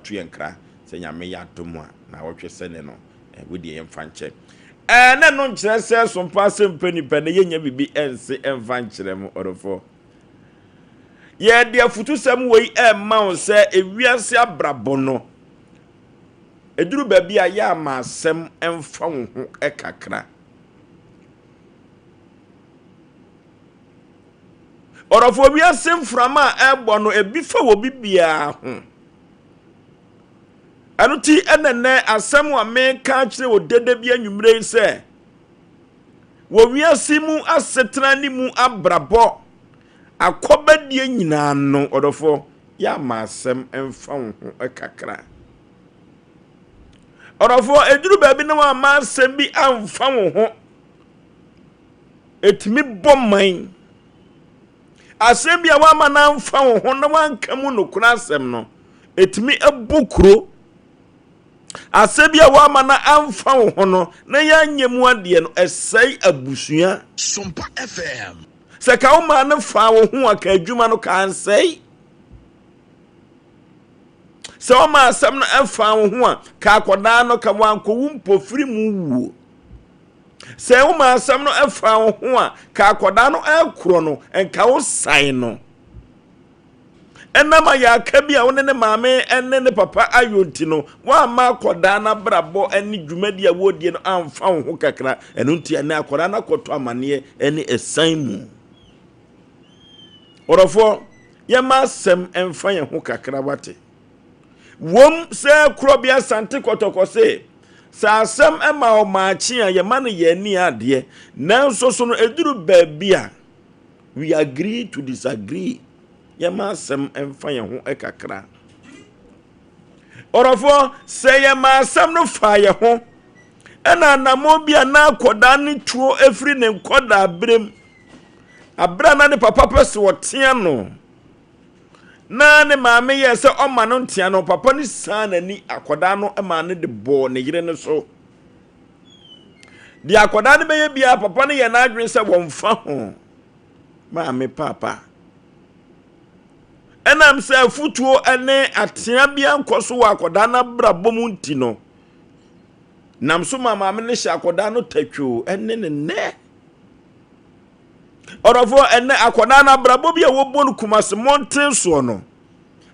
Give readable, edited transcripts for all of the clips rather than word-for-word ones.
Yɛato yɛn nkra sɛ Nyame yɛ adom a na wɔtwe sɛ ne no wodeɛ yɛmfa nkyɛ. Ɛɛ na ɛno nkyerɛ sɛ sompa asɛm pɛ nipa na yɛnya biribi ɛnse ɛmfa nkyerɛ mo ɔdɔfoɔ. Yɛde afutusɛm wei ɛma wo sɛ ewiase abrabɔ no ɛduru baabi a yɛ ama asɛm ɛmfa wo ho kakra. Ɔdɔfoɔ, wiase mframa a ɛrebɔ no, ebi fa wɔ bibiara ho. Ɛno ti ɛna nnɛ asɛm a meka akyerɛ wɔ dede bi anwummere yi sɛ, wɔ wiase mu asetena ne mu abrabɔ akɔbɛdeɛ nyinaa no, ɔdɔfoɔ, yɛ ama asɛm mfa wo ho kakra. Ɔdɔfoɔ, ɛduru baabi na wama asɛm bi amfa wo ho. Ɛtumi bɔ man. Asɛm bi a wama no amfa wo ho na wanka mu nokorɛ asɛm no, ɛtumi bɔ kuro. Asɛm bi a wama no amfa wo ho no na yɛanyɛ mu adeɛ no, ɛsɛe abusua. Sompa FM. Sɛ ka wo maa no faa wo ho a, ka adwuma no ka ansɛe. Sɛ wɔma asɛm no ɛfaa wo ho a, ka akɔdaa no ka wankɔwu mpofiri mu wuo. Sɛ woma asɛm no ɛfa wo ho a, ka akwadaa no ɛkorɔ no, nka wo san no. Ɛnam ayaka bi a wo ne ne maame ne ne papa ayɔ nti no, woamma akwadaa no abrabɔ ne dwumadi a wɔredie no amfa wo ho kakra. Ɛno nti ɛnɛ akwadaa no akɔtɔ amaneɛ ne ɛsan mu. Ɔdɔfoɔ, yɛma asɛm ɛmfa yɛn ho kakra wate. Wom sɛ Korɔbea Asante Kɔtɔkɔ se, sɛ asɛm ma ɔmaakye a yɛma no yɛn ani adeɛ, nanso so no ɛduru baabi a we agree to disagree. Yɛma asɛm mfa yɛn ho kakra. Ɔdɔfoɔ, sɛ yɛma asɛm no fa yɛn ho, ɛna anammɔn bi a na akɔdaa no tuo afiri ne nkɔdaa berɛm, aberɛ a na ne papa pɛ sɛ ɔtea no, na ne maame yɛɛ sɛ ɔma no ntea no, papa no sian n'ani akwadaa no maa no de bɔɔ ne yere no so. Deɛ akwadaa no bɛyɛ biara, papa no yɛ n'adwene sɛ wɔmfa ho. Maame papa. Ɛnam sɛ afutuo ne atea bi ankɔ so wɔ akwadaa no abrabɔ mu nti no, nam so ma maame no hyɛ akwadaa no tatwoo ne ne nnɛ. Ɔdɔfoɔ, ɛnɛ akwadaa no abrabɔ bi a wɔbɔ no Kumasi mmɔnten soɔ no,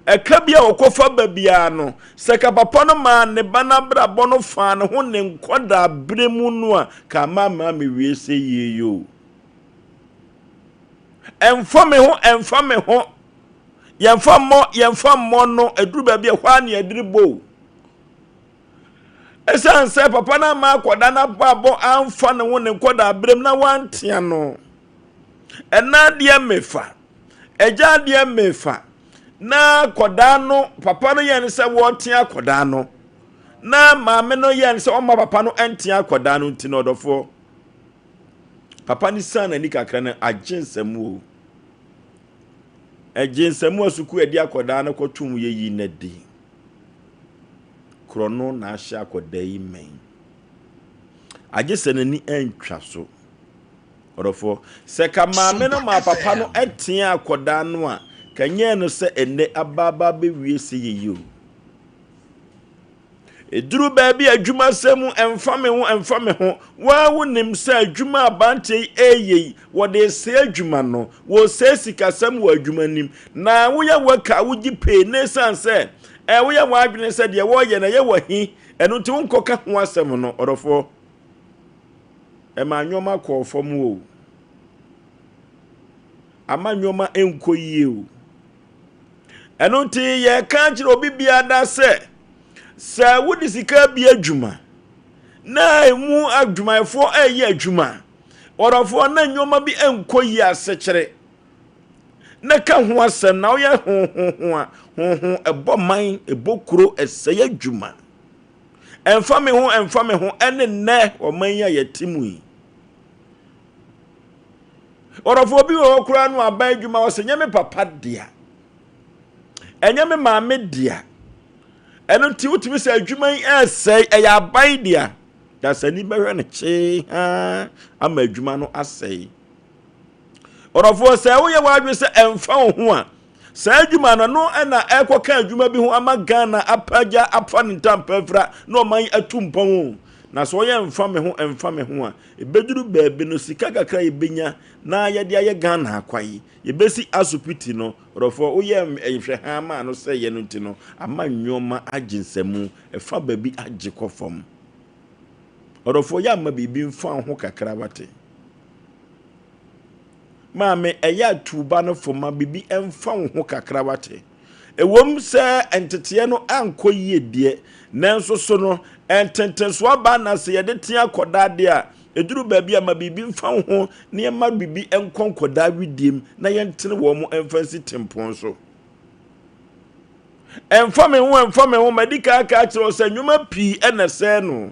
ɛka bi a ɔkɔfa ba biara no, sɛ ka papa no maa ne ba no abrabɔ no faa ne ho ne nkwadaa berɛ mu no a, ka ama ama mewie sɛ yie yoo. Ɛmfa me ho, ɛmfa me ho. Yɛmfa mmɔ, yɛmfa mmɔ no, ɛduru baabi a ɛhɔ a ne yɛde bɔ o. Ɛsiane sɛ papa no amma akwadaa no abrabɔ amfa ne ho ne nkwadaa berɛm na wantea no. Ɛna adeɛ mefa, agya adeɛ mefa, na akwadaa no, papa no yɛ no sɛ wɔretea akwadaa no, na maame no yɛ no sɛ ɔmma papa no ntea akwadaa no nti no ɔdɔfoɔ. Papa no sian n'ani kakra no agye nsɛm o. Ɛgye nsɛm a sukuu ɛde akwadaa no kɔtom yɛyi no adi. Korɔno na ahyɛ akwadaa yi mmɛn. Agye sɛ n'ani antwa so. Ɔdɔfoɔ, sɛ ka maame no maa papa no teɛ akwadaa no a, ka nyɛɛ no sɛ ɛnnɛ abaaba bɛwie sɛ yɛyi o. Ɛduru baabi a adwumasɛm mu ɛmfa me ho ɛmfa me ho, wo ara wonim sɛ adwuma a aberanteɛ yi ɛreyɛ yi, wɔde resɛe adwuma no, wɔresɛe sikasɛm wɔ adwuma no mu. Na woyɛ worker a wogye pay na ɛsiane sɛ ɛ woyɛ w'adwene sɛ deɛ wɔreyɛ no ɛyɛ w'ahi, ɛno nti wonkɔka ho asɛm no, ɔdɔfoɔ, ɛma nneɛma kɔɔ fam o. Ama nneɛma nkɔ yie o. Ɛno nti yɛka kyerɛ obi biara da sɛ, sɛ wode sika bi adwuma na emu adwumayɛfoɔ ɛreyɛ adwuma, ɔdɔfoɔ na nneɛma bi nkɔ yie asekyere na ka ho asɛm na woyɛ hohoho a, hoho ɛbɔ man, ɛbɔ kuro, ɛsɛe adwuma. Ɛmfa me ho, ɛmfa me ho, ɛne nnɛ ɔman yi a yɛte mu yi. Ɔdɔfoɔ bi wɔ hɔ koraa no aban adwuma ɔsɛ nyɛ me papa dea, ɛnyɛ me maame dea. Ɛno nti wotumi sɛ adwuma yi ɛresɛe, ɛyɛ aban dea. Dasani bɛhwɛ no kyee haa ama adwuma no asɛe. Ɔdɔfoɔ sɛ woyɛ w'adwene sɛ ɛmfa wo ho a, Saa adwuma no, ɛno na ɛrekɔka adwuma bi ho ama Ghana apagya afa ne ntampa afira na ɔman atu mpɔn o. Na sɛ ɔyɛ mfa me ho mfa me ho a, ɛbɛduru baabi no sika kakra a yɛbɛnya na yɛde ayɛ Ghana akwae, yɛbɛsi asopiti no, ɔdɔfoɔ woyɛ nhwɛhaa maa no sɛeɛ no nti no, ama nnoɔma agye nsamu, ɛfa baabi agye kɔ fam. Ɔdɔfoɔ yɛ ama biribi mfa wo ho kakra wate. Maame, ɛyɛ a tu wo ba no fo ma biribi mfa wo ho kakra wate. Ɛwom sɛ nteteɛ no ankɔ yie deɛ, nanso so no, ntentensoɔ aba na sɛ yɛde tea akɔdaa deɛ a, ɛduru baabi a ma biribi mfa wo ho na yɛma biribi nkɔ nkɔdaa widiem na yɛntene wɔn mfa nsi tempɔn so. Ɛmfa me ho, ɛmfa me ho, madi kan aka akyerɛ wo sɛ nnwuma pii na ɛsɛe no.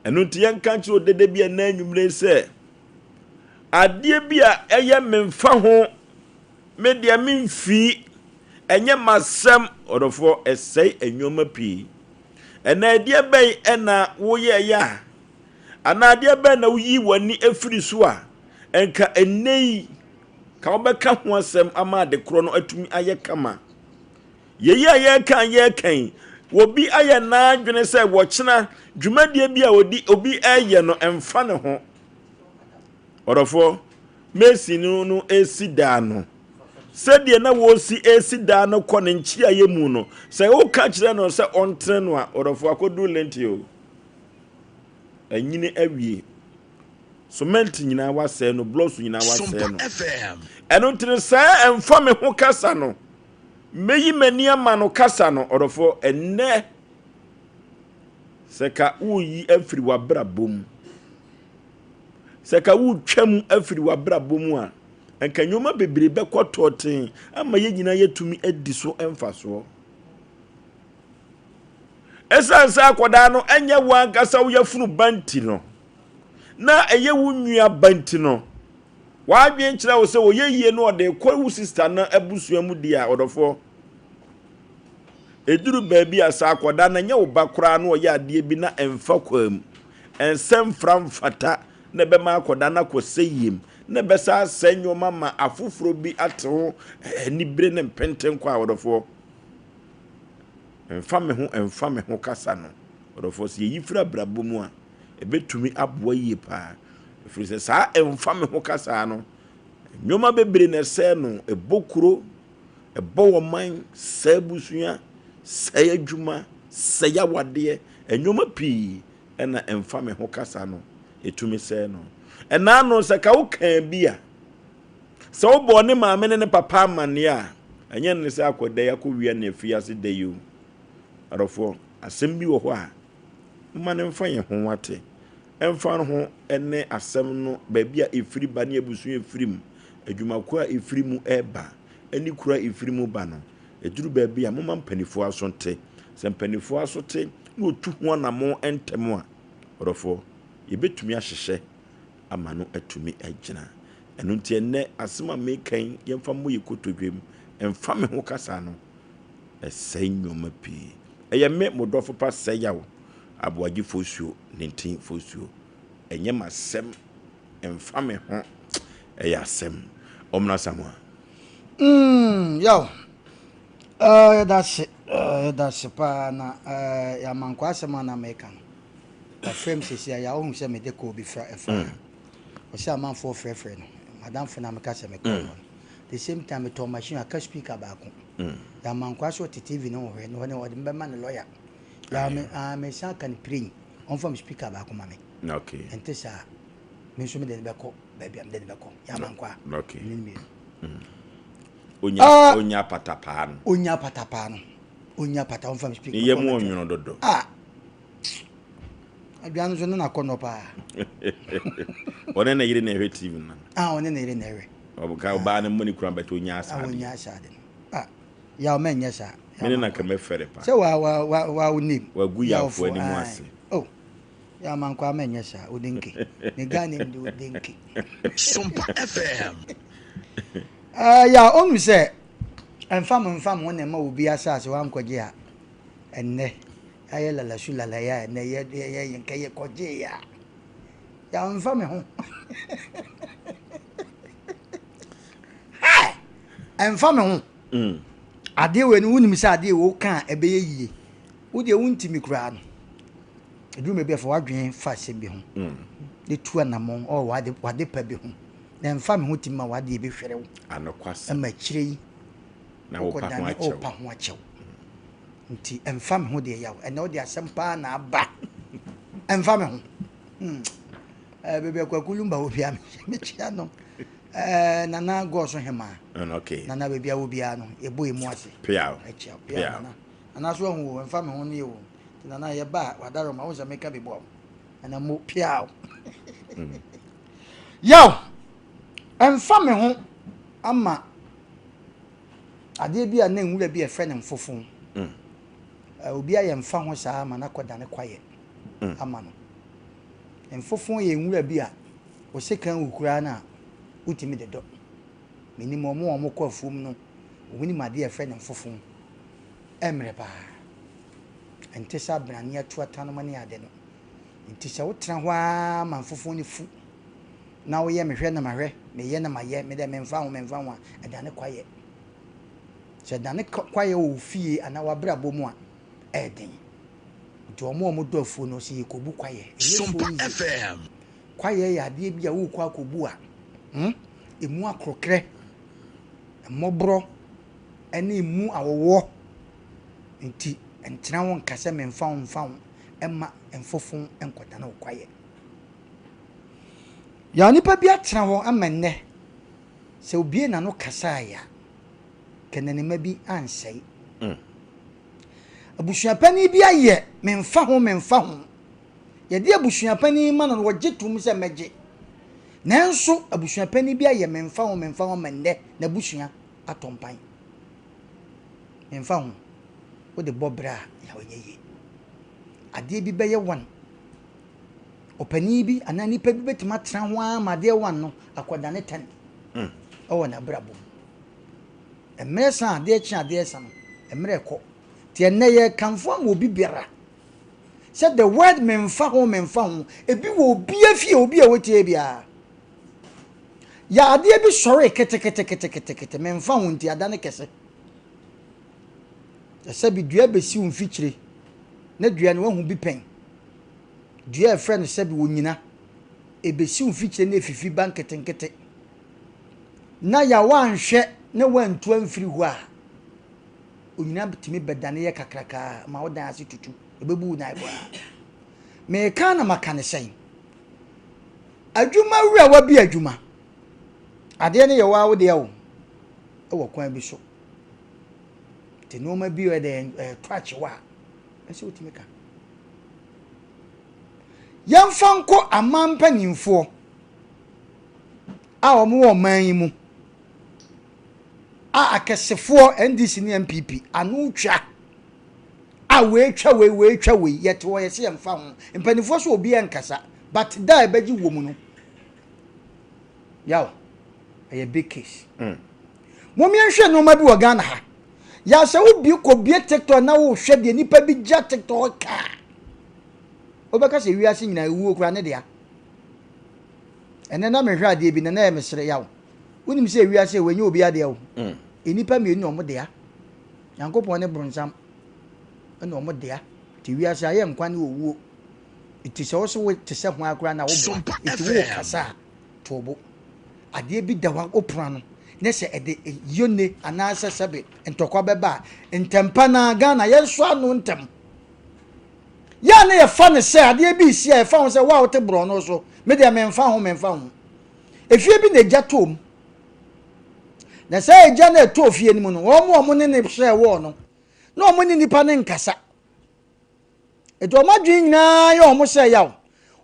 Ɛno nti yɛnka nkyerɛ odede bi ɛnɛ anwummere sɛ adeɛ bi a ɛyɛ memfa ho, me deɛ memfii, ɛnyɛ m'asɛm, ɔdɔfoɔ, ɛsɛe nneɛma pii. Ɛnɛ adeɛ bɛn ɛna woyɛɛyɛ a, anaa adeɛ bɛn na woyi w'ani afiri so a, nka ɛnnɛ yi ka wobɛka ho asɛm ama ade korɔ no atumi ayɛ kama. Yei a yɛreka a yɛreka yi, obi ayɛ n'adwene sɛ wɔkyena dwumadie bi a ɔdi obi reyɛ no mfa ne ho. Ɔdɔfoɔ, mason no no resi dan no, sɛdeɛ na wɔresi resi dan no kɔ ne nkyeaeɛ mu no, sɛ woka kyerɛ no sɛ ɔntene no a, ɔdɔfoɔ akɔduru lente o. Anyini awie. Cement nyinaa wasɛe no, blocks nyinaa wasɛe no. Ɛno nti no saa ɛmfa me ho kasa no, mɛyi m'ani ama no kasa no, ɔdɔfoɔ, ɛnnɛ sɛ ka woyi afiri w'abrabɔ mu, sɛ ka wotwa mu afiri w'abrabɔ mu a, nka nneɛma bebree bɛkɔ tɔɔten ama yɛn nyinaa yɛatumi adi so mfasoɔ. Ɛsiane sɛ akwadaa no ɛnyɛ wo ankasa wo yafunu ba nti no, na ɛyɛ wo nua ba nti no, w'adwene kyerɛ wo sɛ ɔyɛ yie no ɔde kɔ wo sista no abusua mu di a, ɔdɔfoɔ, ɛduru baabi a sɛ akwadaa no ɛnyɛ wo ba koraa na ɔyɛ adeɛ bi na ɛmfa kwaa mu, ɛnsɛ mfra mfata na ɛbɛma akwadaa no akɔ sɛyie mu, na ɛbɛsa asɛe nneɛma ma afoforɔ bi ate ho anibere ne mpentenkɔ a, ɔdɔfoɔ, mfa me ho mfa me ho kasa no, ɔdɔfoɔ, sɛ yɛyi firi abrabɔ mu a, ɛbɛtumi aboa yie paa. Ɛfiri sɛ saa ɛmfa me ho kasa no, nneɛma bebree na ɛsɛe no, ɛbɔ kuro, ɛbɔ ɔman, sɛe abusua, sɛe adwuma, sɛe awadeɛ, nneɛma pii ɛna ɛmfa me ho kasa no ɛtumi sɛe no. Ɛnaa no sɛ ka wo kaa bi a, sɛ wobɔɔ ne maame ne ne papa amanneɛ a, ɛnyɛ ne sɛ akɔda yi akɔwia ne afiase da yi o. Adɔfoɔ, asɛm bi wɔ hɔ a, Momma no mfa yɛn ho wate. Ɛmfa ho ne asɛm no baabi a ɛfiri ba ne abusua a ɛfiri mu, adwumakuo a ɛfiri mu ba, ne kuro a ɛfiri mu ba no, ɛduru baabi a momma mpanimfoɔ aso nte. Sɛ mpanimfoɔ aso te na wɔtu ho anammɔn ntɛm a, ɔdɔfoɔ, yɛbɛtumi ahyehyɛ ama no atumi agyina. Ɛno nti ɛnnɛ asɛm a meka yi, yɛmfa mmɔ yɛn kotodwe mu. Ɛmfa me ho kasa no, ɛsɛe nneɛma pii. Ɛyɛ me, mo dɔfo pa Sɛyaw Aboagye Fosuo Nintin Fosuo. Ɛnyɛ m'asɛm, ɛmfa me ho, ɛyɛ asɛm. Ɔmena Samoa. Mm, yaw. Uh, yɛda ase, uh, yɛda ase paa na uh, yɛama nkɔ asɛm a na meka no. Wafrɛ m sɛsi a yɛ wohu sɛ mede kɔɔ bi fra ɛfa. Mm. Ɔsɛ amanfoɔ frɛfrɛ no. Madamfo na meka sɛ mekɔɔ mm. no. The same time metɔɔ machine aka speaker baako. Mm. Yɛama nkɔ so ɔte TV no ho hwɛ no hɔ ɔde me bɛma ne lawyer. Ya me ah me san ka ne praying. Ɔmfa me speaker baako ma me. Okay. Ɛnte saa. Me nso mede ne bɛkɔ baabi a mede ne bɛkɔ. Yɛama nkɔ a. Okay. Ne mmienu. Mm. Onya uh, onya patapaa no. Onya patapaa no. Onya pata ɔmfa me speaker. Ne yɛ mu ɔnwono dodo. Ah. Aduane nso ne n'akɔnnɔ paa. Ɔne ne yere na ɛhwɛ TV no. Ah, ɔne ne yere na ɛhwɛ. Ɔbɛka ɔbaa no mmɔ ne kura bɛtɛ onya asaade. Ah, onya asaade no. Ah, yaw mɛnyɛ saa. Mene na nka mɛfɛre pa. Sɛ wa wa wa wa wo nim. Wagu yawfo anim ase. Oh, yaw mankwa mɛnyɛ saa. Odenke. Ne guy name de Odenke. Sompa FM. Ah, ya onu sɛ ɛnfa mo nfa mo na ɛma obi asase wankɔgye a ɛnnɛ ayɛ lalasu lalaya a ɛnnɛ yɛ yɛ yɛ nka yɛ kɔgye ya. Ya nfa me ho. Ɛmfa me ho. Adeɛ wei no wonim sɛ adeɛ wei woka a ɛbɛyɛ yie. Wo deɛ wontimi koraa no. Ɛduru baabi a fa w'adwene fa asɛm bi ho. Na tu anammɔn ɔwɔ w'ade w'ade pa bi ho. Na ɛmfa me ho tumi ma w'adeɛ bi hwere wo. Anokwasɛm. Ɛma akyire yi Na wopa ho wokɔdane akyɛw. wopa ho akyɛw. Nti ɛmfa me ho deɛ yaw. Ɛnɛ wode asɛm paa na aba. Ɛmfa me ho. Hmm. Eh, baabi a Kwaku Lumba wɔ biara mekyia no. Eh, Nana Gɔɔso Hemaa. Okay. Nana baabi a wɔ biara no, yɛbɔ yɛn mu ase. Piaw. Ɛkyia wo. Piaw Nana. Nana so ahu o, ɛmfa me ho no yɛ o. Nti Nana yɛba a, wadaroma, wo sɛ meka bi boa wo. Nana mo, piaw. Yaw, ɛmfa me ho ama adeɛ bi a na nwura bi a ɛfrɛ no mfofo. Eh, obi ayɛ mfa ho saa ma no akɔdane kwaeɛ ama no. Mfofo yɛ nwura bi a wo sekan wu koraa no a, wotumi de dɔ. Menim wɔn a wɔkɔ afuom no, wɔnim adeɛ a yɛfrɛ no mfofo. Ɛmmerɛ paa. Ɛnte sɛ abenane atuatanom ne ade no. Nti sɛ wotena hɔ ara ma mfofo no fu na woyɛ mehwɛ na mahwɛ, meyɛ na mayɛ, me dɛ memfa ho memfa ho a, ɛdane kwaeɛ. Sɛ ɛdane kwaeɛ wɔ wo fie anaa w'abrabɔ mu a, ɛyɛ den. Nti wɔn a wɔdɔ afuo no, sɛ yɛkɔbu kwaeɛ, ɛnyɛ so Sompa easy. FM. Kwaeɛ yɛ adeɛ bi a worekɔ akɔbu a, hmm, ɛmu akorɔkorɛ, mmɔborɔ, ɛne ɛmu awɔwɔ. Nti ntena ho nka sɛ memfa ho mfa ho mma mfofo nkɔdane wo kwaeɛ. Yɛ nipa bi atena hɔ ama nnɛ, sɛ obie n'ano kasaeɛ a, kɛnɛnema bi ansɛe. Abusuapanin bi ayɛ memfa ho memfa ho. Yɛde abusuapanin ma no no, wɔgye tom sɛ mɛgye. Nanso abusuapanin bi ayɛ memfa ho memfa ho ama nnɛ n'abusua atɔ mpan. Memfa ho. Wode bɔ bra a, yaw nyɛ yie. Adeɛ bi bɛyɛ wan. Ɔpanin bi anaa nipa bi bɛtumi atena ho ara ma adeɛ wan no akɔdane tɛn ɛwɔ n'abrabɔ mu. Mmerɛ sa a, adeɛ kye adeɛ sa no, mmerɛ kɔ. Nti ɛnnɛ yɛrekamfo ama obi biara sɛ the word memfa ho memfa ho, ebi wɔ obiara fie, obi a wotie biara. Yɛ adeɛ bi sɔre keteketeketekete, memfa ho nti adane kɛse. Ɛsɛ bi dua bɛsi wo mfikyire, na dua no wahu bi pɛn. Dua a ɛfrɛ no sɛbi onyina, ɛbɛsi wo mfikyire na ɛfifi ba nketenkete. Na ya woanhwɛ na woantu amfiri hɔ a, onyina tumi bɛdane yɛ kakrakaa ma wo dan ase tutu, ɛbɛbu wo nan koraa. Meka na maka ne sɛn? Adwuma wura wabi adwuma. Adeɛ no yɛ wo ara wo deɛ o, ɛwɔ kwan bi so. Nti nneɛma bi yɛ dɛ ɛtɔ akyewa a, ɛsɛ wotumi ka. Yɛmfa nkɔ aman mpanimfoɔ a wɔwɔ ɔman yi mu a akɛsefoɔ NDC ne NPP ano twa a weetwa wei weetwa wei yɛte hɔ yɛsɛ yɛmfa ho mpanimfoɔ so obi nkasa but da a ɛbɛgye wɔ mu no yaw ɛyɛ big case. Mom yɛnhwɛ nneɛma bi wɔ Ghana ha. Yaw sɛ wobi kɔbie TikTok na wohwɛ deɛ nipa bi gya TikTok kaa wobɛka sɛ wiase nyinaa ewuo koraa ne dea. Ɛnɛ na mehwɛ adeɛ bi na na ɛyɛ mesere yaw. Wonim sɛ wiase wɔnyɛ obi adeɛ o. Nnipa mmienu na wɔn dea. Nyankopɔn ne bronsam na wɔn dea. Nti wiase ayɛ nkwa ne owuo. Nti sɛ wo so wo te sɛ hwan koraa na woboa. Nti wo kasa a to bo. Adeɛ bi da wo pono ano na sɛ ɛde yone anaasɛ sɛbe ntɔkwa bɛba a ntɛmpa na Ghana yɛnsɔ ano ntɛm. Yɛ a na yɛfa no sɛ adeɛ bi resi a yɛfa ho sɛ wo a wote borɔno so, me deɛ memfa ho memfa ho. Efie bi na egya tɔɔ mu. Na saa egya no a ɛtɔɔ fie no mu no, wɔn a wɔn ne ne hyɛɛ wɔɔ no, na wɔn ne nipa no nkasa. Eti wɔn adwene nyinaa yɛ wɔn sɛ yaw.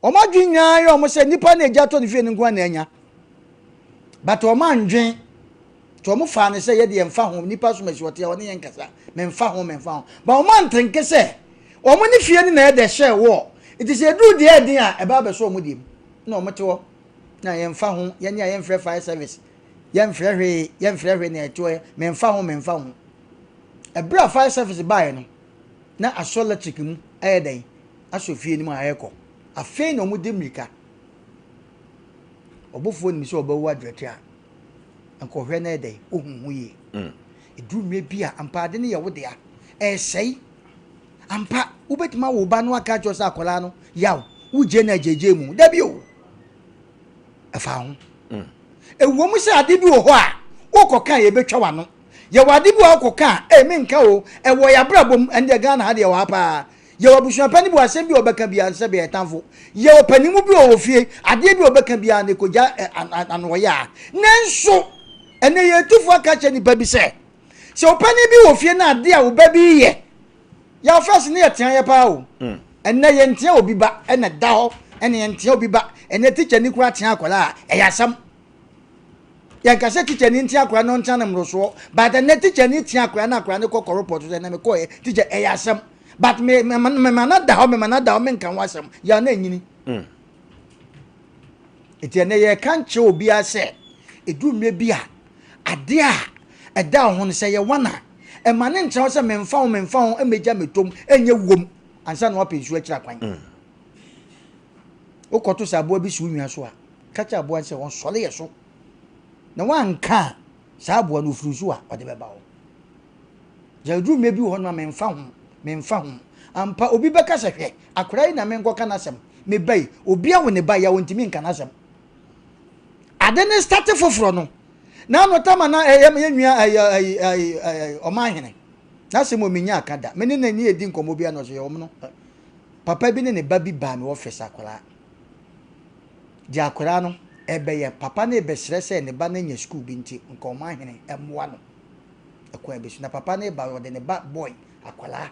Wɔn adwene nyinaa yɛ wɔn sɛ nipa no egya tɔ ne fie no nko na anya. But wɔn andwen. Nti wɔn faa no sɛ yɛ deɛ mfa ho nipa som asi ɔte a ɔne yɛn nkasa memfa ho memfa ho. But wɔn antenke sɛ wɔn ne fie no na ɛdɛ hyɛɛ wɔ. Nti sɛ eduru deɛ ɛden a ɛbɛ abɛsɔ wɔn deɛ mu. Na wɔn te hɔ na yɛmfa ho yɛne a yɛmfrɛ fire service yɛmfrɛ hwee yɛmfrɛ hwee na ɛte hɔ memfa ho memfa ho. Ɛberɛ a fire service baeɛ no na asɔ electric mu ɛyɛ dɛn asɔ fie no mu a ɛrekɔ. Afei na wɔde mmirika. Ɔbɔfoɔ nim sɛ ɔbɛwo adwerɛte a. Nkɔhwɛ na ɛdɛn, wohu ho yie. Ɛduru mmerɛ bi a, ampa ade no yɛ wo dea. Ɛresɛe. Ampa, wobɛtumi awo ba no aka akyerɛ wo sɛ akwadaa no, yaw, wogye no agyegye mu. Dabi o. Ɛfa ho. Ɛwom sɛ ade bi wɔ hɔ a, wokɔka a yɛbɛtwa w'ano. Yɛwɔ ade bi wɔ hɔ wokɔka a, ee menka o, ɛwɔ yɛn abrabɔ mu, ɛndeɛ Ghana ha deɛ ɛwɔ ha paa. Yɛwɔ abusua panin bi wɔ asɛm bi a ɔbɛka biara no sɛbe ɛyɛ tamfo. Yɛwɔ panin mu bi wɔ wɔ fie, adeɛ bi a ɔbɛka biara no ɛkɔgya anoɔyɛ a. Nanso, ɛnɛ yɛn atufoɔ aka akyerɛ nnipa bi sɛ, sɛ ɔpanin bi wɔ fie na adeɛ a wo ba bi reyɛ, yɛ first ne yɛtea yɛ paa o. Ɛnɛ yɛntea obi ba ɛna ɛda hɔ, ɛna yɛntea obi ba. Ɛnɛ tikyani koraa tea akwadaa a, ɛyɛ asɛm. Yɛnka sɛ tikyani ntea akwadaa na ɔntea no mmorosoɔ, but ɛnɛ tikyani tea akwadaa na akwadaa no kɔ kɔ report sɛ ɛnɛ mekɔɛ, tikya ɛyɛ asɛm. But me me me ma no da hɔ, me ma no da hɔ, menka ho asɛm. Yɛ na ɛnyini. Nti ɛnɛ yɛka nkyerɛ obiara sɛ, ɛduru mmerɛ bi a, adeɛ a ɛda wo ho no sɛ yɛ wan a, ɛma ne nkyerɛ wo sɛ memfa ho, memfa ho, mmɛgya mmɛtɔm, ɛnyɛ wom ansa na woapɛ nsuo akyiri akwan. Wokɔto sɛ aboa bi si wo nwa so a, ka kyerɛ aboa no sɛ ɔnsɔre yɛ so. Na woanka a, saa aboa no ofiri so a, ɔde bɛba wo. Sɛ ɛduru mmerɛ bi wɔ hɔ no a, memfa ho, memfa ho. Ampa, obi bɛka sɛ hwɛ, akwadaa yi na menkɔka n'asɛm, me ba yi, obi awo ne ba yi a ɔntumi nka n'asɛm. Ade ne starte foforɔ no, na ano tama na ɛyɛ yɛn nua ɛyɛ ɛyɛ ɛyɛ ɔman hene. N'asɛm wɔ menya aka da. Me ne n'ani edi nkɔmmɔ bi a na ɔsɛ yɛ wɔn no. Papa bi ne ne ba bi baa me office akwadaa. Deɛ akwadaa no ɛbɛyɛ, papa no rebɛsrɛ sɛ ne ba no anya sukuu bi nti nka ɔman hene mmoa no. Ɛkwan bi so. Na papa no reba ɔde ne ba boy akwadaa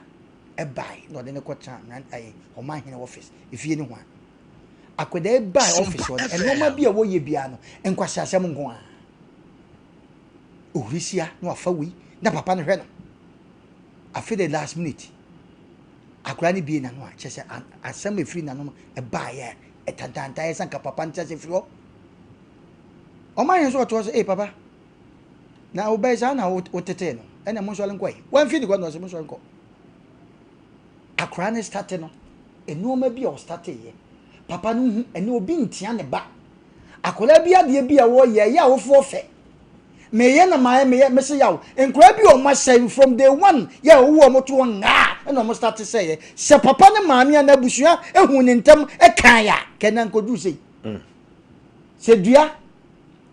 ɛbae na ɔde no kɔtena mmeran ɛyɛ ɔman hene office efie no ho a. Akwadaa yi bae office hɔ no, nneɛma bi a wɔyɛ biara no, nkwaseasɛm nko ara. Ohurisia na wafa wei na papa no hwɛ no. Afei de last minute, akwadaa no bie n'ano a kyerɛ sɛ asɛm a efiri n'ano no ɛbaeɛ a ɛtantantan sɛ nka papa no kyerɛ sɛ firi hɔ. Ɔman hene nso ɔte hɔ sɛ, ee papa, na wobɛyɛ saa na wotetee no, ɛna mo nsɔre nkɔ yi. Wamfi ne kɔ na ɔsɛ mo nsɔre nkɔ. Akwadaa no starte no, nneɛma bi a ɔstarteeɛ, papa no hu, ɛnɛ obi ntea ne ba. Akwadaa bi adeɛ bi a wɔyɛ, ɛyɛ awofoɔ fɛ. Meyɛ na mayɛ, meyɛ, mese yaw. Nkwadaa bi a wɔn asɛe from day one, yɛ a wɔwu wɔn to hɔ ngaa, ɛna wɔn starte sɛeɛ. Sɛ papa ne maame anaa abusua ehu ne ntɛm ɛkan a, kɛnɛ nkoduru sei. Sɛ dua,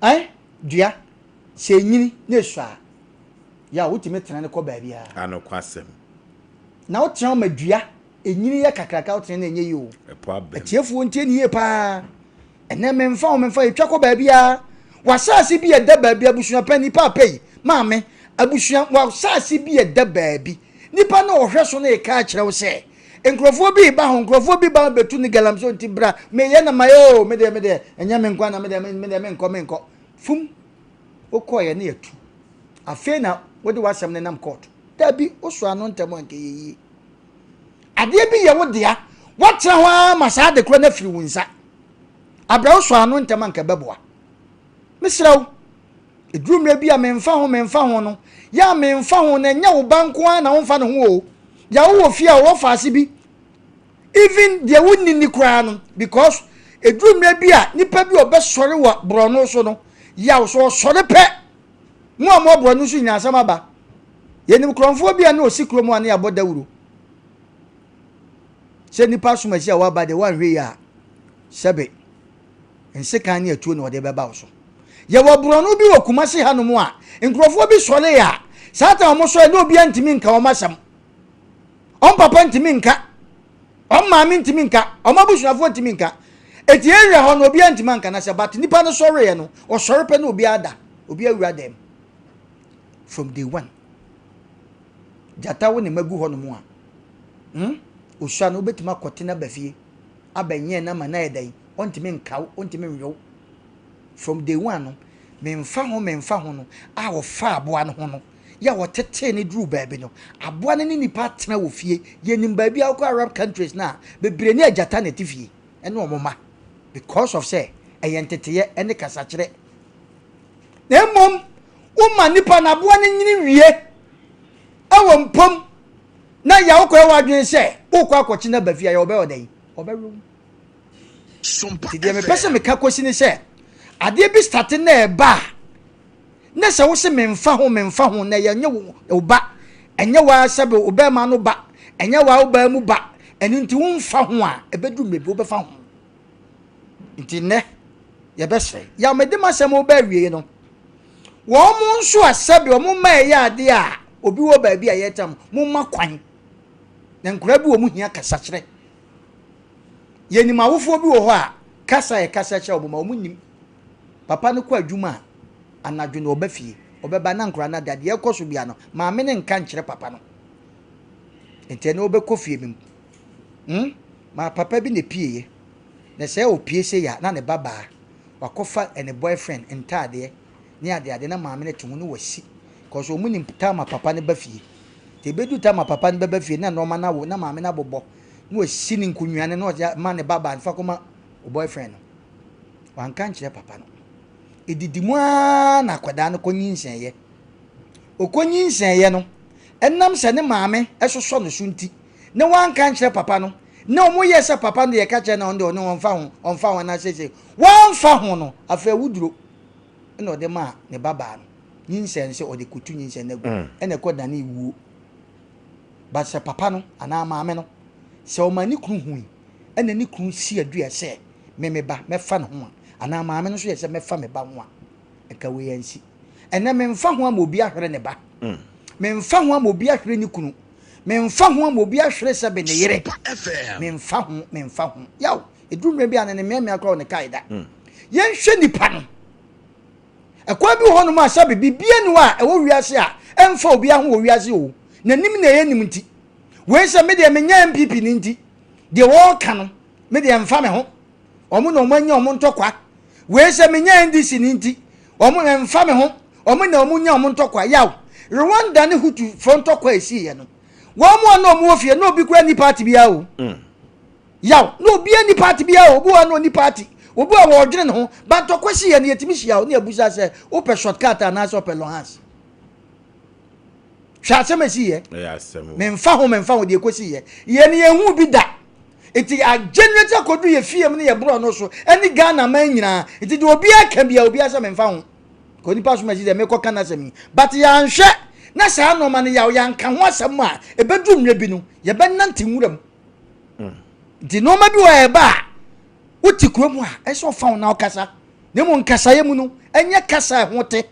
ɛn, dua, sɛ enyini na esua a, yaw, wotumi tena ne kɔ baabiara. Anokwasɛm. Na wotena hɔ ma dua enyini yɛ kakraka wotena na ɛnyɛ yie o. Ɛpo abam. Atiefoɔ ntie ne yie paa. Ɛnɛ memfa ho memfa yɛtwa kɔ baabiara. W'asaase bi ɛda baabi abusua panyin paapa yi maame abusua w'asaase bi ɛda baabi nipa na ɔhwɛ so no reka akyerɛ wo sɛ nkurɔfoɔ bi reba ho nkurɔfoɔ bi ba ho bɛtu ne galamsey nti bra meyɛ na mayɛ o me deɛ me deɛ ɛnyɛ me nko na me deɛ me deɛ menkɔ menkɔ fum wokɔɔyɛ ne yɛtu afei na wode w'asɛm no nam court. Dabi, wosɔ ano ntɛm a anka ɛyɛ yie. Adeɛ bi yɛ wo dea, woatena hɔ ara ma saa ade korɔ no afiri wo nsa. Abrɛ wosɔ ano ntɛm a anka ɛbɛboa. Mesrɛ wo, ɛduru mmerɛ bi a memfa ho memfa ho no, yɛ a memfa ho no ɛnyɛ wo ba nko ara na womfa ne ho o. Deɛ wowɔ fie a wɔwɔ faase bi, even deɛ wonni ni koraa no, because ɛduru mmerɛ bi a nipa bi a ɔbɛsɔre wɔ borɔno so no, yaw so ɔsɔre pɛ Mo a moaboa no nso nyinaa asɛm aba. Yɛnim korɔmfoɔ bi a na ɔsi kurom a ne yɛabɔ dawuro sɛ nnipa asom asi a waba deɛ woanhwɛ yie a sɛbe nsekan ne atuo na ɔde bɛba wo so. Yɛwɔ borɔno bi wɔ Kumasi hanom a nkurɔfoɔ bi sɔree a saa ta wɔn sɔre na obiara ntumi nka wɔn asɛm. Wɔn papa ntumi nka, wɔn maame ntumi nka, wɔn abusuafoɔ ntumi nka. Eti area hɔ no obiara ntumi anka n'asɛm but nipa no sɔreeɛ no ɔsɔre pɛ na obiara da. Obi awura dɛm from day one. Gyata wo ne ma gu hɔ nom a, hmm, osua no wobɛtumi akɔte no aba fie abɛnyɛn no ama no ayɛ dɛn, ɔntumi nka wo, ɔntumi nwe wo. From day one no, memfa ho memfa ho no a ɔfa aboa no ho no, yɛ a ɔtetee no duruu baabi no, aboa no ne nipa atena wɔ fie. Yɛnim baabi a wokɔ Arab countries no a, bebree ne agyata na ɛte fie ɛne wɔn mma because of sɛ ɛyɛ nteteyɛ ne kasakyerɛ. Na mmom woma nipa no aboa no nyini wie ɛwɔ mpom na yɛ wokɔyɛ w'adwene sɛ wokɔ akɔkye no aba fie a yɛ wɔbɛyɛ ɔdɛn ɔbɛwe wo. Nti deɛ mepɛ sɛ meka kɔsi ne sɛ adeɛ bi state na ɛba a Na sɛ wose memfa ho, memfa ho, na ɛyɛ nyɛ wo ba, ɛnyɛ wo ara sɛbe wo bɛrima no ba, ɛnyɛ wo ara wo baa mu ba, ɛno nti womfa ho a, ɛbɛduru mmerɛ bi wobɛfa ho. Nti nnɛ, yɛbɛsrɛ. Yaw mede m'asɛm reba awiei no, wɔn nso a sɛbe wɔn mma ɛyɛ adeɛ a obi wɔ baabi a yɛtam, momma kwan. Na nkwadaa bi wɔ mu hia kasakyerɛ. Yɛnim awofoɔ bi wɔ hɔ a, kasa a yɛkasa kyerɛ wɔn ma wɔn nim. Papa no kɔ adwuma a, anadwo na ɔba fie. Ɔbɛba na nkwadaa no ada. Deɛ ɛkɔ so bia no, maame no nka nkyerɛ papa no. Nti ɛnɛ wobɛkɔ fie no mu. Hmm? Ma papa bi na epieeɛ. Na sɛ ɔpie sei a, na ne ba baa. Wakɔfa ne boyfriend ntaadeɛ ne adeade na maame no te ho na wasi. Cause wɔn nim time a papa no ba fie. Nti ɛbɛdu time a papa no bɛba fie na nneɛma no awo na maame no abobɔ na wasi ne nkonnwa no na ɔde ama ne ba baa no fa kɔma wo boyfriend no. Wanka ankyerɛ papa no. Edidi mu ara na akwadaa no kɔnyinsɛneeɛ. Ɔkɔnyinsɛneeɛ no, ɛnam sɛ ne maame sosɔ ne so nti, na wanka ankyerɛ papa no, na wɔyɛɛ sɛ papa no deɛ ɛka kyerɛ no ɔno deɛ ɔno ɔmfa ho, ɔmfa ho anaasɛ sei. Wamfa ho no, afei awuduro na ɔde maa ne babaa no. Nyinsɛn no sɛ ɔde kɔtu nyinsɛn no agu, ɛna ɛkɔdanee wuo. But sɛ papa no anaa maame no, sɛ ɔma ne kunu hui, ɛna ne kunu si adua sɛ me me ba mɛfa ne ho a, anaa maame no nso yɛ sɛ mɛfa me ba ho a, nka wei ansi. Ɛnɛ memfa ho ama obi ahwere ne ba. Memfa ho ama obi ahwere ne kunu. Memfa ho ama obi ahwere sɛbe ne yere. Memfa ho, memfa ho. Yaw, ɛduru mmerɛ bi a ne ne mmeammea koraa wɔ ne kae da. Yɛnhwɛ nipa no. Ɛkwan bi wɔ hɔnom a sɛbe biribiara nni hɔ a ɛwɔ wiase a ɛmfa obiara ho wɔ wiase o. N'anim na ɛyɛ nim nti. Wei sɛ me deɛ menyɛ NPP ni nti, deɛ wɔreka no, me deɛ ɛmfa me ho. Wɔn na wɔn anya wɔn ntɔkwa. Wei sɛ menyɛ NDC ni nti, wɔn ɛmfa me ho. Wɔn na wɔn nya wɔn ntɔkwa. Yaw, Rwanda ne Hutu foɔ ntɔkwa a ɛsiiɛ no, wɔn a na wɔn wɔ fie, na obi koraa nni party biara o. Yaw, na obiara nni party biara o, obi wɔ hɔ a na ɔnni party. Obi wɔ hɔ a ɔdwene ne ho. But ntɔkwa siiɛ no, yɛtumi hyia o, na yɛbusa sɛ, wopɛ short cut anaasɛ wopɛ long hands? Hwɛ asɛm a ɛsiiɛ. Ɛyɛ asɛm o. Memfa ho, memfa ho deɛ ɛkɔsiiɛ. Yɛn no yɛnhuu bi da. Nti agenerate akɔduru yɛ fie mu ne yɛ borɔ no so ɛne Ghana man nyinaa. Nti deɛ obiara ka biara, obiara sɛ memfa ho. Ka onipa som akyi sɛ mekɔka n'asɛm yi. But yɛanhwɛ na saa nneɛma no yaw, yɛanka ho asɛm a, ɛbɛduru mmerɛ bi no, yɛbɛnante nwura mu. Nti nneɛma bi wɔ a ɛba a, wote kurom a, ɛsɛ ɔfa wo na ɔkasa. Na mmom nkasaeɛ mu no, ɛnyɛ kasa a ɛho te.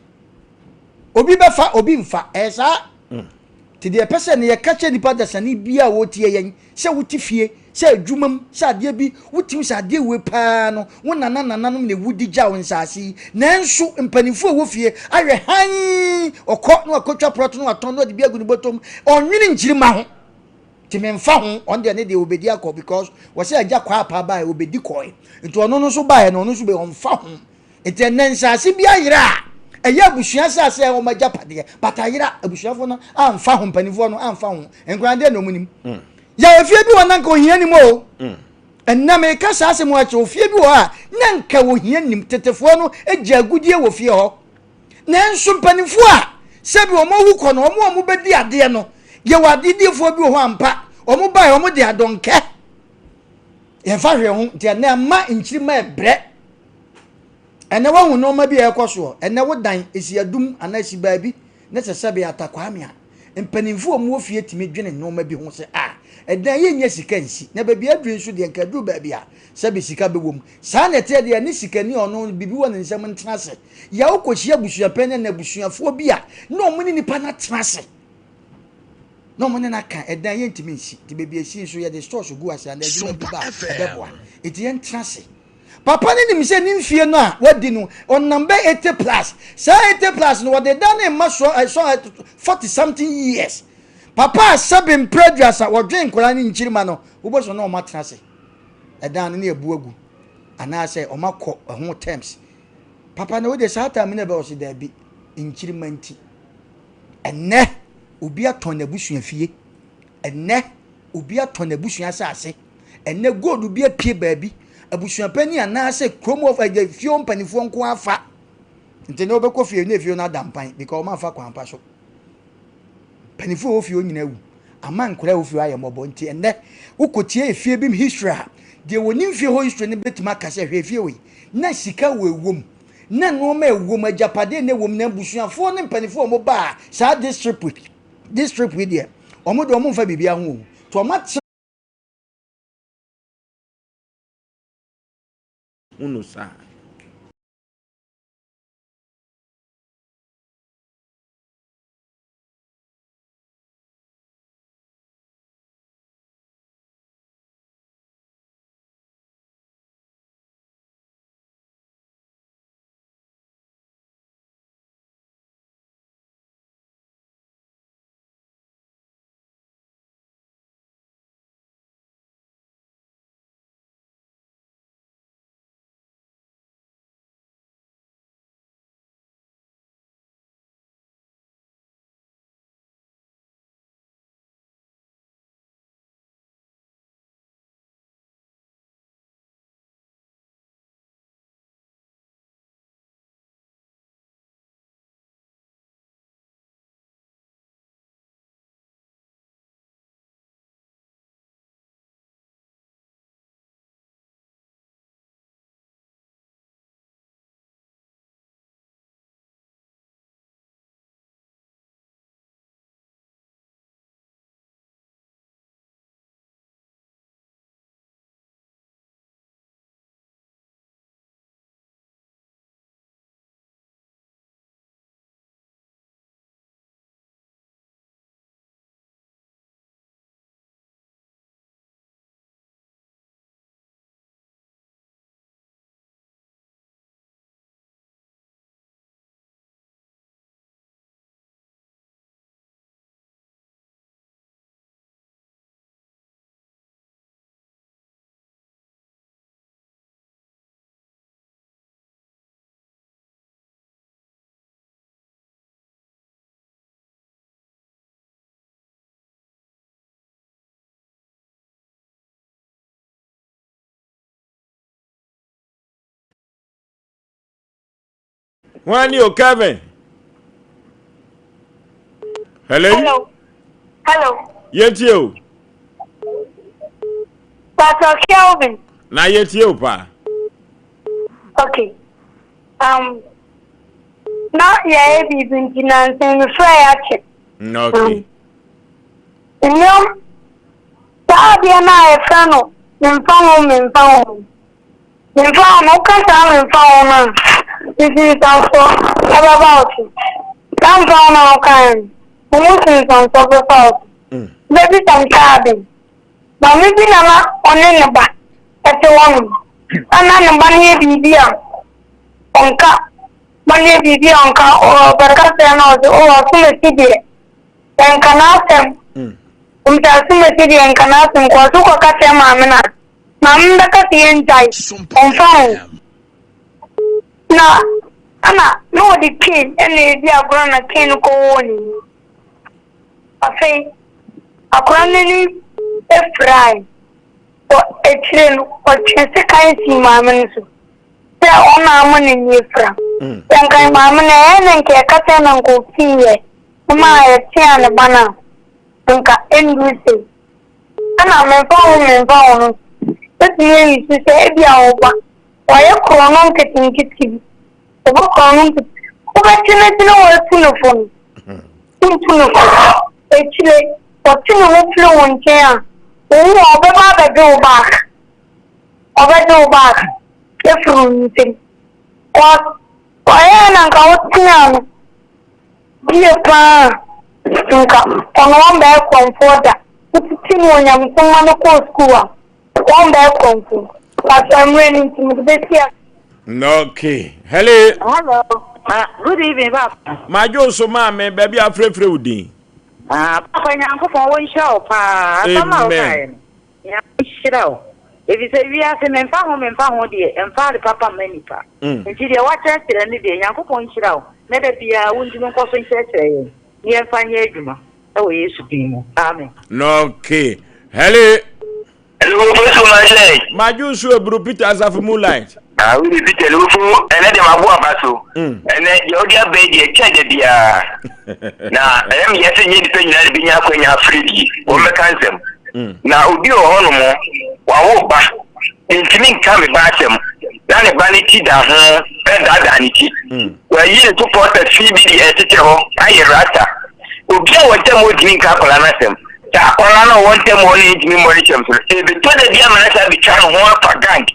Obi bɛfa, obi mfa. Ɛyɛ saa. Nti deɛ ɛpɛ sɛ ne yɛka kyerɛ nipa dasani biara a wɔretie yɛn, sɛ wote fie, sɛ adwuma mu, sɛ adeɛ bi, wotumi sɛ adeɛ wei paa no, wo nana nananom na ɛwu de gyaw nsaase yi. Nanso mpanimfoɔ a ɛwɔ fie ahwɛ hann, ɔkɔ na wakɔtwa prɔto na watɔn na ɔde bi agu ne bɔtɔm, ɔnwene nkyirimma ho. Nti memfa ho, ɔno deɛ ne deɛ ɔbɛdi akɔ because wɔsɛ agya kwaapa baeɛ, ɔbɛdi kɔe. Nti ɔno no nso baeɛ no, ɔno nso bɛ, ɔmfa ho. Nti ɛnnɛ nsaase bi ayera a, ɛyɛ abusua nsaase a ɛyɛ wɔn agyapadeɛ, but ayera, abusuafoɔ no amfa ho, mpanimfoɔ no amfa ho, nkwadaa deɛ na wɔn nim. Yɛ efie bi wɔ na nka ohia nim o. Ɛnnɛ meka saa asɛm akyerɛ ofie bi wɔ hɔ a na nka ohia nim, tetefoɔ no gya agudie wɔ fie hɔ. Nanso mpanimfoɔ a sɛbi wɔn awu kɔ no, wɔn a wɔbɛdi adeɛ no, yɛwɔ adediefoɔ bi wɔ hɔ ampa, wɔn baeɛ wɔn de adɔnkɛ. Yɛmfa hwee ho, nti ɛnnɛ ama nkyirimma ɛbrɛ. Ɛnnɛ woahu nneɛma bi a ɛrekɔ soɔ. Ɛnnɛ wo dan, ɛsi adum anaa ɛsi baabi na sɛ sɛbe atakwame a, mpanimfoɔ a wɔwɔ fie tumi dwene nneɛma bi ho sɛ, ah, ɛdan yi nnya sika nsi, na baabi a aduru yi nso deɛ nka aduru baabi a sɛbe sika bɛwɔ mu. Saa na ɛteɛ deɛ, ne sikani a ɔno biribi wɔ ne nsam ntena ase. Yɛ wokɔhyia abusuapanin anaa abusuafoɔ bi a na wɔne nipa no atena ase na wɔne no aka, ɛdan yɛntumi nsi, nti baabi a ɛsi nso yɛde stores gu ase anaa adwuma bi ba a ɛbɛboa. Nti yɛntena ase. Papa no nim sɛ ne mfie no a wadi no, ɔnam bɛ 80 plus. Saa 80 plus no, wɔde da ne mma so ɛsɔ 40 something years. Papa a sɛbe mpere aduasa, wɔdwen nkwadaa ne nkyirimma no, wobɛsɔ na wɔn atena ase. Ɛdan no ne abu agu, anaasɛ wɔn akɔ ɛho terms. Papa no, wode saa time no ɛbɛ ɔse daabi, nkyirimma nti. Ɛnnɛ, obi atɔn n'abusua fie. Ɛnnɛ, obi atɔn n'abusua asase. Ɛnnɛ gold bi apue baabi, abusuapanin anaasɛ kurom hɔ ɛyɛ fie hɔ mpanimfoɔ nko afa. Nti na wobɛkɔ fie na efie no ada mpan because wɔn amfa kwan pa so. Mpanimfoɔ wɔ fie hɔ nyinaa awu. Ama nkwadaa wɔ fie hɔ ayɛ mmɔbɔ. Nti ɛnnɛ wokɔtie efie bi history a, deɛ wɔnim fie hɔ history no bɛtumi aka sɛ hwɛ efie wei na sika wɔ ɛwɔ mu. Na nnoɔma a ɛwɔ mu, agyapadeɛ na ɛwɔ mu, na abusuafoɔ ne mpanimfoɔ a wɔbaa saa district district yi deɛ, wɔn deɛ wɔn mfa biribiara ho o. Nti wɔn akyerɛ. Hu no saa. Wọ́n ní o Kevin. Hello. Hello. Hello. Yẹn tie o. Pastor Kelvin. Na yẹn tie o paa. Okay. Um, na yɛyɛ biribi nti na nsɛmfrɛ yɛ akyɛ. Okay. Nneɛma saa adeɛ no a yɛfrɛ no memfa ho memfa ho. Memfa ho no woka saa memfa ho no a nsunsuansoɔ ɛbɛba wo so. Saa mfa ho no a wokaeɛ no, wo ho nsunsuansoɔ bɛba wo so. Wobɛbisa me saa ade no. Maame bi na na ɔne ne ba te hɔnom. Na na ne ba no yɛ biribi a ɔnka. Ba no yɛ biribi a ɔnka, ɔbɛka sɛ na ɔse, oh, asomasi deɛ, ɛnka n'asɛm. Nti asomasi deɛ ɛnka n'asɛm. Kɔ so kɔka kyerɛ maame no a, maame no bɛka sɛ yɛngyae, ɔmfa ho. Na ɛna na ɔde cane ɛna ɛredi agorɔ na cane no kɔwɔɔ n'ani. Afei, akwadaa no ani furae. Wɔ akyire no, ɔtwee sekan sii maame no so sɛ ɔno na ama n'ani afura. Sɛ anka maame no ɛyɛ na anka ɛka sɛ na anka ofiiɛ ma yɛteaa ne ba no a, anka ɛnnuru sei. Ɛna memfa ho memfa ho no nso, bɛtumi ayi so sɛ ebia wo ba wayɛ korɔno nketenkete bi. Wo ba korɔno nkete, wobɛte no ati na woatu no fo no, wontu no fo. Akyire, ɔte ne ho firi wo nkyɛn a, owu a ɔbɛba abɛgye wo back. Ɔbɛgye wo back afiri wo nsam. Cause ɔyɛɛ na nka woteaa no yie paa a, nka ɔno ɔmbɛyɛ korɔmfoɔ da. Wotete no wɔ nyamesom ma no kɔɔ sukuu a, ɔmbɛyɛ korɔmfoɔ. But mmerɛ no nti mede bɛsi ase. Okay. Hello. Hello. Uh, good evening, Papa. Madwo so maame baabi afrɛfrɛ wo din. Ah, Papa Nyankopɔn wo nhyira wo paa. Asɛm a wokaeɛ no. Nyame nhyira wo. Efisɛ wiase memfa ho memfa ho deɛ ɛmfa ade papa mma nipa. Mm. Nti deɛ woakyerɛkyerɛ no deɛ Nyankopɔn nhyira wo na da biara wontumi nkɔ so nkyerɛkyerɛ yɛn na yɛmfa nyɛ adwuma ɛwɔ Yesu din mu. Amen. Okay. Hello. Hello, Yesu Mahyɛ. Madwo nso eburu Peter Asafo Moonlight. Ah, wo de Peter Lufo, ɛnɛ deɛ mabo aba so. Mm. Ɛnɛ deɛ wode aba yi deɛ kyɛn da biara. Na ɛyɛ meyɛ sɛ nyɛ nnipa nyinaa na bɛnya akwanya afiri bi, wɔn bɛka nsɛm. Mm. Na obi wɔ hɔ nom, wawo ba, ntumi nka me ba asɛm, na ne ba no ti da ho. Ɛredaadaa ne ti. Wayi ne to pɔsta fi bi de ɛkyekyɛ hɔ ayɛ rasta. Obi a wɔ ntam hɔ ntumi nka akwadaa no asɛm. Saa akwadaa no a ɔwɔ ntam hɔ no ntumi mmɔ ne kyɛm so no, ɛbɛtɔ da bi ama no saa abɛtwa ne ho afa gang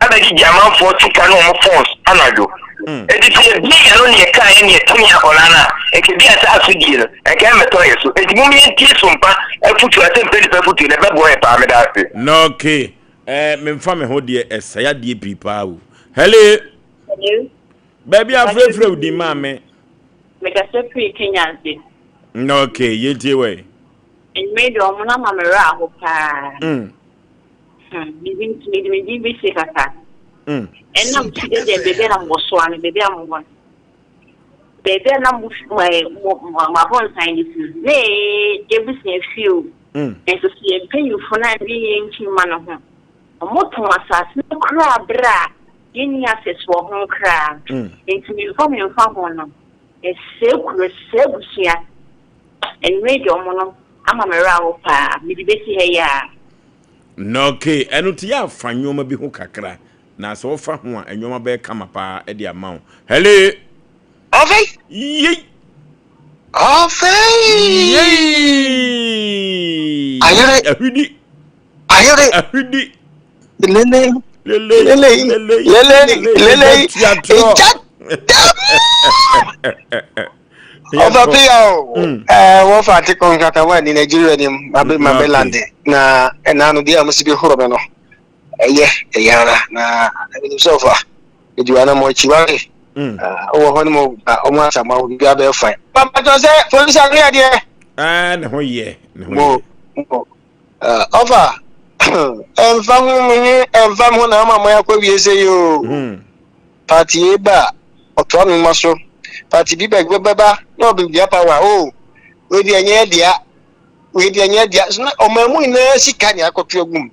abɛgyegye amanfoɔ sika ne wɔn phones anadwo. Enti sɛ yɛbie yɛn ano ne yɛkaeɛ ne yɛtene akwadaa no a, nka bi a saa asodie no, nka ɛmmɛtɔ yɛn so. Enti mom yɛntie sompa afotuo, asɛmpa nipa afotuo no, ɛbɛboa yɛn paa. Meda ase. Okay. Eh, memfa me ho deɛ ɛsɛe adeɛ pii paa o. Hello. Hello. Baabi afrɛfrɛ wo din maa me. Mekasa firi Kenya ase. Okay, yɛntie wɔ yi. Nnwuma deɛ ɔmo no ama me werɛ aho paa. Hmm, biribi nti mede me din bɛsie kaka. Ɛnam ti dɛ deɛ baabi a na mowɔ soa no, baabi a mowɔ no. Baabi a na mo mo mo abɔnsan no si no, na ɛyɛ yɛabusua fie o. Nanso so yɛn mpanyimfo no annwen yɛn nkyirimma no ho? Wɔtɔn asase no koraa bere a yenni access wɔ ho koraa. Enti memfa memfa ho no, ɛsɛe kuro, ɛsɛe abusua. Ɛnnɛ deɛ wɔn no ama me werɛ aho paa. Mede besi ha yi ara. Na okay, ɛno nti yɛ afa nneɛma bi ho kakra. Na sɛ wofa ho a, nneɛma bɛyɛ kama paa de ama wo. Hello! Ɔfei! Yei! Ɔfei! Yei! Ayere! Ahwidi! Ayere! Ahwidi! Lele! Lele! Lele! Lele! Lele! Tiatrɔ! Egya dam! Ɔfa pia o! Ɛɛ wɔfa ate kɔnkata wa ni Nigeria ni mabe mabe lande na ɛna no deɛ a mo si bi horo me no. Ɛyɛ, ɛyɛ ara, na menim sɛ ɔfa ɛdi w'anammɔn akyi wate. Wowɔ hɔ no mu ba ɔmo asama wo biribi abɛyɛ fine. Pampatɔ sɛ polisi ano yɛ deɛ. Ɛɛ ne ho yɛ, ne ho Mo, yɛ. mo, ɔfa ɛmfa ho me ho ɛmfa me ho na ama mo akɔ wie sɛ yi o. Party A ba a, ɔtoa no nwoma so. Party B bɛ bɛba na ɔbɛwia power o. Wei deɛ ɛnyɛ yɛ dea, wei deɛ ɛnyɛ dea. So na ɔman mu nyinaa sika ne akɔto agu mu.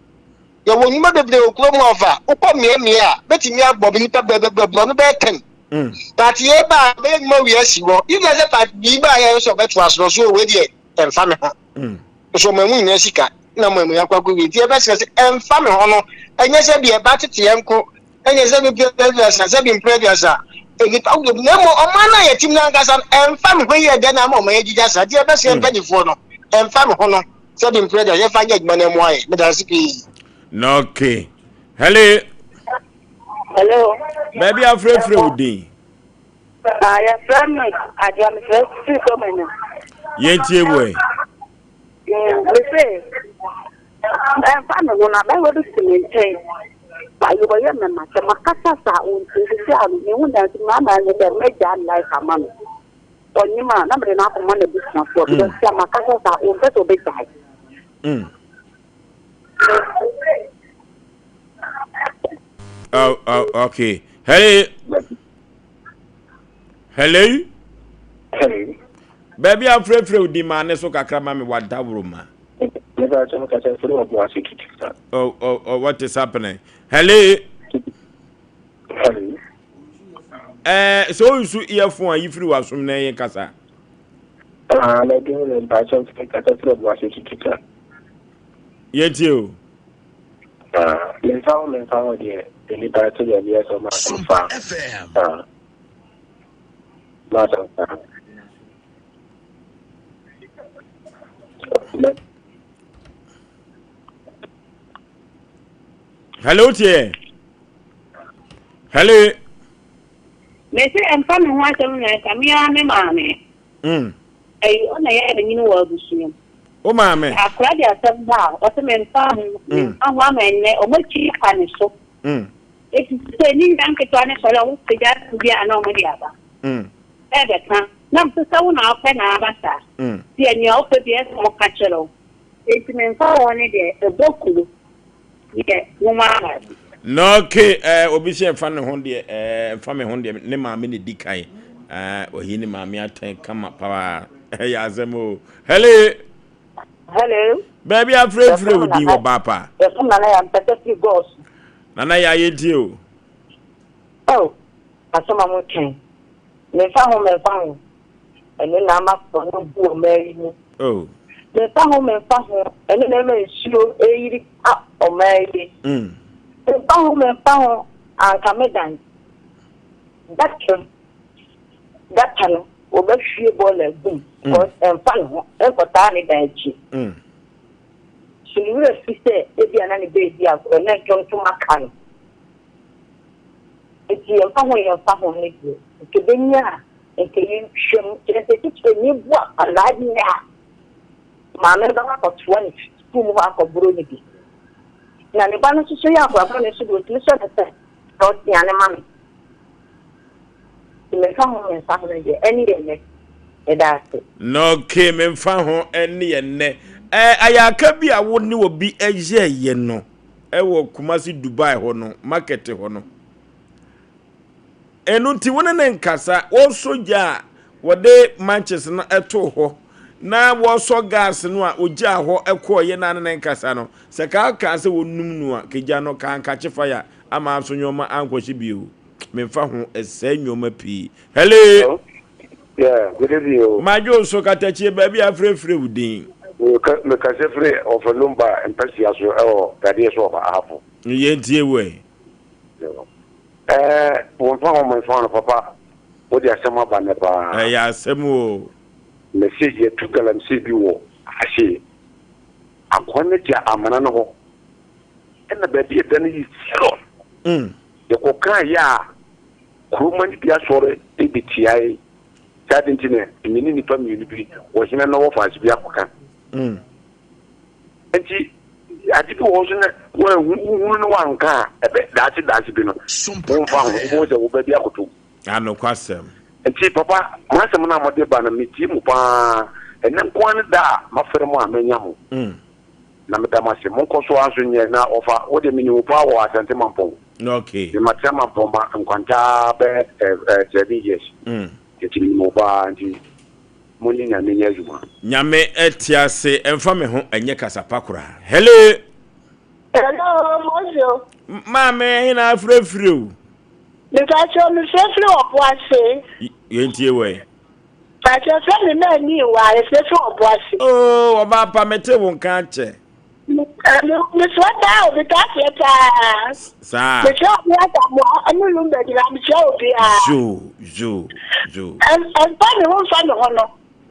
Yɛwɔ nnwuma bebree wɔ kurom hɔ fa wokɔ mmeammea a bɛtumi abɔ nnipa bɛbɛbɛ borɔno bɛyɛ ten. Mm. But yɛ ba a bɛyɛ nnwuma wei asi hɔ. If sɛ part bi ba yɛ nso ɔbɛtoa so no so wei deɛ ɛmfa me ho. Mm. Nso ɔman mu nyinaa sika na ɔman mu yɛakɔ akɔ wie nti yɛbɛsrɛ sɛ ɛmfa me ho no ɛnyɛ sɛ bi ɛba tete yɛn nko ɛnyɛ sɛ bi mpere aduasa sɛ bi mpere aduasa nnipa wɔ na mmom ɔman no a yɛtim no ankasa no ɛmfa me ho yɛ dɛn na ama ɔman agyigya saa nti yɛbɛsrɛ mpanimfoɔ no ɛmfa me ho no sɛ de mpere deɛ yɛfa nyɛ adwuma no mmoa yɛ meda ase pii. Na okay. Hello. Hello. Baabi afrɛfrɛ wo din. Ah, yɛfrɛ me Adwoa, mefrɛ firi Komanya. Yɛntie wo ɛ. Me se, ɛmfa me ho no, abaayewa bi te me nkyɛn. Ayɛ ɔyɛ me ma sɛ makasa saa ɔntie sisi a mehu nanso maa ne dɛ mɛgyaa ne life ama no. Ɔnyem a, na mede no akɔma n'abusuafoɔ because sɛ makasa saa ɔmpɛ sɛ ɔbɛgyae. Oh, oh, okay. Hello. Hello. Hello. Baabi a frɛfrɛ wo di maa ne so kakra ma me wadaworo ma. Oh, oh, oh, what is happening? Hello. Hello. Eh, sɛ ɔnsu earphone a yifiri w'asom na ɛyɛ kasa. Ah, na ɛdi ne mpakyɛw sɛ kasa firi ɔbo ase tututa. Yɛntie o. Ah, memfa ho memfa ho deɛ nnipa te baabi ɛsɛ ɔma asɛm fa. Ah, ma asɛm fa. Hello tie. Hello. Mese ɛmfa me ho asɛm na ɛka me ara me maame. Ɛyi ɔna yɛ me nyini wɔ abusua mu. Wo maame. Akora de asɛm ba a ɔse memfa ho memfa ho ama ɛnnɛ ɔmo akyi afa ne so. Eti sɛ ne nua nketewa ne sɔre a ɔmo pagya asɛm bi a na ɔmo de aba. Ɛbɛka na mese sɛ wo na wopɛ na aba saa. Deɛ nea wopɛ bi ɛsɛ ɔmo ka kyerɛ wo. Enti memfa ho ne deɛ ɛbɔ kuro. Yɛ nwoma ama. Na okay, eh, obi sɛ ɛfa ne ho deɛ, eh, ɛfa me ho deɛ, ne maame na di kan. Eh, oyi ne maame atɛn kama paa. Ɛyɛ asɛm o. Hello. Hello. Baabi afrɛfrɛ wo din wɔ baapa. Yɛfrɛ Nana ya mpɛsɛ firi gɔs. Nana ya yɛntie o. Oh, asɛm a motwɛn. Memfa ho memfa ho. Ɛno na ama korɔ no bu ɔman yi mu. Oh. Memfa ho memfa ho. Ɛno na ɛma nsuo ɛyiri a ɔman yi. Memfa ho memfa ho. Anka me dan. Gutter mu, gutter no wɔbɛhwie bɔɔla agu mu because ɛmfa ne ho, ɛnkɔtaa ne dan akyi. So ne werɛ fi sɛ ebia na ne ba redi agorɔ na ntontom aka no? Nti yɛmfa ho yɛmfa ho no deɛ, nka ɛbɛnya a nka yɛntwa mu. Kyerɛ sɛ tikyani bu akwadaa bi a, maame no bɛkɔ akɔtoa ne sukuu mu hɔ akɔboro no bi. Na ne ba no nso so yɛ akwadaa bɔne nso deɛ, ɔtumi sɔ ne nsa na ɔtea no ma me. Nti memfa ho memfa ho no deɛ, ɛne yɛ nnɛ. Meda ase. Na okay, memfa ho ɛne yɛ nnɛ. Ɛɛ ayaka bi a wo ne obi yɛɛyɛ no ɛwɔ Kumasi Dubai hɔ no, market hɔ no. Ɛno nti wo ne ne nkasa, wɔsɔ gya a wɔde manches no too hɔ na wɔsɔ gas no a ogyaa hɔ kɔɔyɛ na ne ne nkasa no, sɛ kaa kaa sɛ wɔnum no a, kegya no kaa nkakye fire ama aso nneɛma ankɔhye bio. Memfa ho, ɛsɛe nneɛma pii. Hello! Yeah, good evening o. Madwo nso katakyie baabi a afrɛfrɛ wo din. Mekasa firi Ɔfɛlumba mpɛsia so ɛwɔ dadeɛ so ɔfa ahafo. Yɛntie wo ɛ. Ɛɛ wɔmfa ho memfa no papa wode asɛm aba nnɛ paa. Ɛyɛ asɛm o. Mese yɛtu galamsey bi wɔ ha sei. Akoa no gya amena no hɔ ɛna baabi a ɛda no yɛ serious. Yɛkɔkaa yɛ a kuroma no bi asɔre bɛtiae. Saa ade nti na me ne nnipa mmienu bi wɔ hena na wɔfa ase bi akɔka. Nti ade bi wɔ hɔ nso na woanhu wohunu na woanka a ɛbɛ daakye daakye bi no womfa ho wobɛhu sɛ wo ba bi akoto. Anokwasɛm. Nti papa mo asɛm no a mode ba no metie mu paa ɛnɛ nko ara ne da a mafrɛ mo a manya mo na meda mo ase monkɔ so ara nso nyɛ na ɔfa wo deɛ menim wo paa wɔ Asante Mampɔn. Okay. Me matena Mampɔn ma nkwantaa bɛyɛ 7 years nti menim wo paa nti Mo ne Nyame nyɛ adwuma. Nyame te ase ɛnfa me ho ɛnyɛ kasa pa koraa hello. Hello Mosio. Maame ɛhe na afrɛfrɛ o. Mepakyɛw mefrɛfrɛ Ɔboase. Yɛntie wɔ ɛ. Pakyɛw frɛ me maa ni wa yɛfrɛfrɛ Ɔboase. Oo ɔbaa pa mete wo nka akyɛ. Mesrɛ paa o metaa frɛ paa. Saa. Mekyerɛ obi Asamoah ɛne Lumba nyinaa mekyerɛ obiara. Zoo zoo zoo. Ɛmfa ne ho mfa ne ho no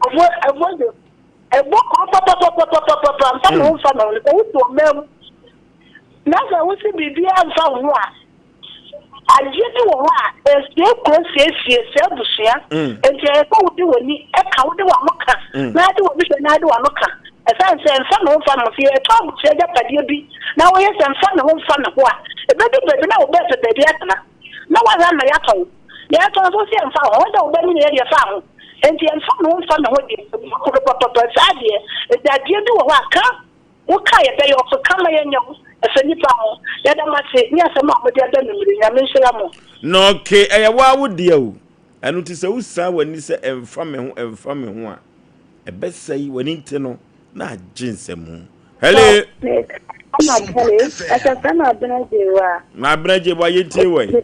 ɛbɔ ɛbɔ de ɛbɔ kuro papapapapapa mfa ne ho mfa ne ho no sɛ wotu ɔman mu na sɛ wosi biribiara mfa wo ho a. Adeɛ bi wɔ hɔ a, ɛsɛe kuro, siesie, sɛe abusua. Enti ɛyɛ sɛ wode w'ani ka, wode w'ano ka, na wode w'ani hwɛ na wode w'ano ka. Ɛsiane sɛ mfa me ho mfa me ho. Sɛ yɛretɔ abusua agyapadeɛ bi na woyɛ sɛ mfa me ho mfa me ho a, ɛbɛdu baabi na wo ba repɛ baabi atena, na woahwɛ ama yɛatɔn. Yɛretɔn nso wose ɛmfa wo ho, wo sɛ wo ba nyiniiɛ deɛ fa ho. Enti ɛmfa me ho mfa me ho deɛ, ɛbɔ kuro papapa. Saa deɛ, enti adeɛ bi wɔ hɔ a, ka. Wo ka yɛ bɛyɛ ɔfo ka ma yɛ nyɛ wo ɛfɛ nipa ho yɛda mo ase ne asɛm a mode aba anumere nyame nhyira mo. Na okay ɛyɛ woa wo dea o ɛno nti sɛ wo saa w'ani sɛ ɛmfa me ho ɛmfa me ho a ɛbɛsɛe w'ani nti no na agye nsɛmu hello. Hello, ɛsɛ fɛ ma abena gyewa. Ma abena gyewa yɛntie wɔ yi.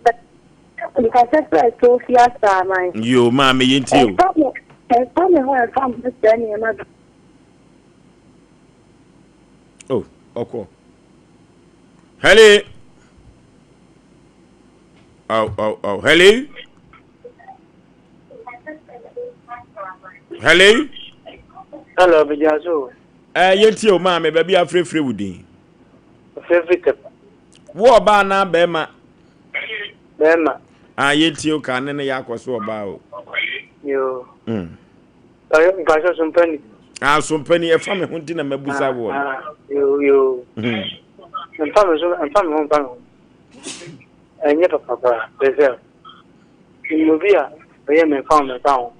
Mekasa fɛ Sophia Saaman. Yo maame yɛntie o. Ɛmfa me ho ɛmfa me ho sɛ nneɛma bi. Oh, ọkọ. Hello. Oh, oh, oh. Hello. Hello. Hello, Bijaso. Eh, yɛntie o maame, baabi afrɛfrɛ wo din. Afrɛfrɛ tɛp. Wo ɔbaa anaa bɛrima? Bɛrima. Ah, yɛntie o ka ne ne yɛ akɔ so ɔbaa o. Yo. Mpakyɛ sompani. Ah sompani ɛfa me ho nti na mabusa woɔ no. Ah, yo yo. Mfa me so mfa me ho mfa me ho. Ɛnyɛ papa koraa pɛ sɛ mmu bi a ɔyɛ me mfa ho me mfa ho.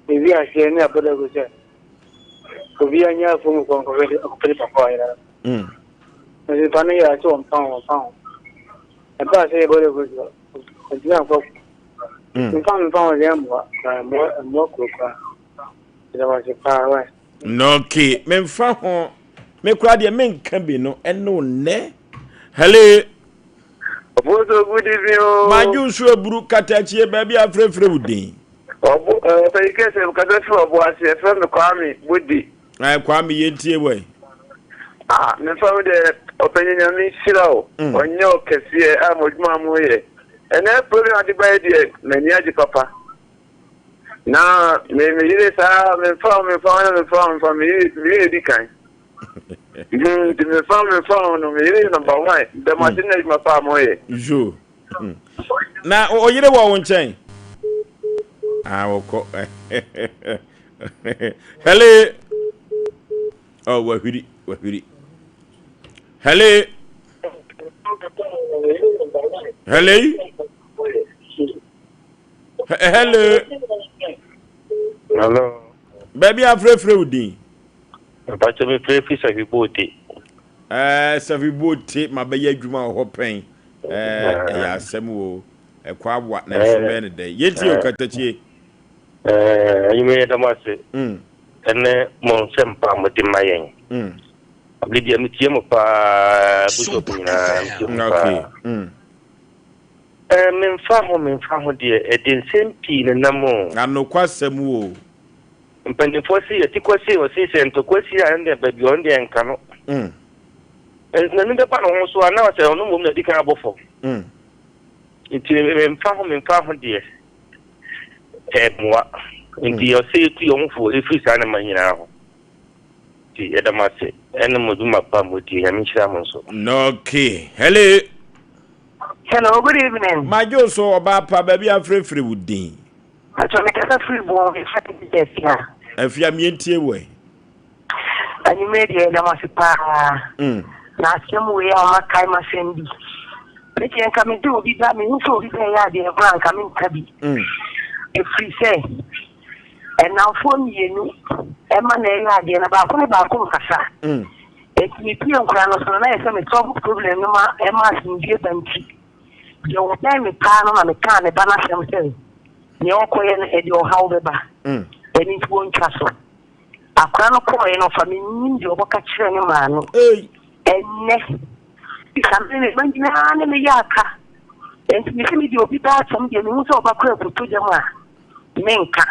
Ebi aseɛ ne abɔda gu sɛ obi anya afuo mu kɔ nkɔhwɛ de akɔpɛ ne papa ɔyera. Nso nipa no yɛ sɛ ɔmfa ho ɔmfa ho. Ɛbaa sɛ yɛbɔda gu so ɔntumi ankɔ Mfa mfa ho deɛ mmoa koraa mmoa mmoa kuro koraa yɛda wo ase paa wai. Okay, memfa ho me koraa deɛ menka bi no ɛne wo nnɛ. Hello. Oboso good evening o. Madwo nso aburu katakyie baabi a frɛfrɛ wo din. Ɔbo ɛɛ ɔpɛyi kɛse kasa firi ɔbo ase ɛfrɛ me Kwame Bodi. Ɛɛ Kwame yɛntie wɔ. Ah mefa me deɛ ɔpɛyi nyame nhyira o. Ɔnyɛ ɔkɛseɛ a mo adwuma mo yɛ. Ɛnɛ program ade ba yi deɛ m'ani agye papa. Na me me yere saa memfa ho memfa ho na memfa ho memfa ho me yere me yere di kan. Nti memfa ho memfa ho no me yere yɛ number one. Dɛm ase na adwuma paa mo yɛ. Yo. Na ɔyere wɔ wo nkyɛn? Ah, wɔkɔ. Hello. Oh, wahwiri, wahwiri. Hello. Hello. Hello. Hello. Baabi afrɛfrɛ wo din. Mpakyɛ me frɛ fi Safibote. Ɛɛ Safibote ma bɛyɛ adwuma wɔ hɔ pɛn. Ɛɛ ɛyɛ asɛm o. Ɛkɔ awa na nso bɛyɛ ne dɛ. Yɛntie o katakyie. Ɛɛ anwummerɛ yɛda mo ase. Ɛne mo nsɛmpa a mode ma yɛn. Abere bia metie mo paa bishop nyinaa metie mo paa. Ɛɛ memfa ho memfa ho deɛ ɛde nsɛm pii na nam o. Na nokwasɛm o. Mpanimfoɔ se yɛte kwasi ɔse sɛ ntɔkwa si a ɛndeɛ baabi ɔno deɛ nka no. Nso n'ani bɛba ne ho so a na sɛ ɔno mmom na adi kan abɔ fam. Nti memfa ho memfa ho deɛ ɛmmoa. Nti ɔsɛ yɛtu yɛn ho fo ɛfiri saa nneɛma nyinaa ho. Nti yɛda mo ase ɛne mo dwuma pa a modie. Nyame nhyira mo nso. Okay. Hello. Hello, good evening. Madwo so ɔbaa pa baabi afrɛfrɛ wo din. Atwa me kasa firi bɔn me fɛ de afia. Afia mientie wɔ ɛ. Anwummerɛ deɛ yɛda mo ase paa. Na asɛm wei a makae m'asɛm bi. Me deɛ nka mede obi ba mehu sɛ obi bɛyɛ adeɛ koraa nka menka bi. Ɛfiri sɛ ɛnamfoɔ mmienu ɛma na ɛyɛ adeɛ na baako ne baako nkasa. Enti mepie nkora no so no na yɛ sɛ me solve problem no ma ɛma asomdwie ba nti. Deɛ ɔbɛn me paa no na mekaa ne ba no asɛm sɛ nea ɔkɔyɛ no ɛde ɔhaw bɛba. Ɛno nti wɔntwa so. Akora no kɔɔeɛ no ɔfa mennim deɛ ɔbɔka kyerɛɛ ne maame. Ɛnnɛ, sika me ne me mma nyinaa ne me yɛ aka. Enti mese me deɛ obi ba asɛm deɛ mehu sɛ ɔba kora abuto gyam a, menka.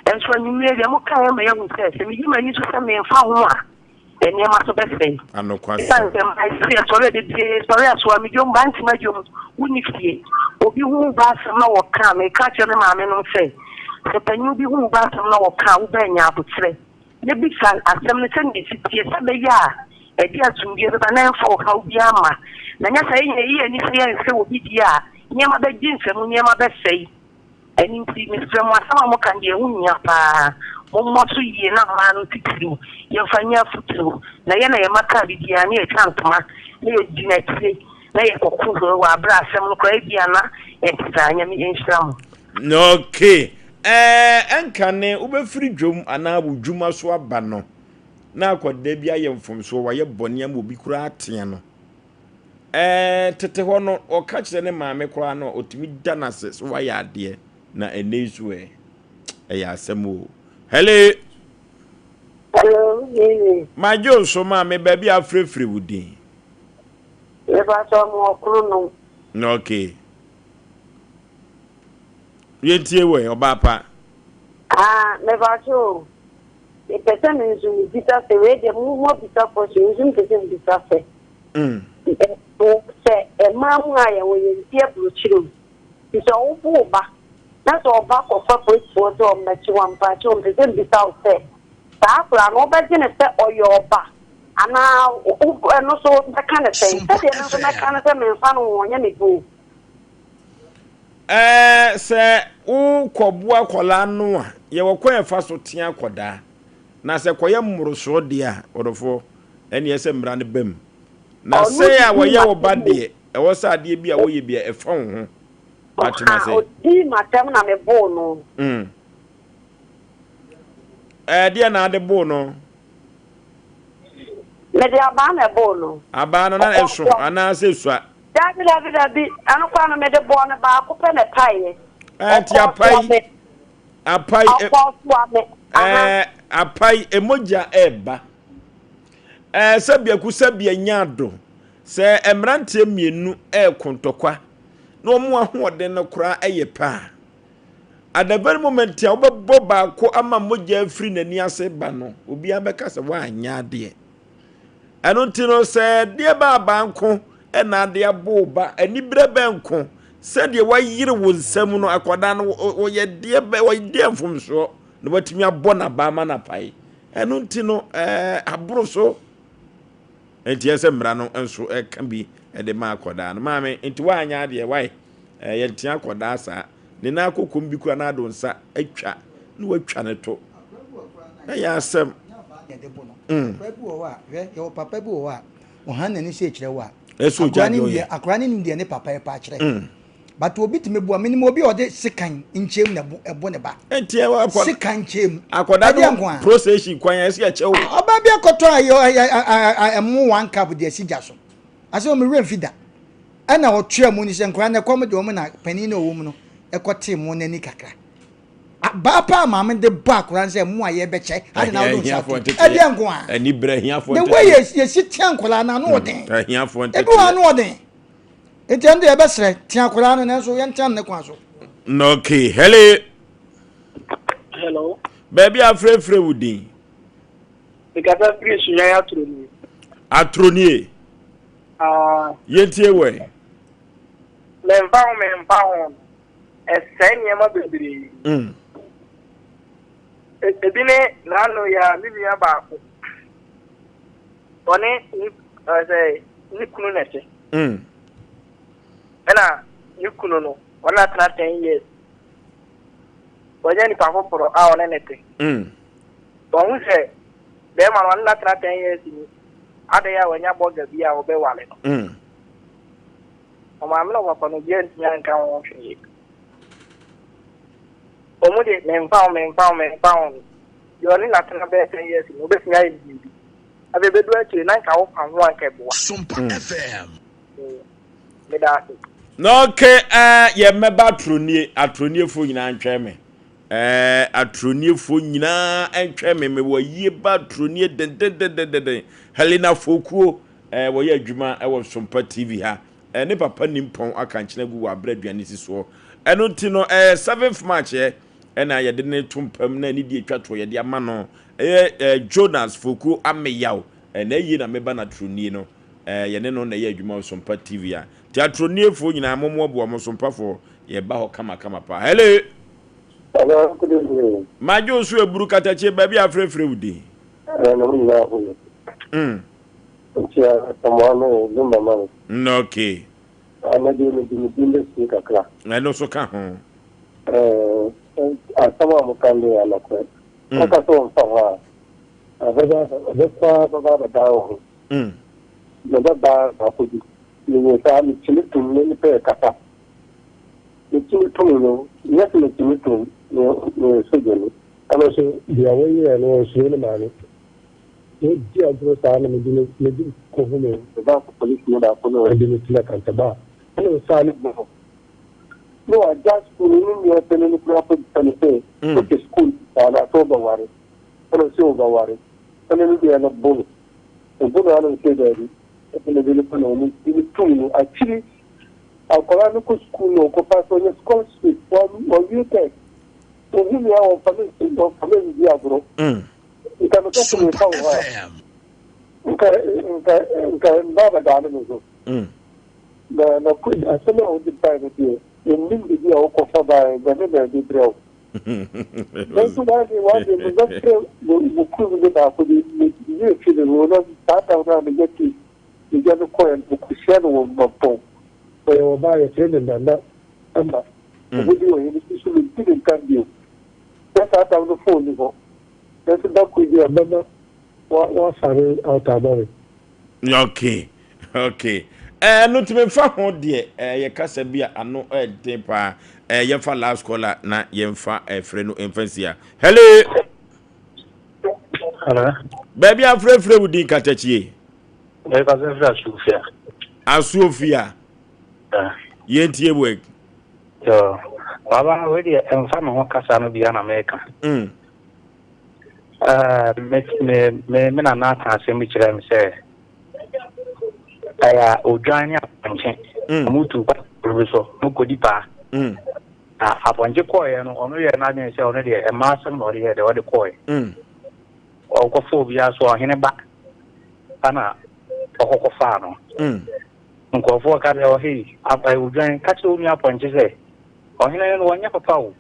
Nso anwummerɛ deɛ mokaeɛ ma yɛahu sɛ sɛ meyi m'ani so sɛ memfa ho a, nneɛma so bɛsɛe. Esiane sɛ mmaa yi sɛ yɛsɔre a bebree sɔre a soa me dwom, Bantama dwom, wonni fie. Obi hu wo ba asɛm na wɔka a, meka kyerɛ me maame nom sɛ, sɛ panyin bi hu wo ba asɛm na wɔka a, wo ba nya aboterɛ na bisa asɛm no sɛnea ɛsi teɛ sɛ ɛbɛyɛ a ɛde asomdwoeɛ bɛba na ɛmfa ɔhaw biara mma. Na nyɛ saa yɛn nyinaa yɛyi yɛn ani sɛ yɛnsɛ obi deɛ a, nneɛma bɛgye nsam, nneɛma bɛsɛe. Ɛno nti, mesrɛ mo, asɛm a moka no deɛ, ɛho hia paa. Mommɔ so yie na mmaa no titiriw, yɛmfa nyɛ afotuo. Na yɛn na yɛn mma kaa biribiara, na yɛtwa ntoma, na yɛgyina akyire, na yɛkɔko ho wɔ aberɛ a asɛm no koraa ebia na ɛnte saa. Nyame nhyira mo. Okay. Ɛɛ, ɛnkane wobɛfiri dwom anaa wo dwuma so aba no, na akwadaa bi ayɛ mfomsoɔ, wayɛ bɔne ama obi koraa atea no. Ɛɛ, tete hɔ no, ɔka kyerɛ ne maame koraa no, ɔtumi da no ase sɛ wayɛ adeɛ. Na ɛnnɛ yi so ɛ, ɛyɛ asɛm o. Hello. Hello, Mimi. Magye wo so maame, baabi a afrɛfrɛ wo din. Mepa sɛ ɔmo ɔkoro nom. Okay. Yɛntie wɔ ɛ, ɔbaa pa. Ah, mepa so o. Mepɛ sɛ me nso mebisa sɛ wei deɛ mo mo abisa question, me nso mepɛ sɛ mebisa sɛ. Sɛ mmaa mu a yɛwɔ yɛn ti aburokyire o, nti sɛ wobo wo ba na sɛ ɔba kɔfa polisifoɔ sɛ ɔmmɛkye wo a, mpakyɛw mepɛ sɛ mebisa wo sɛ, saa akwadaa no wobɛgye no sɛ ɔyɛ ɔba anaa wo ɛno nso wobɛka no sɛn? Sɛdeɛ me nso mɛka no sɛ memfa no ho ɔnyɛ me ba o. Ɛɛ sɛ wokɔboa akwadaa no a, yɛwɔ kwan a yɛfa so tea akwadaa. Na sɛ kɔyɛ mmorosoɔ deɛ a, ɔdɔfoɔ, ɛnneɛ sɛ mmara no ba mu. Na sɛe a wɔyɛ wo ba deɛ, ɛwɔ sɛ adeɛ bi a woyɛ bi a ɛfa wo ho. Wate ma sɛ. Ɔdii m'atɛm na meboo no. Ɛɛ deɛ na ade boo no? Mede abaa na ɛboo no. Abaa no na ɛso anaasɛ esua? Dabi dabi dabi, ɛno koraa no mede bɔɔ no baako pɛ na ɛpaeɛ. Ɛɛ nti apae. Apae. Ɔkɔɔ soa me. Ɛɛ apae emogya ɛɛba. Ɛɛ sɛ biako sɛ bia nya ado. Sɛ mmeranteɛ mmienu ɛɛko ntɔkwa na wɔn ahoɔden no koraa ɛyɛ pɛ a, at the very moment a wobɛbɔ baako ama mogya afiri n'ani ase ba no, obiara bɛka sɛ woanyɛ adeɛ. Ɛno nti no, sɛ deɛ ba abaa nko ɛna ade abo wo ba, aniberɛ bɛ nko Sɛdeɛ wayere wo nsam no, akwadaa no, ɔyɛ deɛ bɛ, ɔyɛ deɛ mfomsoɔ na watumi abɔ n'aba ama no apae. Ɛno nti no, ɛɛ, aboro so. Nti ɛsɛ mmara no nso ɛka bi de ma akwadaa no. Maame, nti woanyɛ adeɛ, wae? Ɛɛ, yɛntea akwadaa saa. Ne nan akɔkɔm bi kura na ado nsa atwa, na watwa ne to. Ɛyɛ asɛm. Akwadaa bi wɔ hɔ a, hwɛ, yɛwɔ papa bi wɔ hɔ a, ɔhan n'ani sɛ kyerɛ wo a, akwadaa no nim akwadaa no nim deɛ ne papa ɛpa akyerɛ. Mm. But obi tumi boa menim obi a ɔde sekan nkyɛm na ɛbɔ ne ba. Nti ɛwɔ akɔ sekan nkyɛm. Akwadaa no procession kwan ɛsɛ ɛkyɛ wo. Ah, ɔbaa bi akɔtɔ ayɛ ɛmo one cup de asi gya so. Asɛ wɔn werɛ mfi da. Ɛna ɔtua mu ni sɛ nkwadaa no ɛkɔm de wɔn na panin na ɔwɔ mu no ɛkɔtee mu n'ani kakra. Abaa paa maame de bɔ akwadaa no sɛ mo a yɛbɛkyɛ ade na wode nsa to ɛdeɛ nko a the way yɛsi tea nkwadaa no ano ɔden ebi wɔ ano ɔden nti ɛno deɛ yɛbɛsrɛ tea akwadaa no nanso yɛntea no ne kwan so. Okay, hello. Hello. Baabi a frɛfrɛ wo din. Mekasa firi Sunyani Atronie. Atronie. Ah. Yɛntie wɔ. Memfa ho memfa ho. ɛsɛe nneɛma bebree. Mm. E, ebi ne n'ano yɛ a me nua baako ɔne ne sɛ ne kunu na ɛte. Mm. Ɛna ne kunu no ɔne atena 10 years. Wɔnyɛ nipa foforɔ a ɔne ne te. Wɔn ho sɛ bɛrima no ɔne n'atena 10 years ni adɛn a wɔanya bɔga bi a wɔbɛwale no. Ɔmaame na ɔpapa no obiara ntumi anka ho hwee. Wɔn de memfa ho memfa ho memfa ho no, deɛ ɔne n'atena bɛyɛ 10 years no obetumi ayɛ no biribi. Afei ebedu akyire na nka wopa ho anka ɛboa. Sompa FM. Meda ase. Na okay, eh, yɛ mmɛba atronie, atroniefoɔ nyinaa ntwɛn me. Eh, atroniefoɔ nyinaa ntwɛn me, mewɔ ayie ba atronie dendendendenden. Helena Fokuo, Eh, wɔyɛ adwuma wɔ Sompa TV ha. Eh, ne papa nim pɔn aka nkyene agu wɔ abrɛ aduane si soɔ. Ɛno nti no, eh, 7th March eh, ɛna yɛde ne to mpam na ne di atwa toɔ yɛde ama no. Ɛyɛ eh, Jonas Fokuo Ameyaw. Eh, na ayie na meba na tronie no. Eh, yɛne no na ɛyɛ adwuma wɔ Sompa TV ha. Nti atroniefoɔ nyinaa mommoaboa mo Sompafoɔ. Yɛba hɔ kama kama paa. Hello! Hello, good evening. Madwo so eburu katakyie baabi a afrɛfrɛ wo din. Eh, na mo nyinaa ho yɛ. Nti Asamoah no Lumba ma me. Okay. Ɛnɛ deɛ mede me din bɛsie kakra. Ɛno nso ka ho. Ɛɛ asɛm a moka no yɛ nokorɛ. Woka sɛ wɔmfa ho a, ɛbɛba ɛbɛkɔ ara bɛba abɛdan wo ho. Na ɛbɛba baako bi. Menyɛ saa metumi tom ne nipa yɛ kasa. Metumi tom no, nyɛ sɛ metumi tom meyɛ sogyani. Ɛno nso deɛ wɔyɛɛ no ɔnsuro ne maame. Medi agorɔ saa na mede no mede kɔhu me me baako polisini baako na ɔde no tena kantaba a ɛna ɔsaa ne bɔ na wagya sukuu no ne nua panin no koraa kɔbisa no sɛ wopɛ sukuu anaasɛ wobɛware ɛna ɔsɛ wobɛware ɛna ne nua no bo no ɔbo no ana ɔsɛ daabi ɛna mede no kɔ na ɔmo de no tum no akyiri akwadaa no kɔ sukuu no ɔkɔpa sɛ ɔnyɛ scholarship wawie test ɔhu nea ɔmfa no ɔmfa no ndi agorɔ. Nka meka sɛ mefa wo hɔ a, nka nka nka mba abɛdaane me so. Na na asɛm a wode bae no deɛ, mennim baabi a wokɔfa bae, Nyame na ɛde brɛ wo. Nanso w'ade w'ade mebɛfrɛ mo kurom ne baako bi, me werɛ fi ne ho, na saa da no a menya ti megya no kɔɛ no, mekɔhyia no wɔ Mampɔn. Ɔyɛ ɔbaa yɛfrɛ no Nana Ama, ɔbɔdi ɔhene bi so mente ne nka bio. Na saa tam no phone ni hɔ. Nanso da koro bi ɔbɛma wɔasare out ama me. Okay, okay. Eh, no tumi fa ho deɛ eh, yɛ kasa bi a ano ɛden paa. Eh, yɛmfa last caller na yɛmfa eh, frɛ no mfa nsi a. Hello. Hello. Baabi a frɛfrɛ wo din katakyie. Mɛka sɛ firi Asuofia. Asuofia. Yɛntie wɔ. Yo, baba wei deɛ ɛmfa me ho kasa no bia na meka. Me me me me nana aka asɛm bi kyerɛ me sɛ ɛyɛ odwan ne apɔnkye. Ɔmo tu kwan bi so, ɔmo kɔdi paa. Na apɔnkye kɔɔeɛ no, ɔno yɛ n'adwene sɛ ɔno deɛ ɛma asɛm na ɔde yɛ deɛ ɔde kɔɔeɛ. Ɔkɔfa obiara so ɔhene ba ɛna ɔkɔkɔfaa no. Nkurɔfoɔ ka sɛ, Ɔhe, odwan, ka kyerɛ wo nua apɔnkye sɛ, Ɔhene no, wɔnyɛ papa o.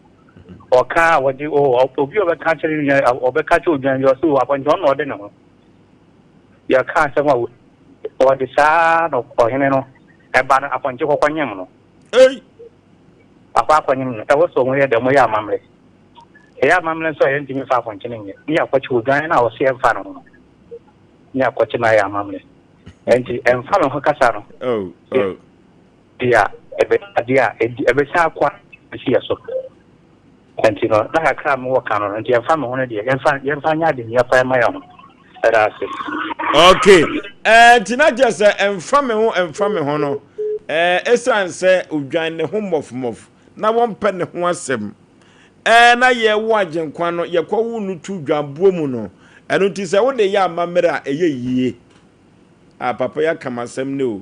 Ɔka a wɔgye, o, obi a ɔbɛka akyerɛ ne nua, ɔbɛka akyerɛ odwan bi, ɔse, o, apɔnkye, ɔno na ɔde ne ho. Yɛka asɛm a, wɔde saa na ɔhene no ɛba no, apɔnkye kɔkɔ nyem no. Ei! Akɔ akɔnyem no, ɛwɔ sɛ wɔyɛ dɛ, wɔyɛ amammerɛ. Ɛyɛ amammerɛ nso a yɛntumi mfa apɔnkye no nyɛ. Ne yɛakɔkye odwan no a ɔse ɛmfa ne ho no. Ne yɛakɔkye no ayɛ amammerɛ. Ɛnti ɛmfa me ho kasa no. Oh, oh. Deɛ a ɛbɛ adeɛ a ɛdi ɛbɛsan akɔ ɛsi yɛ so. Ɛnti no na kakra a mewɔ ka no no nti ɛmfa me ho no deɛ yɛmfa yɛmfa nyɛ adesua pa ɛma yɛn ho. Ɛda ase. Okay. Ɛɛ nti na kyerɛ sɛ ɛmfa me ho ɛmfa me ho no ɛɛ ɛsan sɛ odwan ne ho mɔfmɔf na wɔmpɛ ne ho asɛm ɛɛ na yɛwo agyenkwa no yɛkɔwo no to dwanboɔ mu no ɛno nti sɛ wode yɛ amammerɛ a ɛyɛ yie. Ah, papa yi aka m'asɛm ne o.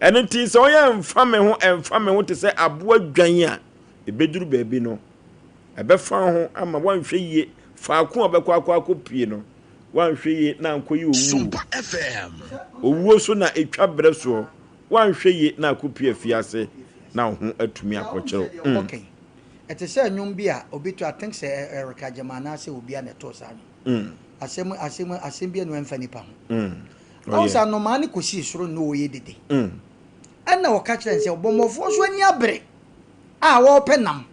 Ɛno nti sɛ ɔyɛ mfa me ho ɛmfa me ho te sɛ aboa dwan a, ɛbɛduru baabi no, ɛbɛfa ho ama woanhwɛ yie faako a ɔbɛkɔ akɔ akɔpie no, woanhwɛ yie na ankɔyi owuo. Owuo so na ɛtwa berɛ soɔ, woanhwɛ yie na akɔpie afiase na wo ho atumi akɔkyerɛw. Mm. Ɛte sɛ nnwom bi a obi to, I think sɛ Eric Agyemang anaasɛ obi a na ɛtoo saa nnwom. Asɛm asɛm asɛm bi a no ɛmfa nipa ho. Ɔn sɛ anomaa no kɔsii soro na ɔreyɛ dede. Ɛna ɔka kyerɛ no sɛ ɔbɔmmɔfoɔ nso ani abere a wɔrepɛ nam.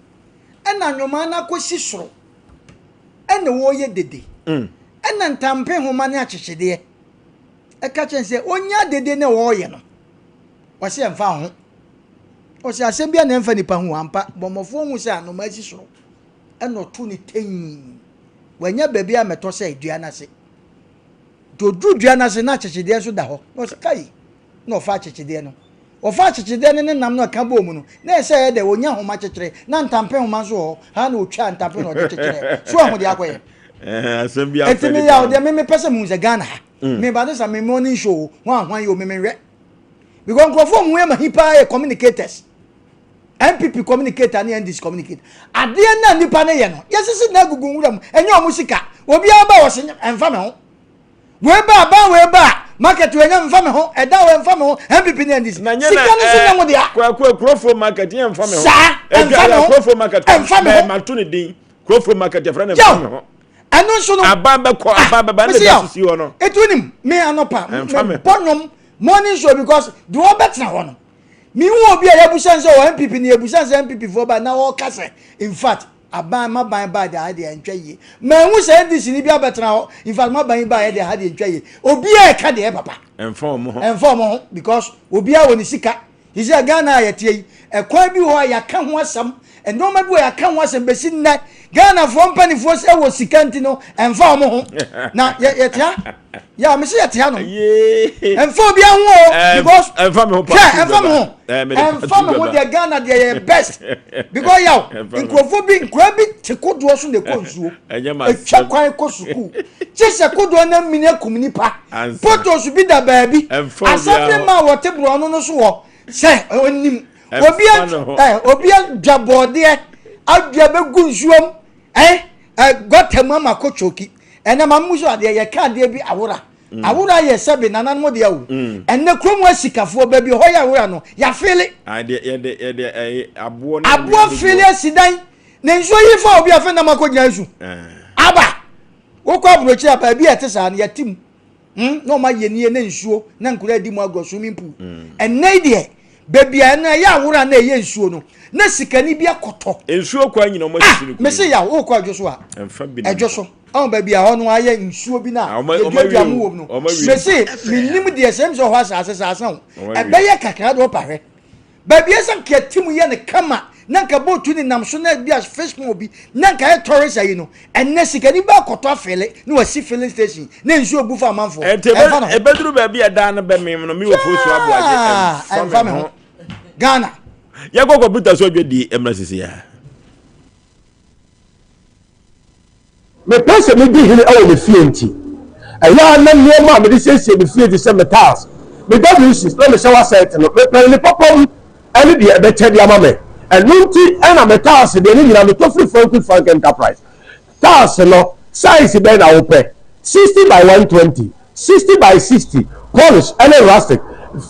Ɛna anomaa no akɔsi soro ɛna ɔreyɛ dede. Ɛna ntampe nhoma ne akyekyedeɛ ɛka kyerɛ no sɛ ɔnya dede na ɔreyɛ no. Ɔse ɛmfa ho. Ɔse asɛm bi a na ɛmfa nipa ho ampa. Bɔmmɔfoɔ hu sɛ anomaa si soro ɛna ɔto ne tɛnn. Wannya baabi ammɛtɔ sɛ dua no ase. Nti ɔduruu dua no ase na akyekyedeɛ nso da hɔ. Na ɔsɛ kai! Na ɔfa akyekyedeɛ no. Ɔfa akyekyedeɛ no ne nam no a ɛka bɔɔ mu no, na ɛsɛ ɛyɛ dɛ, ɔnya homa kyekyere, na ntampe homa nso wɔ hɔ. Ha na ɔtwaa ntampe na ɔde kyekyereɛ. So ahu deɛ akɔyɛ? Asɛm bi Nti afɛ me nipa yaw ho. deɛ me mepɛ sɛ mehu sɛ Ghana ha, me ba ne sa me morning show o, hwan hwan yi o, me menhwɛ. Because nkurɔfoɔ a wɔn ho yɛ mahi paa yɛ communicators. NPP communicator ne NDC communicator. Adeɛ no a nipa no yɛ no, yɛsisi na agugu nwura mu, ɛnyɛ ɔmo sika. Obiara ba wɔ se ɛmfa me ho. Wei ba aban wei ba market wei nyɛ mfa me ho, ɛda wei mfa me ho, NPP ne NDC. Na nyɛ Sika na no nso nyɛ mo dea. Kwaku Kurofo market yɛ mfa me ho. Saa, ɛmfa me ho. Kurofo market ɛmfa me ho. Mato ne din. Kurofo market yɛfrɛ no mfa me ho. Ɛno nso no. Aban bɛkɔ aban bɛba ne da sisi hɔ no. Etu nim me anɔpa me bɔ nnwom morning show because deɛ ɔbɛtena hɔ no. Mehu obi a yɛabusa no sɛ ɔwɔ NPP no yɛbusa no sɛ NPP foɔ ba na ɔka sɛ infact aban maban baa deɛ ha deɛ ɛntwa yie. Manhu sɛ NDC ni bi abɛtena hɔ infact maban yi baeɛ deɛ ha deɛ ɛntwa yie. Obiara ɛka deɛ papa. Ɛmfa wɔn ho. Ɛmfa wɔn ho because obiara wɔ ne sika. Sisi a Ghana a yɛteɛ yi ɛkwan bi wɔ hɔ a yɛaka ho asɛm nneɛma bi wɔ yɛaka ho asɛm bɛsi nnɛ Ghanafoɔ mpanimfoɔ sɛ wɔ sika nti no ɛmfa wɔn ho na yɛte ha. yà mesi yɛ tia no ɛnfa obi aho o because ɛnfa mi ho pa hwɛ ɛnfa mi ho ɛnfa mi ho deɛ Ghana deɛ yɛ best because yaw nkurɔfoɔ bi nkura bi te kodoɔ so na ɛkɔ nsuo etwa kwan kɔ sukuu kye sɛ kodoɔ na mini akum nipa potos bi da baabi asɛmde ma wɔte borɔno no so wɔ sɛ onim obi ɛ obi adwa bɔɔdeɛ adwa bɛgu nsuom ɛ ɛ gɔta mu ama kɔ twoki. Ɛnɛ ma mmusu adeɛ yɛka adeɛ bi awora mm. awora yɛ sɛbe nananom deɛ o mm. ɛnɛ kurom asikafoɔ baabi hɔ yɛ awora no yɛafeele aboɔ feele asi dan na nsuo yi fa obi afei nam akɔgyina nsu eh. aba wokɔ aburokyiri a baabi a ɛte saa no yɛte mu Hmm, na ɔma yɛ nie na nsuo na nkura adi mu agorɔ swimming pool mm. ɛnɛ yi deɛ baabi a ɛno ɛyɛ awora na ɛyɛ nsuo no na sikani bi akɔtɔ. Nsuo kwan nyina ɔmo asisi no ah, mese yaw wokɔ adwo so a ɛdwo so ɔn baabi a hɔ no ayɛ nsuo bi na yɛduadua mu wɔ mu no mese menim deɛ sɛ sɛ ɔhɔ asase saa sa ho ɛbɛyɛ kakra de ɔpa hwɛ Baabi a sɛ nka yɛte mu yɛ no kama na nka boat ne nam so na bi a fish pond bi na nka ayɛ tourist ayi no, ɛnnɛ sikani ba akɔtɔ afele na wasi filling station na nsuo bu fa amanfoɔ. Ɛnti Ɛmfa ne ho. ɛbɛduru baabi a dan no bɛmem no, me wɔ Fosu Aboagye, Yeah, ɛmfa ɛmfa me me ho. ho. Ghana. Yɛnkɔ kɔmputa so adwadie mmra sisi a. Mepɛ sɛ midi hene wɔ me fie nti, ɛyɛ a na nneɛma a mede siesie me fie te sɛ me tiles, me WCs, na me shower set no, mepɛ ne papa mu ne deɛ ɛbɛkyɛ de ama me. Ɛno nti na me tiles deɛ ne nyinaa metɔ firi Frank Frank Enterprise. Tiles no, size bɛn na wopɛ? 60 by 120, 60 by 60, polish ne rustic,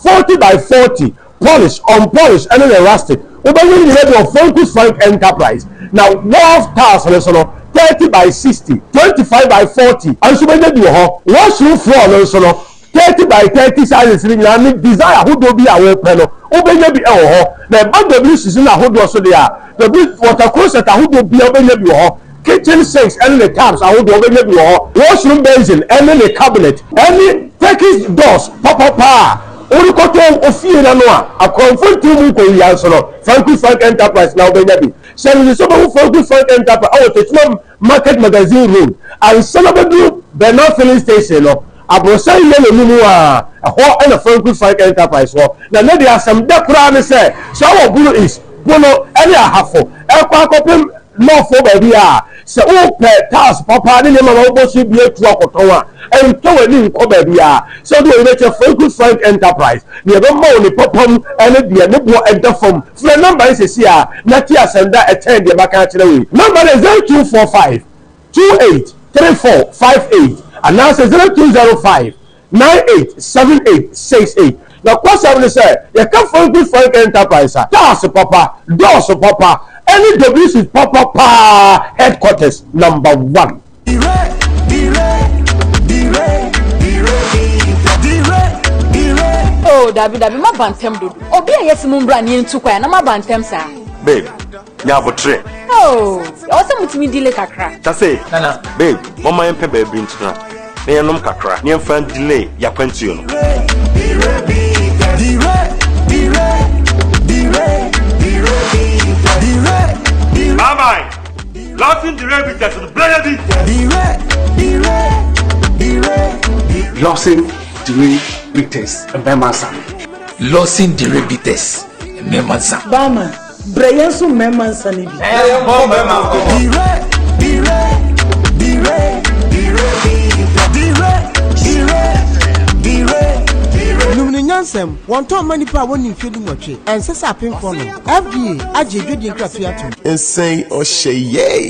40 by 40. Polish, unpolished ne ne rustic, wobɛnya ne nyinaa bi wɔ Frankus Frank Enterprise. Na wharf tiles no nso no, 30 by 60, 25 by 40 nso wobɛnya bi wɔ hɔ. Washroom floor no nso no, 30 by 30 sizes no nyinaa ne design ahodoɔ bi a wopɛ no, wobɛnya bi wɔ hɔ. Na ɛba WCs no ahodoɔ so deɛ a, W water closet ahodoɔ biara wobɛnya bi wɔ hɔ. Kitchen sinks ne ne taps ahodoɔ wobɛnya bi wɔ hɔ. Washroom basin ne ne cabinet ne Turkish doors papapa a worekɔtɔ wo fie no ano a akorɔmfo ntew mu nkɔwia nso no, Franku Frank Enterprise na wobɛnya bi. Hyɛ no nso sɛ wobɛhu Franku Frank Enterprise wɔ Techiman Market Magazine Road ansa na wobɛduru Bernard Filling Station no, aborosan yellow no mu a, ɛhɔ na Franku Frank Enterprise wɔ. Na nnɛ deɛ asɛm dɛ koraa ne sɛ, sɛ wowɔ Bono East, Bono ne Ahafo rekɔ akɔpem North baabi a, sɛ wopɛ tiles papa ne nneɛma ma wobɔ so bi atu akɔtɔn a, ntɔ w'ani nkɔ baabiara. Sɛ wode w'ani bɛkyerɛ Franku Frank Enterprise, nea ɛbɛma wo ne papa mu ne deɛ ne boɔ da fam. Frɛ nɔmba yi seesei ara na te asɛm da a ɛkyɛn deɛ maka akyerɛ wo yi. Nɔmba no yɛ 0245 28 34 58 anaasɛ 0205 987868. Nokwasɛm ne sɛ, yɛka Franklin Frank Enterprise a, cars papa, doors papa, ɛne WC papa paa headquarters number one. Oh, dabi dabi, maba ntɛm dodo. Obi a yɛsi mo mbra ne yɛntu kwan na maba ntɛm saa. Babe, nya abotrɛ. Oh, ɛwɔ sɛ motumi delay kakra. Tase, Nana. Babe, momma yɛmpɛ baabi ntena na yɛnom kakra na yɛmfa delay yɛakwantuo no. Bye bye. Lawson Dire Bitters no brɛ bi. Lawson Dire Bitters mmarima nsa. Lawson Dire Bitters mmarima nsa. Barman. Brɛ yɛn nso mmarima nsa no bi. Yɛmmɔ mmarima nkɔmmɔ. Nom no nyansam, wɔntɔn mma nnipa a wɔnni mfeɛ dunwɔtwe, ɛnsɛ sɛ apemfoɔ nom. FDA agye adwadie nkratoɔ yi atom. Nsɛn ɔhyɛ yɛi.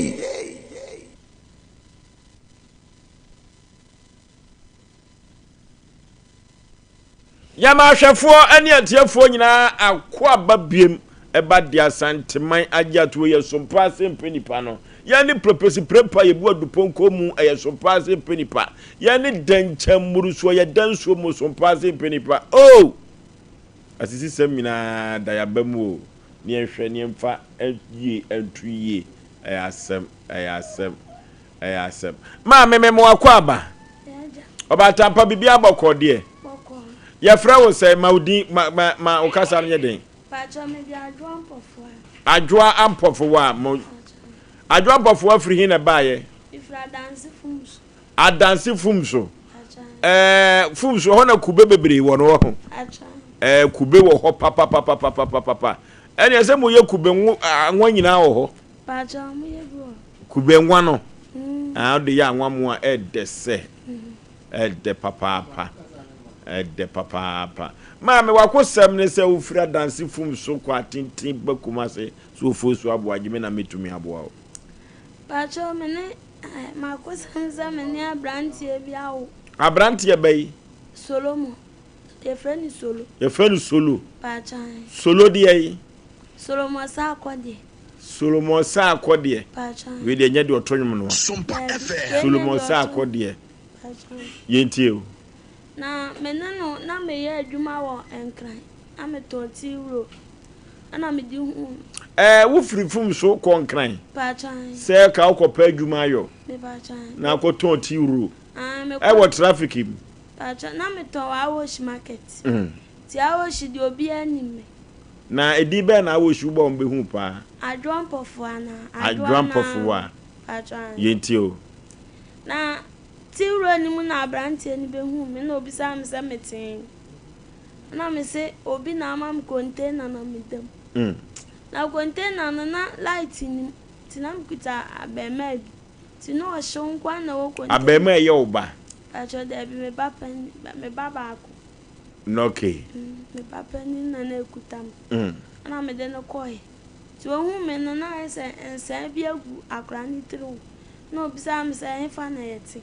Yɛma ahwɛfoɔ ne atiefoɔ nyinaa akwaaba biem ɛba de Asanteman agye atuo yɛ sompa ase mpɛ nipa no. Yɛn ne prepesi prepa yɛbu adupɔnkɔ mu ɛyɛ sompa ase mpɛ nipa. Yɛn ne dɛnkyɛn mmurusoɔ yɛ da nsuo mu sompa ase mpɛ nipa. Oh! Asisisɛm nyinaa da yaba mu o. Ne yɛnhwɛ ne yɛmfa yie nto yie. Ɛyɛ asɛm, ɛyɛ asɛm. Ɛyɛ asɛm. Maame me mo akwaaba. Ɔbaatampa biribi abɔkɔ deɛ. Yɛfrɛ wo sɛ ma wo din ma ma ma wo kasa no nyɛ den. Adwoa Ampɔfowa mo Adwoa Ampɔfowa firi he na ɛbaeɛ? Adanse fum so. Ɛɛ fum so hɔ na kube bebree wɔ no wɔ ho. Ɛɛ kube wɔ hɔ papapapapapapa. Ɛnna ɛsɛ mo yɛ kube nwa nyinaa wɔ hɔ. Pakyɛ ɔmo yɛ bi wɔ hɔ. Kube nwa no ah wode yɛ anwa mo a ɛdɛ sɛ ɛdɛ papaapa ɛdɛ papaapa maame wakosɛm ne sɛ wofiri adanse fum so kɔ atenten ba Kumase so ofosu aboagye me na metumi aboa wo. Pakyɛ me ne eh, makosɛm sɛ me ne abranteɛ bi awo. Abranteɛ bɛyi? Solomo yɛfrɛ no Solo. Yɛfrɛ no Solo. Pakyɛ. Solo deɛ yi? Solomon Sarkɔ deɛ. Solomon Sarkɔ deɛ. Wei deɛ nyɛ deɛ ɔto nwom no a. Solomon Sarkɔ deɛ. Yɛntie o. Na me ne no na meyɛ adwuma wɔ Nkran na metɔn tea wuro ɛna mede huu no. Ɛɛ wofiri fum so kɔ Nkran? Sɛ ka wokɔpɛ adwuma ayɔ. Na akɔtɔn tea wuro. Ɛwɔ traffic mu. Pakyɛ na metɔn wɔ Awoshie market. Ti Awoshie deɛ obiara nim me. Na edin bɛn na awɔ su bɔ wɔn bɛhu paa? Adwoa Mpɔfowa anaa? Adwoa Mpɔfowa. Yɛntie o. Na ti wura no mu na aberanteɛ no bɛhuu me na ɔbisaa me sɛ mete he? Ɛna me se obi na ama me container na meda mu. Na container no na light nnim nti na mekuta abɛɛmaa bi nti na ɔhyew nko ara na ɛwɔ container. Abɛɛmaa yɛ wo ba? Pakyɛ daabi me ba panin, me ba baako. Okay. Me ba panin na na ekuta me. Ɛna mede no kɔe. Nti ohuu me no na ayɛ sɛ nsaa bi agu akwadaa no tiri ho. Na obisaa me sɛ ɛhefa na yɛte.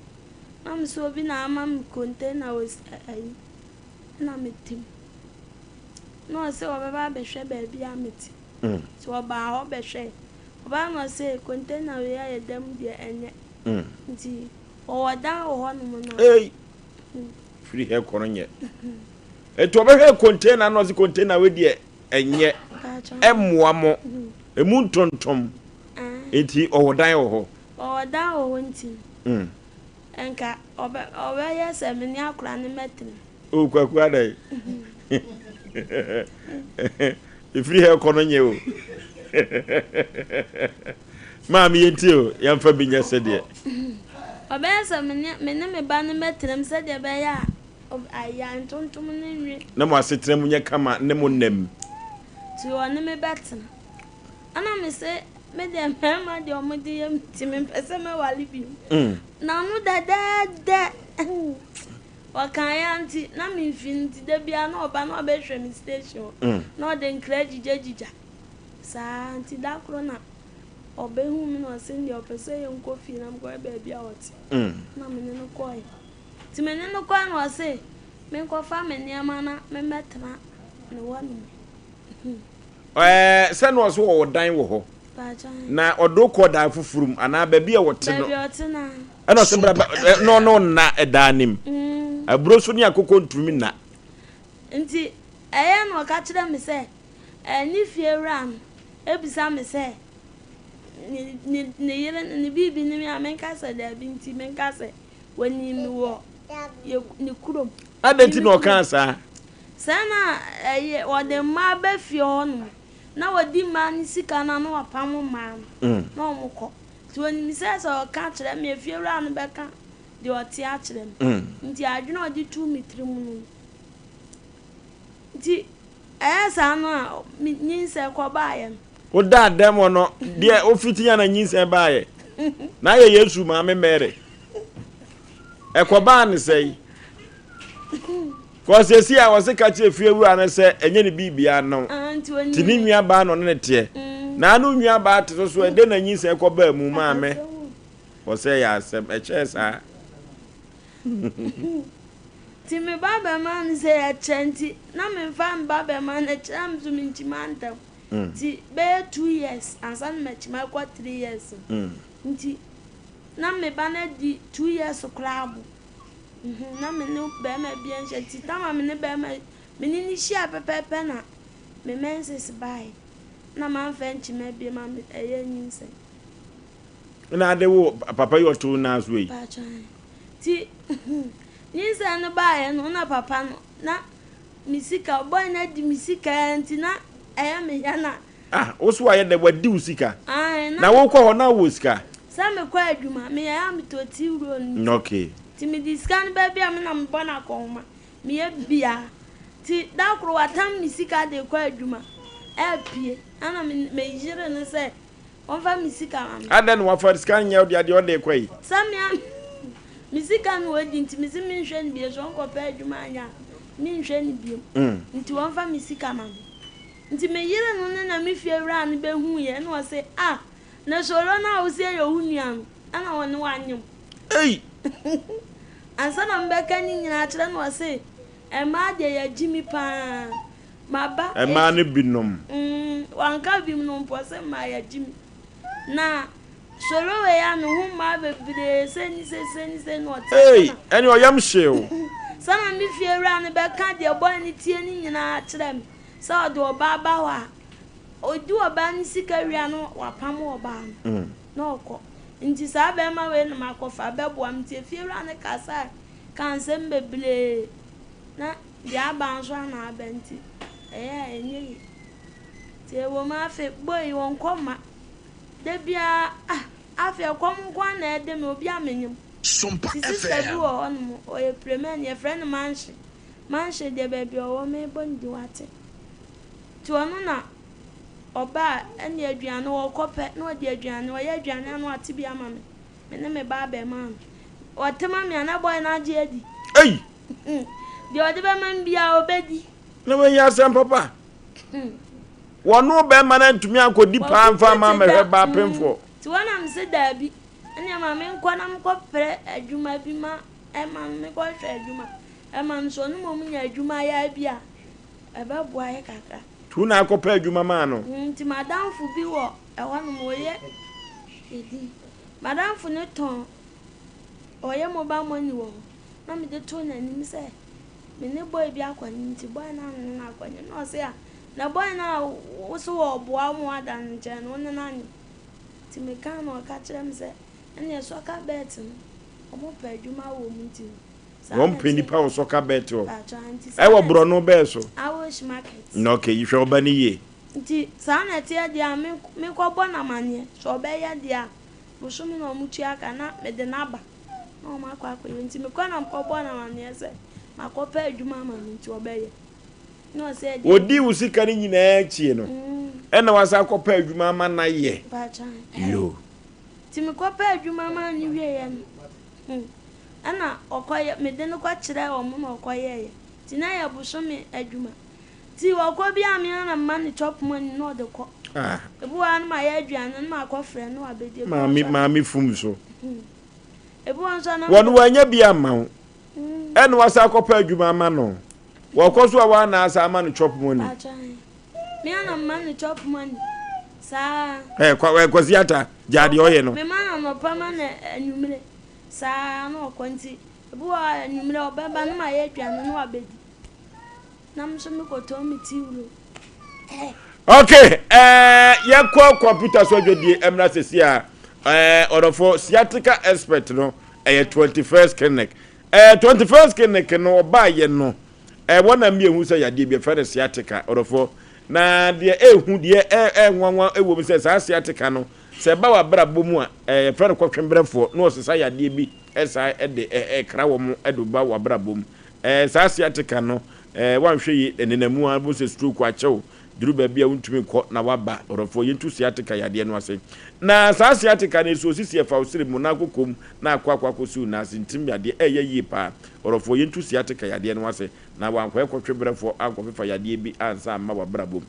Na me sɛ obi na ama me container wɔ ayi. Ɛna mete mu. Na ɔse ɔbɛba abɛhwɛ baabi a mete. Nti ɔbaa hɔ bɛhwɛe. Ɔbaa na ɔse container wei a yɛda mu deɛ ɛnyɛ. Nti ɔwɔ dan wɔ hɔnom na. Ei! Firi hɛ kɔ no nyɛ. Nti ɔbɛhwɛɛ container na ɔse container wei deɛ ɛnyɛ. Ɛmmoa mo. Emu ntontom. Nti ɔwɔ dan wɔ hɔ. Ɔwɔ dan wɔ hɔ nti no. Nka ɔbɛ ɔbɛyɛ sɛ me ne akwadaa no mɛtena. O Kwaku adɛn? Ɛfiri ha kɔ no nyɛ o. Maame yɛntie o, yɛmfa bi nyɛ sɛdeɛ. Ɔbɛyɛ sɛ me ne me ne me ba no mɛtena mu sɛdeɛ ɛbɛyɛ a ayɛ ntontom no nwe. Na mo asetena mu nyɛ kama ne mo nna mu. Nti ɔne me bɛtena. Ɛna me se me deɛ mmarima deɛ ɔmo de yɛ me ti mempɛ sɛ mɛwale bio. N'ano dɛdɛɛdɛ. Ɔkaeɛ ara nti, na memfi no nti da biara na ɔba na ɔbɛhwɛ me station hɔ na ɔde nkra gyigyagyigyа saa nti da koro na ɔbɛhu me na ɔse deɛ ɔpɛ sɛ yɛnkɔ fie na mekɔhwɛ baabi a ɔte na me ne no kɔeɛ nti me ne no kɔeɛ na ɔse menkɔfa me nneɛma na memmɛtena ne hɔ nom. Ɛɛ sɛ na ɔso ɔwɔ dan wɔ hɔ. Na ɔde wo kɔ dan foforɔ mu anaa baabi a wɔte no. Baabi a ɔte na. Ɛna ɔsɛ bra na ɔne wo nna ɛdan no mu. Mm. Aburo so ne akokɔ ntumi nna. Nti ɛyɛ na ɔka kyerɛ me sɛ ne fie wura no ebisa me sɛ ne ne ne yere ne biribi ne me a menka sɛ daabi nti menka sɛ wɔnim me wɔ yɛ ne kurom. Adɛn nti na ɔkaa saa? Sɛ na ɛyɛ wɔde mmaa ba fie hɔ nom na wɔdi mmaa no sika no a na wɔapamo mmaa no na wɔkɔ. Nti ɔnim sɛ sɛ ɔka kyerɛ me a efiewura no bɛka deɛ ɔte akyerɛ me. Nti adwene a ɔde too me tirim no no. Nti ɛyɛ saa no a me nyinsɛn kɔbaeɛ no. Wodaa dɛm hɔ no deɛ wofiti a na nyinsɛn baeɛ. Na ayɛ Yesu maame Mary. Ɛkɔbaa ne sɛe. Kɔ sɛsi a wɔse ka kyerɛ fie wura no sɛ ɛnyɛ ne biribia no nti ne nua baa na ɔne ne teɛ na ano nua baa te so so ɛdɛ na nyinsɛn kɔ baa mu maame wɔsɛ yɛ asɛm ɛkyɛɛ saa. Nti me ba bɛma no sɛ ɛkyɛ nti na memfa me ba bɛma no ɛkyerɛ me so menkyima ntɛm nti bɛyɛ 2 years ansa na makyima kɔ 3 years nti na me ba no adi 2 years koraa bo. Mhm, na me ne barima bi anhyia nti tam a me ne barima me ne no hyia pɛpɛɛpɛ na me menses bae na mamfa nkyima bio ma me ɛyɛ nyinsɛn. Na ade wo papa yi ɔto nan so yi. Paatwa ti nyinsɛn no baeɛ no na papa no na me sika boy no adi me sika nti na ɛyɛ me ya na Ah, wo so ayɛ dɛ wadi wo sika. Ae, na wokɔ hɔ na wowɔ sika? Sɛ mekɔ adwuma, meyɛ a metɔ tea roll nti. Okay. Nti mede sika no ba bi a me na mebɔ no akɔnhoma. Meyɛ bia. Nti da koro watam me sika de kɔ adwuma. Apue. Ɛna me meyere no sɛ ɔmfa me sika ma me. Adɛn na wafa sika nyɛ wo dea deɛ ɔde kɔ yi? Sɛ me a me sika na ɔdi nti mese menhwɛ no bio. Sɛ ɔnkɔpɛ adwuma anyɛ a menhwɛ no bio. Nti ɔmfa me sika ma me. Nti me yere no ne na me fie wura no bɛhuuiɛ ɛna ɔse ah na Solo no a wose ɛyɛ wo nua no ɛna ɔne wo anyem. Ei! Ansa na mebɛka ne nyinaa akyerɛ no ɔse mmaa deɛ yɛagye mi paa maba. Mmaa no binom. Mm, wanka binom mpo ɔse mmaa yɛagye mi na Solo wei a ne ho mmaa bebree sei ne sei sei ne sei na ɔte Ei! Ɛne ɔyam hyee wo. Sɛ na me fie wura no bɛka deɛ boy no tie no nyinaa akyerɛ me. Sɛ ɔde ɔbaa ba hɔ a, ɔdi ɔbaa no sika wie a na wapam ɔbaa no na ɔkɔ. Nti saa bɛrima wei na makɔfa bɛboa me. Nti efiewura no kasae kaa nsɛm bebree na deɛ aba nso a na aba nti ɛyɛ a ɛnyɛ yie. Nti ɛwɔ mu afei boy yi ɔnkɔ mma. Da biara ah afei ɛkɔm nko ara na ɛde me obi a menim. Nti sister bi wɔ hɔnom ɔyɛ premani yɛfrɛ no Manhye. Manhwɛ deɛ baabi ɔwɔ mebɔ no din wate. Nti ɔno na ɔba a ɛne aduane ɔkɔ pɛ na ɔde aduane ɔyɛ aduane a na wate bi ama me me ne me ba abɛɛmaa no ɔte ma me a na boy no agye adi. Ei! Deɛ ɔde bɛma me biara ɔbɛdi. Na wei yɛ asɛm papa. Wɔno bɛrima no antumi ankɔdi paa mfa ama mmɛhwɛ ba apemfoɔ. Nti hɔ na mese daabi ɛneɛ ma menkɔ na menkɔpɛ adwuma bi ma ɛma no menkɔhwɛ adwuma. Ɛma no sɛ ɔno mmom nya adwuma yɛ a bi a ɛbɛboa yɛ kakra. Nti wo na akɔpɛ adwuma maa no? Nti m'adamfo bi wɔ ɛhɔnom ɔyɛ edin. M'adamfo no tɔn ɔyɛ mobile money wɔ hɔ na mede too n'anim sɛ me ne boy bi akɔnye nti boy no a me ne no akɔnye na ɔse a na boy no a wo se ɔɔboa wo ma woada no nkyɛn no wo ne no anye nti mekaa na ɔka kyerɛ me sɛ ɛneɛ soccer bet no ɔmo pɛ adwuma wɔ mu nti no saa Wɔn na pɛ ɛteɛ. nipa wɔ soccer bet hɔ. Paatwa nti saa Ɛwɔ na borɔno bɛɛ so. Awosh market. Na okay, yi hwɛ ɔba no yie. Nti saa na ɛteɛ deɛ a me menkɔbɔ no amaneɛ sɛ ɔbɛyɛ deɛ a bosome na ɔmo tua ka na mede no aba na ɔmo akɔ akɔyɛ nti mekɔ na mekɔbɔ no amaneɛ sɛ makɔpɛ adwuma ama no nti ɔbɛyɛ na ɔsɛ ɛdeɛ Wɔdii wo sika no nyinaa akyie no, ɛna wasan akɔpɛ adwuma ama no ayɛ. Mpakyɛ Yoo. Nti mekɔpɛ adwuma maa no wieɛ no hmm ɛna ɔkɔyɛ mede no kɔkyerɛɛ ɔmo na ɔkɔyɛeɛ nti na ɛyɛ bosome adwuma nti ɔkɔ biaa me ara na mema no chop money na ɔde kɔ Ah. ebi wɔ hɔ a na mayɛ aduane no na makɔfrɛ no na wabɛdi ebi wɔ hɔ Maame nso a maame fum so. hmm ebi wɔ hɔ nso a na Wɔn mede wɔanya bi ama wo ɛna wasan akɔpɛ adwuma ama no. Wɔkɔ so a woa na asan ama no chop money. Paatwa he. Me ara na mema no chop money saa. Ɛ kwa ɛ Kwasi Ata gyaa deɛ ɔyɛ no. Mema no anɔpa ma no anwummere saa na ɔkɔ nti ebi wɔ hɔ a anwummere ɔbɛba na mayɛ aduane na wabɛdi na me nso mekɔtɔn me tea wuro. Ɛ. Okay, ɛɛ yɛkɔ computer so adwadie ɛmra sɛsi a ɛɛ ɔdɔfo sciatica expert no ɛyɛ 21st clinic Ɛɛ 21st clinic no ɔbaayɛ no ɛɛ wɔn na mmea hu sɛ yadeɛ bi ɛfɛ no sciatica ɔdɔfoɔ na deɛ ɛɛhu deɛ ɛɛ nwanwa ɛwɔ mu sɛ saa sciatica no sɛ ɛba wɔ abrabɔ mu a ɛɛ yɛfrɛ no kɔtwembrɛfoɔ na ɔsesa yadeɛ bi ɛsaa ɛde ɛɛkra wɔn ɛde ba wɔ abrabɔ mu ɛɛ saa sciatica no ɛɛ wanhwɛ yi ɛnenamu a bɔ sɛ stroke akyɛw Duru baabi a wontumi nkɔ na woaba, ɔdɔfoɔ, yɛntu sciatica yadeɛ no ase. Na saa sciatica no, ɛsi osisi, ɛfa wo srɛ mu, na akɔ kɔn mu, na akɔ akɔ akɔsi wo nan ase, ntim yadeɛ, ɛyɛ yie paa. Ɔdɔfoɔ, yɛntu sciatica yadeɛ no ase, na wankɔyɛ kɔtweberɛfoɔ ankɔfefa yadeɛ bi ansa amma w'abrabɔ mu.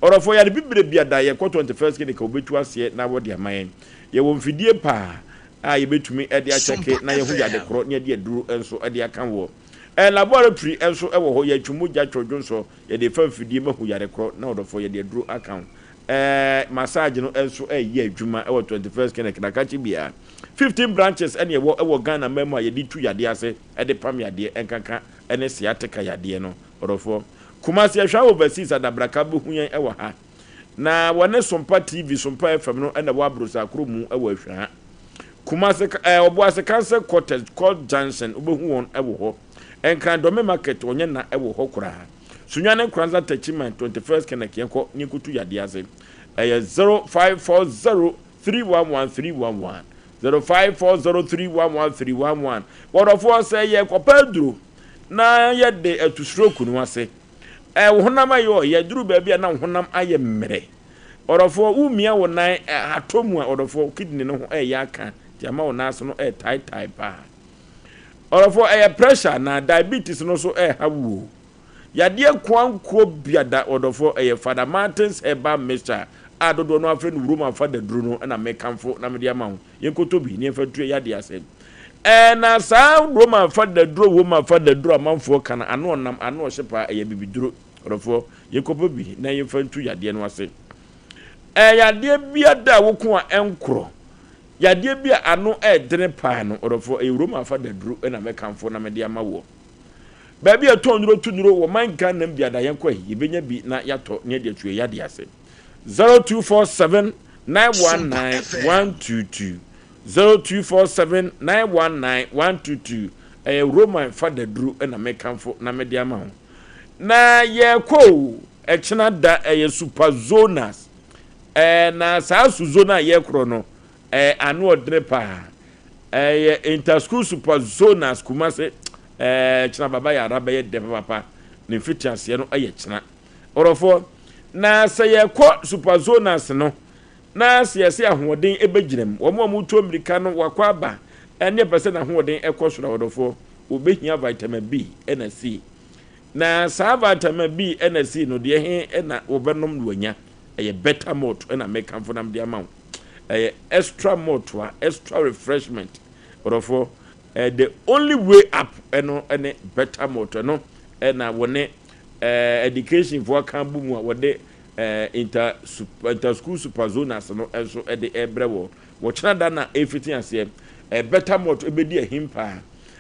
Ɔdɔfoɔ, yare bibire biada, yɛkɔ 21st Clinic a wɔbɛtu aseɛ na wɔde ama yɛn. Yɛwɔ mfidie paa a yɛbɛtumi de akyɛke na yɛahu yade korɔ na yɛde aduro nso de aka woɔ. Laboratory nso wɔ hɔ, yɛtwe mogya, twɛ dwonsɔ, Yɛde fa mfidie ma hu yare korɔ na ɔdɔfoɔ yɛde aduro aka ho. Ɛɛ massage no nso ɛyɛ adwuma ɛwɔ 21st clinic na kakye biara. 15 branches ɛne ɛwɔ ɛwɔ Ghana man mu a yɛde tu yadeɛ ase ɛde pam yadeɛ ɛnkanka ɛne sciatica yadeɛ no ɔdɔfoɔ. Kumasi Ahwaa Overseas Adabraka bɛhu yɛn ɛwɔ ha. Na wɔne Sompa TV, Sompa FM no ɛna ɛwɔ Abrosakuro mu ɛwɔ Ahwaa. Kumasi ɛɛ Ɔboase Council Quarters, Court Junction wobɛhu wɔn ɛwɔ hɔ. Nkran Dɔme market ɔnyɛ na ɛwɔ hɔ koraa. Sunyani Nkoranza Techiman 21st Kenneth yɛnkɔ ne yɛnkɔtu yadeɛ ase. Ɛyɛ 0540 311 311 0540 311 311. Wɔdɔfoɔ sɛ yɛkɔpɛ aduro na yɛde atu stroke no ase. Ɛɛ wo honam ayɛ ɔyɛ duru baabi a na wo honam ayɛ mmerɛ. Ɔdɔfoɔ womia wo nan atɔ mu a ɔdɔfoɔ kidney no ho ɛyɛ aka nti ama wo nan ase no ɛtaetae paa. Ɔdɔfoɔ ɛyɛ pressure anaa diabetes no so ɛha wo o. Yadeɛ koankoɔ biada ɔdɔfoɔ ɛyɛ Father Martins herbal mixture a dodoɔ no ara frɛ no wurom afa daduro no na mekamfo na mede ama wo. Yɛnkɔtɔ bi na yɛmfa ntua yadeɛ ase. Ɛɛ na saa wurom afa daduro wurom afa daduro amanfoɔ ka no ano ɔnam ano ɔhye paa ɛyɛ bibiduro ɔdɔfoɔ yɛnkɔpɛ bi na yɛmfa ntu yadeɛ no ase. Ɛɛ yadeɛ biada a woko a ɛnkorɔ Yadeɛ bi a ano ɛɛdene paa no, ɔdɔfoɔ, ɛyɛ Roma afa daduro na mɛkamfo na mede ama woɔ. Baabi a yɛtɔn nnuro tu nnuro wɔ man Ghana mu biada yɛnkɔ ɛ, yɛbɛnya bi na yɛatɔ na yɛde atu yɛn yadeɛ ase. 0247 919 122 0247 919 122 ɛyɛ Roman fa daduro na mekamfo na mede ama wo. Na yɛkɔ o, ɛkyena da ɛyɛ Super Zonas. Ɛɛ na saa suzo no a yɛkorɔ no ɛɛ ano ɔdene paa. Ɛyɛ inter school super zonals Kumase ɛɛ kyena baba yara bɛyɛ dɛ papapa. Ne mfitiaseɛ no ɛyɛ kyena. Ɔrɔfoɔ na sɛ yɛkɔ super zonals no na sɛ yɛsɛ ahoɔden ɛbɛgyina mu. Wɔn a wɔtu mmirika no wakɔ aba ɛne ɛpɛ sɛ n'ahoɔden ɛkɔ soro ɔdɔfoɔ wɔbɛhia vitamin B ɛna C. Na saa vitamin B ɛna C no deɛ he ɛna wɔbɛnom no wanya. Ɛyɛ better malt ɛna mekamfo na mede ama wo. Ɛyɛ extra malt a extra refreshment. Ɔdɔfoɔ, eh, the only way up ɛno ɛne better malt ɛno ɛna wɔne. eh, education foɔ aka abɔ mu a wɔde eh, inter, inter school super zonals no nso de ɛrebrɛ wɔ. Wɔkyena da na ɛrefiti aseɛ. Eh, better malt ɛbɛdi ahim paa.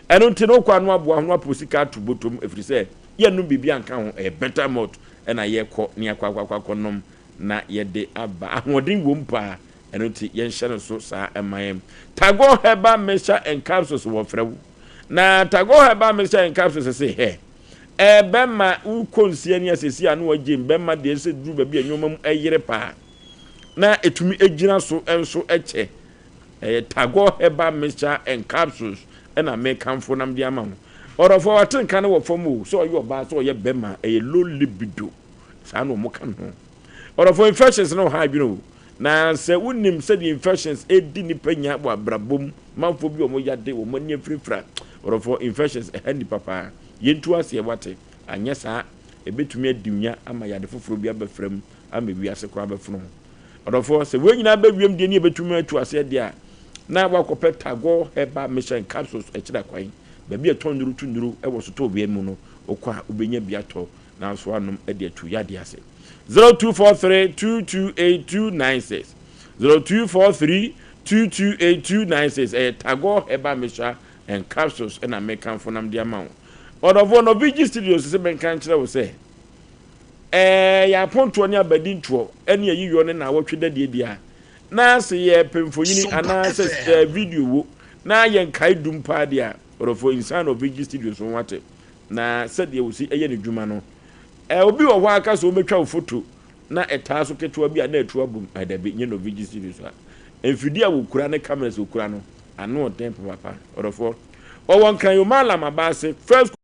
Ɛno nti no wokɔ ano aboa ho no apɔ sika ato bɔtɔm ɛfiri sɛ yɛnnom biribi anka ho. Ɛyɛ better malt ɛna yɛkɔ ne akɔ akɔ akɔ akɔnom na yɛde aba. Ahoɔden wom paa. Ɛno nti yɛnhyɛ no so saa ɛma yɛn. Tagore Herbal Mixture and Capsules wɔfrɛ wo. Na Tagore Herbal Mixture and Capsules se hɛ. Ɛbɛma wokɔ nsia ni asɛsi ano agye bɛma deɛ sɛ duru baabi a nneɛma mu ɛyere paa. Na ɛtumi gyina so nso kyɛ. Ɛyɛ Tagore Herbal Mixture and Capsules ɛna mekamfo nam de ama wo. Ɔdɔfoɔ wate nka no wɔ fam o, sɛ ɔyɛ ɔbaa sɛ ɔyɛ bɛma ɛyɛ low libido. Saa na wɔn ka no. Ɔdɔfoɔ infections no ha adwene o. Na sɛ wonim sɛdeɛ infections ɛdi nnipa nya wɔ abrabɔ mu, manfoɔ bi wɔn yade, wɔn ani afirafira, ɔdɔfoɔ infections ɛha nnipa paa. Yɛntu aseɛ wate, anyɛ saa ɛbɛtumi adi nya ama yade foforɔ bi abɛfra mu ama wiase koraa bɛfono ho. Ɔdɔfoɔ, sɛ wei nyinaa bɛwiem deɛ ne yɛbɛtumi atu aseɛ deɛ a, na wakɔpɛ Tagore Herbal Mixture and Capsules akyiri akwan. Baabi a ɛtɔn nnuro tu nnuro wɔ sotɔɔ wia mu no, wokɔ a wobɛnya bi atɔ nanso anom de atu yadeɛ ase. 0243 228 296 0243 228 296 ɛyɛ Tagore Herbal Mixture and Capsules ɛna mekamfo nam de ama wo. Ɔdɔfoɔ Norvigi Studios sɛ menka nkyerɛ wo sɛ ɛɛ yɛ apontoɔ ne abadintoɔ ɛne ayiyɔ ne naawɔtwe dadeɛ bi a na sɛ yɛpɛ mfonyini anaasɛ ɛɛ video wo na yɛnkae dum paa deɛ a ɔdɔfoɔ Inside Norvigi Studios ho ate Na sɛdeɛ ɔsi yɛ ne dwuma no, ɛ, obi wɔ hɔ a ka sɛ ɔbɛtwa wo foto na ɛtaa so ketewa bi a na atu abom. Ɛ, dabi, nyɛ Norwegian series a. Mfidie a wɔkura ne cameras wɔkura no, ano ɔden papaapa. Ɔdɔfoɔ, wɔwɔ Nkran Yomalam aba ase, first.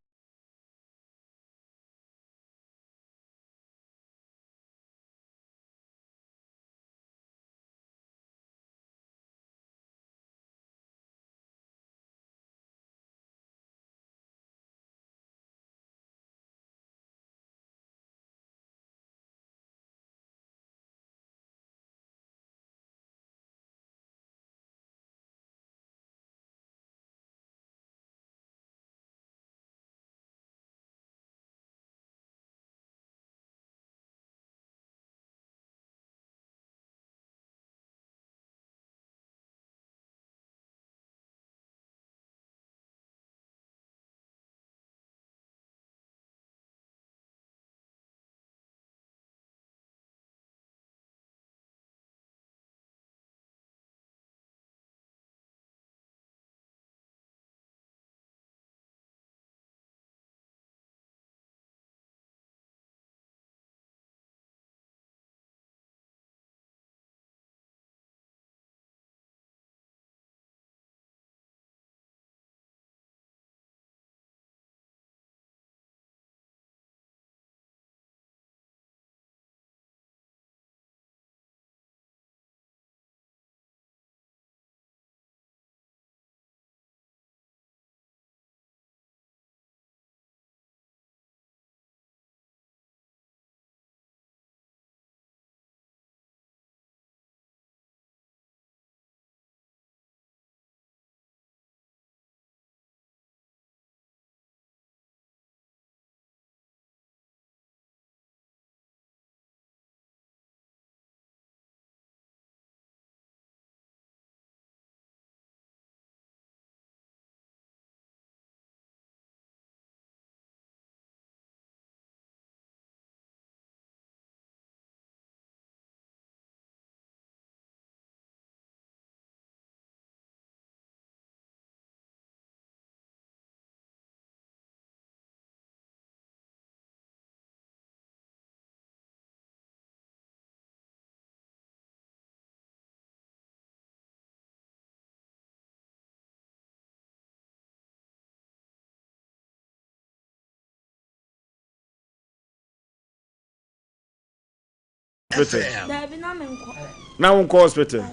hospital. Dabi na me nkɔ. Na wo nkɔ hospital.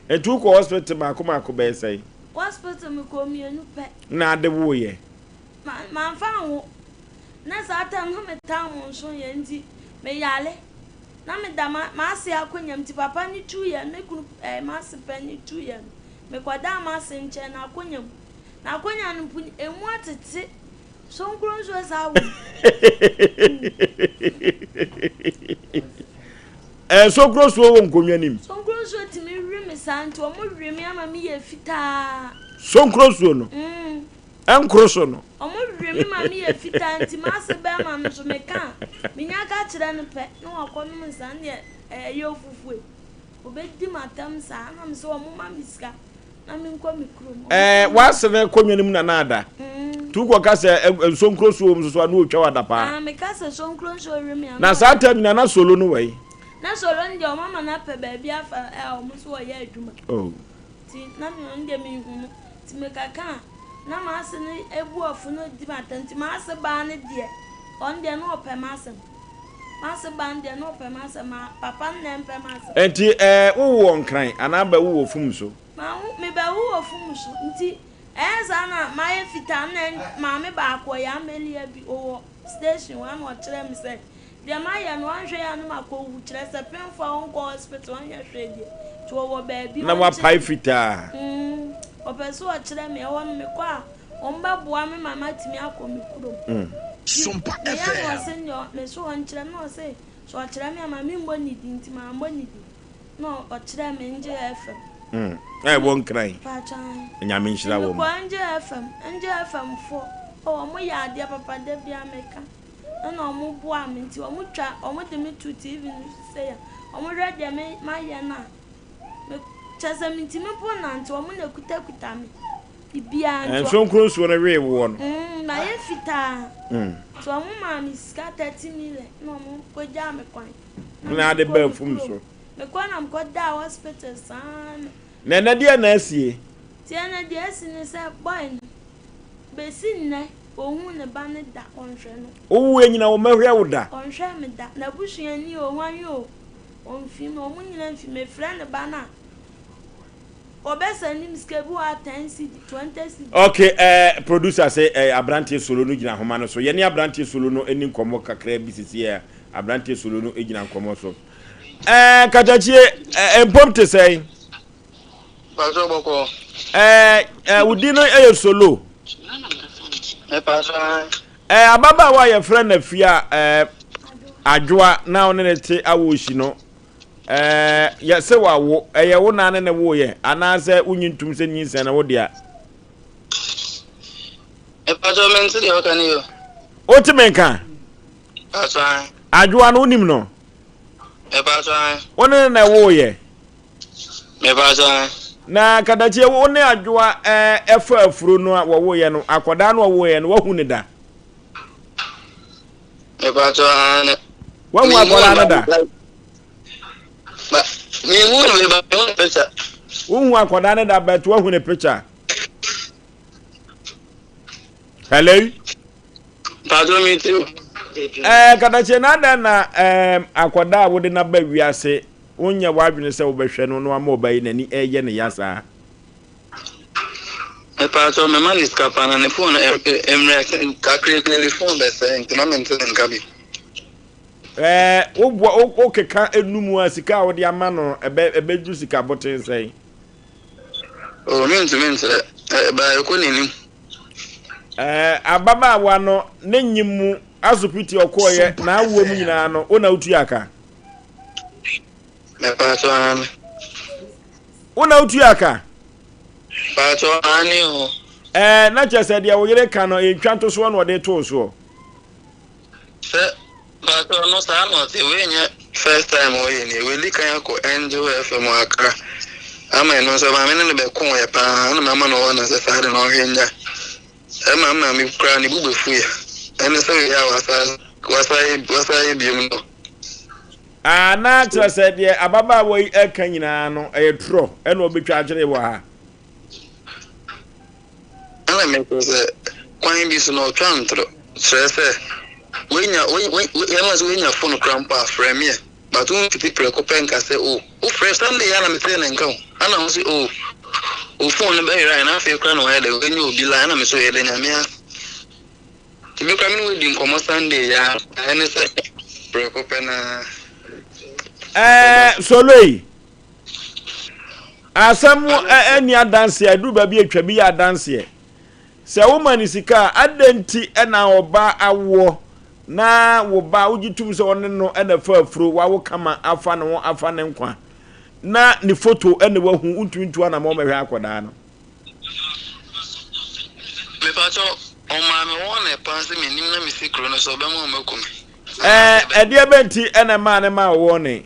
Nti wo kɔ hospital maako maako bɛyɛ sɛn? Hospital me kɔ mmienu pɛ. Na ade wo yɛ? Ma manfa nwo. Na saa time na me taa mo nso yɛ nti me yale. Na me da ma m'ase akonya mu nti papa ne tu yɛ me kunu ɛɛ eh, m'ase pɛ ne tu yɛ no. Me kɔ da m'ase nkyɛn na akonya mu. Na akonya no mpo emu atete. Sonkuro nsuo saa wɔ mu. Ɛɛ sonkuro nsuo wɔ nkonnwa nim. Sonkuro nsuo tumi we me saa nti wɔn we me ama me yɛ fitaa. Sonkuro nsuo no. Mm. Ɛnkoro so no. Wɔn we me ma me yɛ fitaa nti m'ase bɛrima no so meka a menya ka kyerɛ no pɛ na wakɔ nom nsa ɛnneɛ ɛyɛ ofufue. Obedi m'atɛm saa na me sɛ wɔn ma me sika. Na menkɔ me kurom. Ɛɛ w'ase no kɔ nwa no mu na na ada. Tu kɔ ka sɛ nsonkuro suo wɔm soso a na otwa wada paa. Ah meka sɛ sonkuro nsuo we me a. Na saa time nyinaa na solo no wɔ yi. Na solo no deɛ wɔn ama no apɛ baabi afa a wɔn nso wɔyɛ adwuma. Oh. Ti na me ɔno deɛ menhu no. Ti mekaka a na m'ase no ebu afu na odi m'atɛm nti m'ase baa no deɛ ɔno deɛ na ɔpɛ m'asɛm. M'ase baa no deɛ na ɔpɛ m'asɛm ma papa no na ɛmpɛ m'asɛm. Nti ɛɛ wo wɔ nkran anaa bɛ wo wɔ fum so? Mawo mebɛwo wɔ fum so nti ɛyɛ saa na mayɛ fitaa na maame baako ɔyɛ amelia bi ɔwɔ station hɔ ana ɔkyerɛ me sɛ deɛ mayɛ no wanhwɛ yɛ a na makɔ wu kyerɛ sɛ penfo a ɔnkɔ hospital ɔnyɛ hwee deɛ nti ɔwɔ baabi Na wapae fitaa. Mm ɔpɛ sɛ ɔkyerɛ me ɛhɔ no mekɔ a wɔn bɛboa me ma matumi akɔ me kurom. Mm. Nti meyɛ na ɔse deɛ me so ɔnkyerɛ me na ɔse sɛ ɔkyerɛ me a ma memmɔ ne din nti mammɔ ne din. Na ɔkyerɛɛ me Angel FM. Mm, na ɛwɔ Nkran. Paatwa ahe. Nyame nhyira wɔn. Mekɔ Angel FM, Angel FM foɔ, oh wɔn yɛ adeɛ papa da biara meka. Ɛna wɔn boa me nti wɔn twa, wɔn de me to TV no so sei a, wɔn hwɛ deɛ me mayɛ no a, me kyerɛ sɛ mentumi mpo nnante, wɔn na ekutakuta me, biribiara nti. Nsonkron nsuo no wee woɔ no. Mm, mayɛ fitaa. Mm. Nti wɔn maa me sika 30 million na wɔn kɔgyaa me kwan. Na ade baa fum so. Mekɔ na mekɔ daa hospital saa na. Na ɛnɛ deɛ na asie. Nti ɛnɛ deɛ asi ne sɛ boy no besi nnɛ ohuu ne ba no da ɔnhwɛ no. Wowu anyina wo mɛhwɛ wo da. Ɔnhwɛ me da n'abusuani o hwan o ɔnfi me ɔmo nyina nfi me mefrɛ ne ba no a ɔbɛsɛnde me sika ebi wɔ hɔ a ten cedi 20 cedi. Ok eh producer sɛ eh abranteɛ solo no gyina ahoma no so yɛne abranteɛ solo no ɛni nkɔmmɔ kakra bi sisi eh abranteɛ solo no gyina nkɔmmɔ so eh katakyie eh mpom te sɛn. Pastor bɔkɔ. Eh eh wo din no ɛyɛ solo. Eh pastor. Eh ababaawa a yɛfrɛ no afia eh adwoa na ɔne ne te awohyi no Ɛɛ, yɛ sɛ wawo, ɛyɛ wo na ne ne woeɛ, anaasɛ wonyi ntom sɛ nyinsɛn no wo dea? Mpatsɔ mente deɛ ɔka no yio. Wote me nka? Mpatsɔ ae. Adwoa no wonim no? Mpatsɔ ae. Wo ne no na ɛwoeɛ? Mpatsɔ ae. Na kadakyie wo ne Adwoa ɛɛ ɛfa afuro no a wɔwoeɛ no, akwadaa no a ɔwoeɛ no, woahu no da? Mpatsɔ aane. Woahu akwadaa no da? Mehu no ba mehu ne picture. Wohu akwadaa no da but woahu ne picture. Hello. Mpatsɔ mi ti o. Ɛɛ kadakyie na adan na ɛɛ akwadaa a wode n'aba wiase wonyɛ w'adwene sɛ wobɛhwɛ no na wama ɔba yi n'ani ɛyɛ ne ya saa. Mepaatɔ mema ne sika paa na ne phone mmerɛ kakra bi ne phone bɛsɛe nti na mente ne nka bi. Ɛɛ woboa wokeka enum a sika a wode ama no ɛbɛ ɛbɛduru sika boten sɛn? Oh mentumi nkyerɛ ɛbaa ɛkɔ n'anim. Ɛɛ ababaawa no ne nyim mu asopiti ɔkɔɔyɛ n'awoɔ mu nyinaa no wo na wotua ka? Mepaatɔ aane. Wo na wotua ka? Paatɔ aane o. Ɛɛ na kyerɛ sɛ deɛ wo yere ka no ɛntwa ntosoɔ na ɔde too soɔ. Sɛ paatɔ no saa na ɔte wei nyɛ first time ɔyɛ nie wadi kan akɔ Angel FM wɔ Accra ama ɛno nso maame ne no bɛko yɛ paa ɛna mama no hɔ na sɛ saa de na ɔhwɛ nya ɛma maame koraa ne bu bɛfu yɛ ɛne sɛ wei a wasa wasa wasa yɛ biom no. Ah, na kyerɛ sɛ deɛ ababaawa yi ɛka nyinaa no ɛyɛ torɔ ɛna ɔbɛtwa akyerɛ wɔ ha. Ɛna mepɛ sɛ kwan bi so na ɔtwa ntorɔ kyerɛ sɛ woanya yɛma sɛ woanya fon kora mpo a frɛ meɛ but womfiti prɛko pɛ nka sɛ o wofrɛ Sunday yɛ na metee ne nka o ana wo sɛ o wo fon no bɛyera na afei kora na wayɛ dɛ woanya obi la ɛna me so yɛdɛ nyame ase Nti me koraa me ne wo adi nkɔmmɔ Sunday yi ara, ɛne sɛ prɛko pɛ no ara. Ɛɛ Soloi, asɛm ɛni adanseɛ, ɛduru baabi atwa bi yɛ adanseɛ. Sɛ woma no sika a, adɛn nti na ɔba awoɔ na wo ba wogye tom sɛ ɔne no na ɛfa afuro, wawo kama afa ne ho afa ne nkwa, na ne foto na wahu, wontumi ntu anamɔ mmɛhwɛ akwadaa no? Mepakyɛw, ɔmaa me wɔne paa sɛ mennim na mesi kuro no so ɔbɛma wɔn aku me. Ɛɛ, ɛdeɛ bɛn nti na ɛmaa ne maa wo wɔne?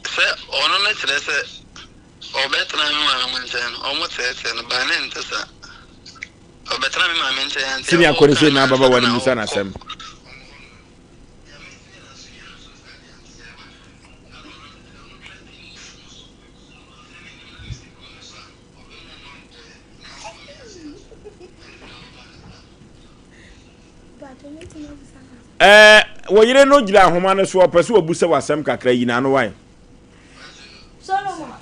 Sɛ ɔno no kyerɛ sɛ ɔbɛtena me maame mo nkyɛn no, ɔmo teetee no, but ne nte saa. Ɔbɛtena me maame nkyɛn nti Sɛnea akɔre sei na ababaawa no bisa n'asɛm. Ɛɛ, wo yere no gyina ahoma no so, ɔpɛ sɛ ɔbu sɛ w'asɛm kakra yi n'ano wae. Solomon,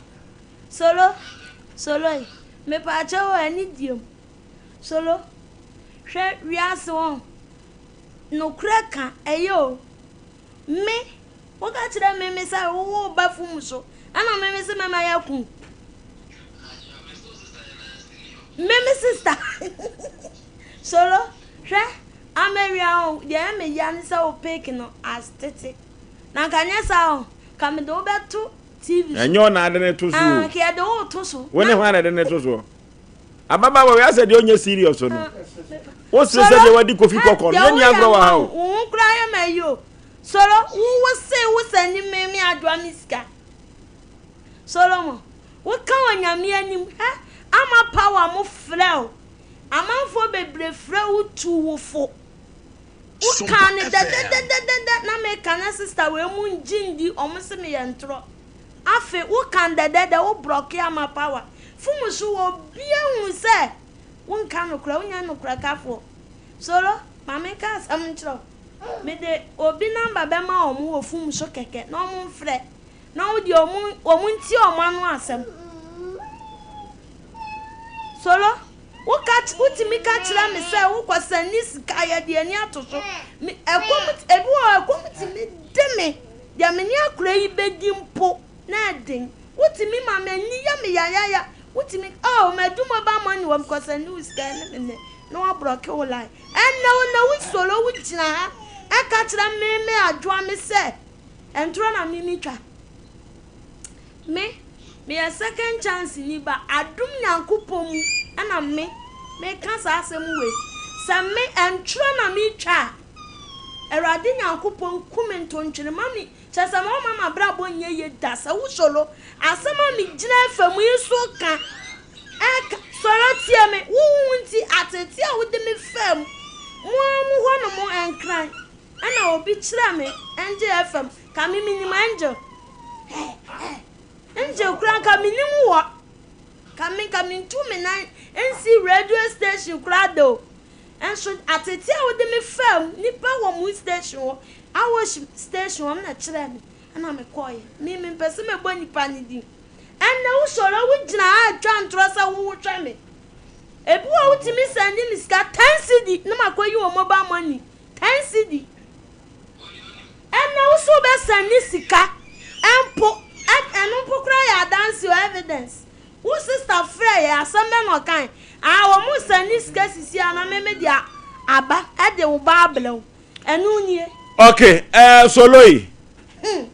Solo, Solo yi, mepaakyɛw o, ɛne diem. Solo, hwɛ wiase wɔn, nokorɛ ka, ɛyɛ o. Me, woka kyerɛ me me sɛ wowo ba fum so, ɛna me me se mɛma yɛako. Me me sister. Solo, hwɛ, Amawia o, deɛ ɛyɛ me ya ne sɛ wo pick no as tete. Na nka nyɛ saa o, nka mede wo bɛto TV so. Ɛnyɛ ɔna ade ne to so o. Ah, nka yɛde wo to so. Wo ne hwan na ɛde ne to soɔ? Ababaawa wei asɛ deɛ ɔnyɛ serious no. Wo sere sɛ deɛ wadi kofi kɔkɔ no, yɛnni agorɔ wɔ ha o. Wo ho koraa yɛ ma yi o. Solo, wo wo se wo sɛ ni me me adwoa me sika. Solomon, wo ka wɔ nyame anim, hɛ, ama power mo frɛ o. Amanfoɔ bebree frɛ wo tuu wo fo. Wo kaa no dɛdɛdɛdɛdɛ na me ka na sister wei mo ngye ndi ɔmo se me yɛ ntorɔ. Afe wo ka no dɛdɛdɛ wo brɔke ama power. Fom so wɔ obia hu sɛ wo nka nokorɛ wo nyɛ nokorɛ kafoɔ. Solo ma me nka asɛm nkyerɛ wo. Me de obi number bɛma ɔmo wɔ fom so kɛkɛ na ɔmo nfrɛ na wo deɛ ɔmo ɔmo ntie ɔmo ano asɛm. Solo, wo ka wotumi ka kyerɛ me sɛ wokɔ sɛne sika yɛde ani ato so. Me ɛkɔm ebi wɔ hɔ ɛkɔm tumi de me deɛ me ne akora yi bɛdi mpo na ɛden. Wotumi ma m'ani yɛ me yayaya. Wotumi oh madu mobile money wɔ mekɔ sɛne wo sika ɛne me nɛ na wabrɔke wo line. Ɛnɛ wo na wo solo wo gyina ha ɛka kyerɛ me me adwoa me sɛ Ntorɔ na me me twa. Me, meyɛ second chance ni ba adom Nyankopɔn mu ɛna me, me ka saa asɛm wei. Sɛ me, ntorɔ na me twa a, Awurade Nyankopɔn nku me ntontwene ma me, kyerɛ sɛ ma ɔmma m'abrabɔ nyɛ yie da. Sɛ wo solo, asɛm a me gyina afa mu yi so ka, ɛka, solo tie me, wo wo nti ateetee a wode me faa mu, mo ara mo hɔ nom nkran. Ɛna obi kyerɛ me Angel FM ka me menim Angel eh eh Angel koraa nka menim wɔ ka me nka mentu me nan nsi radio station koraa da o nso atete a wode me faa mu nipa wɔ mo station hɔ awosh station hɔ na kyerɛ me ɛna me kɔɔyɛ me mempɛ sɛ mɛbɔ nipa ne din ɛnna wosɔre wogyina ha atwa ntorɔ sɛ wowohwɛ me ebi wɔ wotumi sɛnde me sika 10 cedi na makɔyi wɔ mobile money 10 cedi ɛnɛ wo so wobɛ sɛnde sika mpo ɛno mpo koraa yɛ adanse o evidence wo sister frɛ yɛ asɛm bɛ na ɔkae ah wɔn sɛnde sika sisi a na me me de aba ɛde wo ba abrɛ wo ɛno nie. Okay, eh, solo yi. Hmm.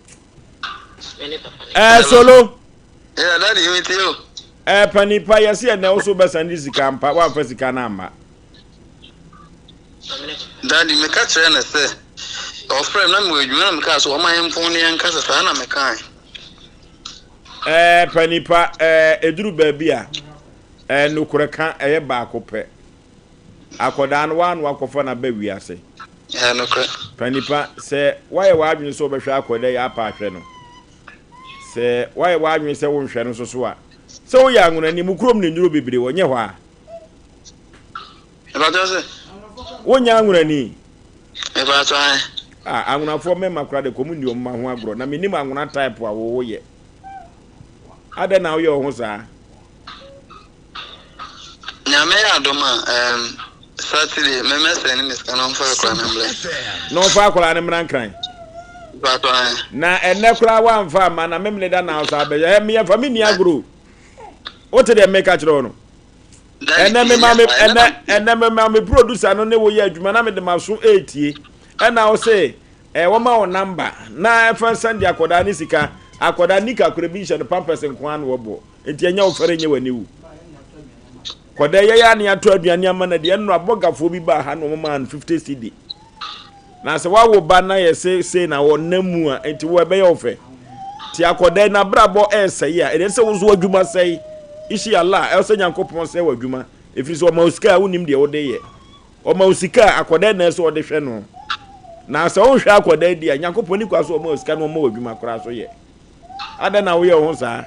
Eh, solo. Yeah, daddy, me too. Eh, panipa, yɛse ɛnɛ wo so wobɛsɛnde sika mpa, woamfa sika no amma. Daddy, meka kyerɛɛ no sɛ, ɔfrɛɛ me na mewɔ adwuma na mekaa sɛ ɔma yɛmpɔn na yɛnkasa, saa na mekae. Ɛɛ panipa, ɛɛ eduru baabi a, ɛɛ nokorɛ ka ɛyɛ baako pɛ. Akɔdaa no waa na wakɔfa no aba wiase. Ɛyɛ nokorɛ. Panipa, sɛ woayɛ w'adwene sɛ wobɛhwɛ akɔdaa yi apa ahwɛ no, sɛ woayɛ w'adwene sɛ wonhwɛ no nso so a, sɛ woyɛ anwonani, mo kurom na nnuro bebree wɔ, nyɛ hɔ a. Mepakyɛw sɛ. Wonyɛ anwonani? Mepakyɛw ae. Ah, anwonafoɔ mmarima koraa de kɔm nni wɔn mma ho agorɔ, na mennim anwona type a wo woyɛ. Adɛn na woyɛ wo ho saa? Nyame yɛ adom a, um, Saturday, me mɛsɛn ne me sika na ɔmfa akwadaa no mmra. Na ɔmfa akwadaa no mmra nkran. Mepakyɛw ae. Na ɛnnɛ koraa woamfa amma na memene da na wo saa bɛyɛ. Ɛ, meyɛ fa menni agorɔ o. Wote deɛ meka kyerɛ wo no? Ɛnɛ me ma me ɛnɛ ɛnɛ me ma me producer no ne wo yɛ adwuma na me de ma so etie. Ɛna wo se ɛ wɔma wo number na ɛfa nsan di akɔdaa ne sika. Akɔdaa nika akɔda bi nhyɛ no pampers nko ara na wɔbɔ. Nti ɛnyɛ wo fɛre nyɛ w'ani wu. Kɔda yɛ yɛ ne ato aduane ama na deɛ ɛno abɔgafoɔ bi baa ha na wɔn maa no 50 cedi. Na sɛ wawo ba na yɛ se sei na ɔnam mu a, nti wo ɛbɛyɛ wo fɛ. Nti akɔda yi n'abrabɔ ɛresɛe a, ɛdeɛ sɛ wo nso w'adwuma sɛe. Ishi Allah, ɛwɔ sɛ Nyankopɔn sɛe w'adwuma. Ɛfiri sɛ ɔma wo sika a wonim deɛ wode yɛ. Ɔma wo sika a akɔda yi na ɛsɛ ɔde hwɛ no. Na sɛ wonhwɛ akɔda yi deɛ a, Nyankopɔn ni kwa so ɔma wo sika na ɔma w'adwuma koraa so yɛ. Adɛn na woyɛ wo ho saa?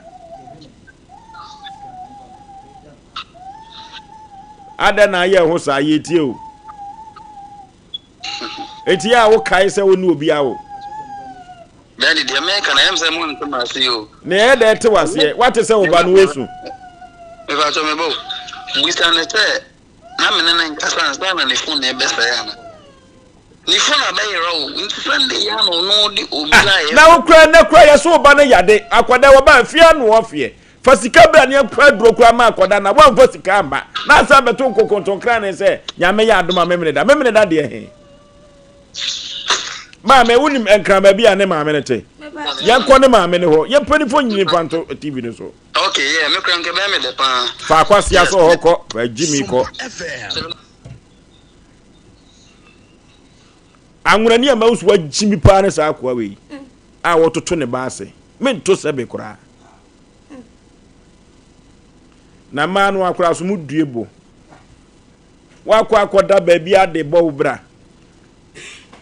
Adɛn na ayɛ wo ho saa? Yɛtie o. Enti yɛ a wokae sɛ wo ne obi awo. Daddy, deɛ meka no, ɛyɛ me sɛ monte m'aseɛ o. Na ɛyɛ dɛ te w'aseɛ. Woate sɛ wo ba no osu. Mepakyɛ me ba o. Bisa no sɛ, na me ne no nkasa ansa na ne phone rebɛsɛe ana? Ne phone abɛyera o, nti Sunday yi ara na ɔno de obi Ah, a na yɛfrɛ wo koraa, nnɛ koraa yɛse wo ba no yade. Akwadaa wɔba a, fie ano ɔfeɛ. Fa sika bra ne yɛnkɔ aduro koraa ma akɔda na woamfa sika amma na asan bɛto nkokontonkrane sɛ Nyame yɛ adom a Memeneda. Memeneda deɛ he? Maame, wonim Nkran baabi a ne maame no te? Yɛnkɔ ne maame no hɔ. Yɛn mpanimfoɔ nyini mfa nto TV no so. Okay, yeah, me kura nka bɛyɛ me dɛ paa. Fa akwasea sɛ hɔ kɔ, fa Jimmy kɔ. Anwonani a mahu so wagyimi paa ne saa akoa wei a wɔtoto ne ba ase. Mento sɛbe koraa. Na mmaa no akora so mu due bo. Wakɔ akɔda baabi ade bɔ wo bra.